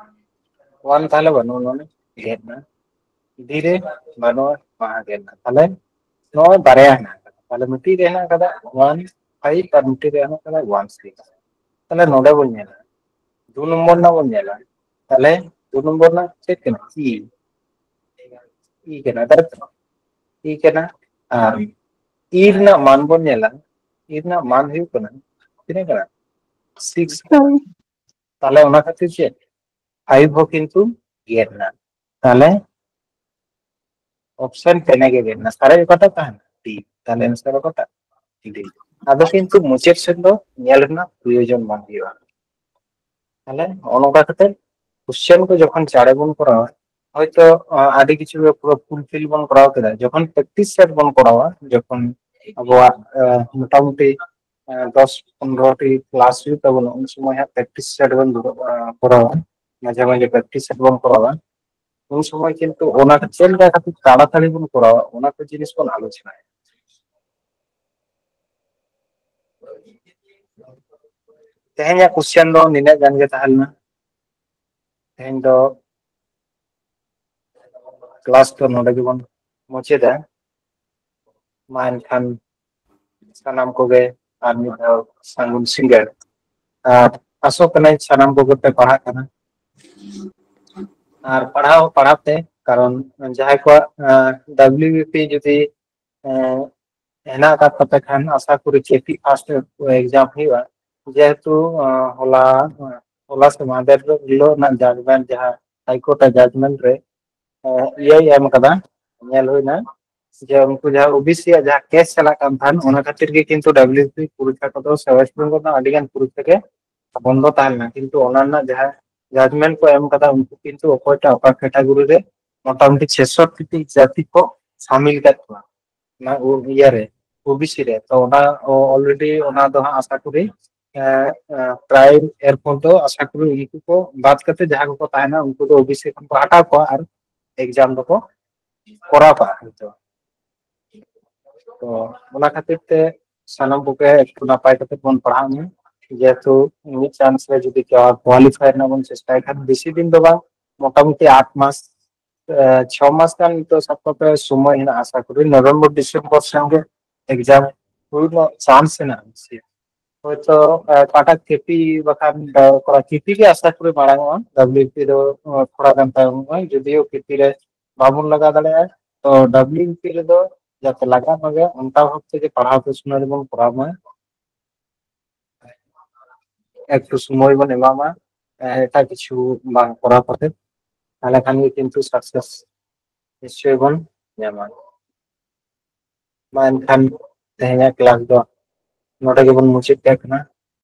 ᱚᱣᱟᱱ ᱛᱟᱦᱞᱮ ᱵᱟᱹᱱᱩᱜᱼᱟ, ᱱᱚᱰᱮ ᱜᱮᱫ ᱮᱱᱟ᱾ ᱰᱤ ᱨᱮ ᱵᱟᱹᱱᱩᱜᱼᱟ, ᱢᱟ ᱜᱮᱫ ᱮᱱᱟ᱾ ᱛᱟᱦᱞᱮ ᱱᱚᱜᱼᱚᱭ ᱵᱟᱨᱭᱟ ᱦᱮᱱᱟᱜ ᱟᱠᱟᱫᱟ᱾ ᱛᱟᱦᱞᱮ ᱢᱤᱫᱴᱤᱡ ᱨᱮ ᱦᱮᱱᱟᱜ ᱟᱠᱟᱫᱟ ᱚᱣᱟᱱ ᱯᱷᱟᱭᱤᱵᱷ ᱟᱨ ᱢᱤᱫᱴᱤᱡ ᱨᱮ ᱦᱮᱱᱟᱜ ᱟᱠᱟᱫᱟ ᱚᱣᱟᱱ ᱥᱤᱠᱥ᱾ ᱛᱟᱦᱞᱮ ᱱᱚᱰᱮ ᱵᱚᱱ ᱧᱮᱞᱟ, ᱫᱩ ᱱᱚᱢᱵᱚᱨ ᱨᱮᱱᱟᱜ ᱵᱚᱱ ᱧᱮᱞᱟ᱾ ᱛᱟᱦᱞᱮ ᱫᱩ ᱱᱚᱢᱵᱚᱨ ᱨᱮᱱᱟᱜ ᱪᱮᱫ ᱠᱟᱱᱟ? ᱤ᱾ ᱤ ᱠᱟᱱᱟ, ᱛᱟᱭ ᱛᱚ? ᱤ ᱠᱟᱱᱟ᱾ ᱟᱨ ᱤ ᱨᱮᱱᱟᱜ ᱢᱟᱱ ᱵᱚᱱ ᱧᱮᱞᱟ, ᱤ ᱨᱮᱱᱟᱜ ᱢᱟᱱ ᱦᱩᱭᱩᱜ ᱠᱟᱱᱟ ᱛᱤᱱᱟᱹᱜ ᱠᱟᱱᱟ? ᱥᱤᱠᱥ᱾ ᱛᱟᱦᱞᱮ ᱚᱱᱟ ᱠᱷᱟᱹᱛᱤᱨ ᱪᱮᱫ ᱯᱷᱟᱭᱤᱵᱷ ᱦᱚᱸ ᱠᱤᱱᱛᱩ ᱜᱮᱫ ᱮᱱᱟ᱾ ᱛᱟᱦᱞᱮ ᱚᱯᱥᱮᱱ ᱛᱮᱱᱮ ᱜᱮ ᱜᱮᱫ ᱮᱱᱟ᱾ ᱥᱟᱨᱮᱡ ᱚᱠᱟᱴᱟᱜ ᱛᱟᱦᱮᱱᱟ? ᱰᱤ᱾ ᱛᱟᱦᱞᱮ ᱮᱱᱥᱟᱨ ᱚᱠᱟᱴᱟᱜ? ᱰᱤ᱾ ᱟᱫᱚ ᱠᱤᱱᱛᱩ ᱢᱩᱪᱟᱹᱫ ᱥᱮᱫ ᱫᱚ ᱧᱮᱞ ᱨᱮᱱᱟᱜ ᱯᱨᱚᱭᱳᱡᱚᱱ ᱵᱟᱝ ᱦᱩᱭᱩᱜᱼᱟ᱾ ᱛᱟᱦᱞᱮ ᱱᱚᱜᱼᱚ ᱱᱚᱝᱠᱟ ᱠᱟᱛᱮ ᱠᱚᱥᱪᱮᱱ ᱠᱚ ᱡᱚᱠᱷᱚᱱ ᱪᱟᱬᱮ ᱵᱚᱱ ᱠᱚᱨᱟᱣᱟ, ᱦᱚᱭᱛᱚ ᱟᱹᱰᱤ ᱠᱤᱪᱷᱩ ᱜᱮ ᱯᱩᱨᱟᱹ ᱯᱷᱩᱞᱯᱷᱤᱞ ᱵᱚᱱ ᱠᱚᱨᱟᱣ ᱠᱮᱫᱟ᱾ ᱡᱚᱠᱷᱚᱱ ᱯᱨᱮᱠᱴᱤᱥ ᱥᱮᱴ ᱵᱚᱱ ᱠᱚᱨᱟᱣᱟ, ᱡᱚᱠᱷᱚᱱ ᱟᱵᱚᱣᱟᱜ ᱢᱚᱴᱟᱢᱩᱴᱤ ᱫᱚᱥ ᱯᱚᱱᱨᱚ ᱴᱤ ᱠᱞᱟᱥ ᱦᱩᱭᱩᱜ ᱛᱟᱵᱚᱱᱟ, ᱩᱱ ᱥᱚᱢᱚᱭ ᱦᱟᱸᱜ ᱯᱨᱮᱠᱴᱤᱥ ᱥᱮᱴ ᱵᱚᱱ ᱫᱩᱲᱩᱵ ᱠᱚᱨᱟᱣᱟ, ᱢᱟᱡᱷᱮ ᱢᱟᱡᱷᱮ ᱯᱨᱮᱠᱴᱤᱥ ᱥᱮᱴ ᱵᱚᱱ ᱠᱚᱨᱟᱣᱟ᱾ ᱩᱱ ᱥᱚᱢᱚᱭ ᱠᱤᱱᱛᱩ ᱚᱱᱟ ᱪᱮᱫ ᱞᱮᱠᱟ ᱠᱟᱛᱮ ᱛᱟᱲᱟᱛᱟᱲᱤ ᱵᱚᱱ ᱠᱚᱨᱟᱣᱟ, ᱚᱱᱟ ᱠᱚ ᱡᱤᱱᱤᱥ ᱵᱚᱱ ᱟᱞᱳᱪᱚᱱᱟᱭᱟ᱾ ᱛᱮᱦᱮᱧᱟᱜ ᱠᱚᱥᱪᱮᱱ ᱫᱚ ᱱᱤᱱᱟᱹᱜ ᱜᱟᱱ ᱜᱮ ᱛᱟᱦᱮᱸ ᱞᱮᱱᱟ᱾ ᱛᱮᱦᱮᱧ ᱫᱚ ᱠᱞᱟᱥ ᱫᱚ ᱱᱚᱰᱮ ᱜᱮᱵᱚᱱ ᱢᱩᱪᱟᱹᱫᱟ᱾ ᱢᱟ ᱮᱱᱠᱷᱟᱱ ᱥᱟᱱᱟᱢ ᱠᱚᱜᱮ ᱟᱨ ᱢᱤᱫ ᱫᱷᱟᱣ ᱥᱟᱹᱜᱩᱱ ᱥᱤᱸᱜᱟᱹᱲ᱾ ᱟᱨ ᱟᱥᱚᱜ ᱠᱟᱹᱱᱟᱹᱧ ᱥᱟᱱᱟᱢ ᱠᱚᱜᱮ ᱯᱮ ᱯᱟᱲᱦᱟᱜ ᱠᱟᱱᱟ᱾ ᱟᱨ ᱯᱟᱲᱦᱟᱣ ᱯᱟᱲᱦᱟᱣ ᱛᱮ, ᱠᱟᱨᱚᱱ ᱡᱟᱦᱟᱸᱭ ᱠᱚᱣᱟᱜ ᱰᱟᱵᱞᱤᱭᱩ ᱵᱤ ᱯᱤ ᱡᱩᱫᱤ ᱦᱮᱱᱟᱜ ᱟᱠᱟᱫ ᱛᱟᱯᱮ ᱠᱷᱟᱱ, ᱟᱥᱟ ᱠᱚᱨᱤ ᱠᱮ ᱯᱤ ᱯᱷᱟᱥᱴ ᱮᱠᱡᱟᱢ ᱦᱩᱭᱩᱜᱼᱟ᱾ ᱡᱮᱦᱮᱛᱩ ᱦᱚᱞᱟ ᱦᱚᱞᱟ ᱥᱮ ᱢᱟᱦᱫᱮᱨ ᱦᱤᱞᱳᱜ ᱨᱮᱱᱟᱜ ᱡᱟᱡᱽᱢᱮᱱᱴ, ᱡᱟᱦᱟᱸ ᱦᱟᱭᱠᱳᱨᱴ ᱟᱜ ᱡᱟᱡᱽᱢᱮᱱᱴ ᱨᱮ ᱤᱭᱟᱹᱭ ᱮᱢ ᱠᱟᱫᱟ, ᱧᱮᱞ ᱦᱩᱭᱱᱟ ᱡᱮ ᱩᱱᱠᱩ ᱡᱟᱦᱟᱸ ᱳᱵᱤᱥᱤ ᱟᱜ ᱡᱟᱦᱟᱸ ᱠᱮᱥ ᱪᱟᱞᱟᱜ ᱠᱟᱱ ᱛᱟᱦᱮᱸᱱ, ᱚᱱᱟ ᱠᱷᱟᱹᱛᱤᱨ ᱜᱮ ᱠᱤᱱᱛᱩ ᱰᱟᱵᱞᱤᱭᱩ ᱯᱤ ᱯᱚᱨᱤᱠᱠᱷᱟ ᱠᱚᱫᱚ ᱥᱮ ᱳᱭᱮᱥᱴ ᱵᱮᱝᱜᱚᱞ ᱨᱮᱱᱟᱜ ᱟᱹᱰᱤ ᱜᱟᱱ ᱯᱚᱨᱤᱠᱠᱷᱟ ᱜᱮ ᱵᱚᱱᱫᱚ ᱛᱟᱦᱮᱸ ᱞᱮᱱᱟ᱾ ᱠᱤᱱᱛᱩ ᱚᱱᱟ ᱨᱮᱱᱟᱜ ᱡᱟᱦᱟᱸ ᱡᱟᱡᱽᱢᱮᱱᱴ ᱠᱚ ᱮᱢ ᱠᱟᱫᱟ, ᱩᱱᱠᱩ ᱠᱤᱱᱛᱩ ᱚᱠᱚᱭᱴᱟᱜ ᱚᱠᱟ ᱠᱮᱴᱟᱜᱚᱨᱤ ᱨᱮ ᱢᱚᱴᱟᱢᱩᱴᱤ ᱪᱷᱮᱥᱚᱴᱴᱤ ᱡᱟᱹᱛᱤ ᱠᱚ ᱥᱟᱢᱤᱞ ᱠᱟᱫ ᱠᱚᱣᱟ ᱚᱱᱟ ᱤᱭᱟᱹ ᱨᱮ, ᱳᱵᱤᱥᱤ ᱨᱮ᱾ ᱛᱚ ᱚᱱᱟ ᱚᱞᱨᱮᱰᱤ ᱚᱱᱟ ᱫᱚ ᱦᱟᱸᱜ ᱟᱥᱟ ᱠᱚᱨᱤ ᱯᱨᱟᱭ ᱮᱨᱯᱚᱨ ᱫᱚ ᱟᱥᱟ ᱠᱚᱨᱤ ᱩᱱᱠᱩ ᱠᱚ ᱵᱟᱫ ᱠᱟᱛᱮ ᱡᱟᱦᱟᱸ ᱠᱚᱠᱚ ᱛᱟᱦᱮᱱᱟ, ᱩᱱᱠᱩ ᱫᱚ ᱳᱵᱤᱥᱤ ᱠᱷᱚᱱ ᱠᱚ ᱦᱟᱴᱟᱣ ᱠᱚᱣᱟ ᱟᱨ ᱮᱠᱡᱟᱢ ᱫᱚᱠᱚ ᱠᱚᱨᱟᱣ ᱠᱟᱜᱼᱟ ᱦᱚᱭᱛᱚ᱾ ᱛᱚ ᱚᱱᱟ ᱠᱷᱟᱹᱛᱤᱨ ᱛᱮ ᱥᱟᱱᱟᱢ ᱠᱚᱜᱮ ᱮᱠᱴᱩ ᱱᱟᱯᱟᱭ ᱠᱟᱛᱮ ᱵᱚᱱ ᱯᱟᱲᱦᱟᱜ ᱢᱟ, ᱡᱮᱦᱮᱛᱩ ᱢᱤᱫ ᱪᱟᱱᱥ ᱨᱮ ᱡᱩᱫᱤ ᱠᱚᱣᱟᱞᱤᱯᱷᱟᱭ ᱨᱮᱱᱟᱜ ᱵᱚᱱ ᱪᱮᱥᱴᱟᱭ ᱠᱷᱟᱱ, ᱵᱮᱥᱤ ᱫᱤᱱ ᱫᱚ ᱵᱟᱝ, ᱢᱚᱴᱟᱢᱩᱴᱤ ᱟᱴ ᱢᱟᱥ, ᱪᱷᱚ ᱢᱟᱥ ᱜᱟᱱ ᱱᱤᱛᱚᱜ ᱥᱟᱵ ᱠᱟᱜ ᱯᱮ ᱥᱚᱢᱚᱭ ᱦᱮᱱᱟᱜᱼᱟ᱾ ᱟᱥᱟ ᱠᱚᱨᱤ ᱱᱚᱵᱷᱮᱢᱵᱚᱨ ᱰᱤᱥᱮᱢᱵᱚᱨ ᱥᱮᱱ ᱜᱮ ᱮᱠᱡᱟᱢ ᱦᱩᱭ ᱨᱮᱱᱟᱜ ᱪᱟᱱᱥ ᱦᱮᱱᱟᱜᱼᱟ ᱵᱮᱥᱤ᱾ ᱦᱚᱭᱛᱚ ᱚᱠᱟᱴᱟᱜ ᱠᱮᱯᱤ ᱵᱟᱠᱷᱟᱱ ᱠᱮᱯᱤ ᱜᱮ ᱟᱥᱟ ᱠᱚᱨᱤ ᱢᱟᱲᱟᱝ ᱚᱜᱼᱟ, ᱰᱟᱵᱞᱤᱭᱩ ᱯᱤ ᱫᱚ ᱛᱷᱚᱲᱟ ᱜᱟᱱ ᱛᱟᱭᱚᱢᱚᱜᱼᱟ᱾ ᱡᱩᱫᱤᱭᱳ ᱠᱮᱯᱤ ᱨᱮ ᱵᱟᱵᱚᱱ ᱞᱟᱜᱟᱣ ᱫᱟᱲᱮᱭᱟᱜᱼᱟ, ᱛᱚ ᱰᱟᱵᱞᱤᱭᱩ ᱯᱤ ᱨᱮᱫᱚ ᱡᱟᱛᱮ ᱞᱟᱜᱟᱜ ᱢᱟᱜᱮ, ᱚᱱᱠᱟ ᱵᱷᱟᱵᱛᱮ ᱡᱮ ᱯᱟᱲᱦᱟᱣ ᱯᱟᱹᱥᱱᱟᱹᱣ ᱨᱮᱵᱚᱱ ᱠᱚᱨᱟᱣ ᱢᱟ, ᱮᱠᱴᱩ ᱥᱚᱢᱚᱭ ᱵᱚᱱ ᱮᱢᱟ ᱢᱟ, ᱮᱴᱟᱜ ᱠᱤᱪᱷᱩ ᱵᱟᱝ ᱠᱚᱨᱟᱣ ᱠᱟᱛᱮ, ᱛᱟᱦᱚᱞᱮ ᱠᱷᱟᱱ ᱜᱮ ᱠᱤᱱᱛᱩ ᱥᱟᱠᱥᱮᱥ ᱱᱤᱥᱪᱚᱭ ᱵᱚᱱ ᱧᱟᱢᱟ᱾ ᱢᱟ ᱮᱱᱠᱷᱟᱱ ᱛᱮᱦᱮᱧᱟᱜ ᱠᱞᱟᱥ ᱫᱚ ᱱᱚᱰᱮ ᱜᱮᱵᱚᱱ ᱢᱩᱪᱟᱹᱫ ᱠᱟᱜ ᱠᱟᱱᱟ᱾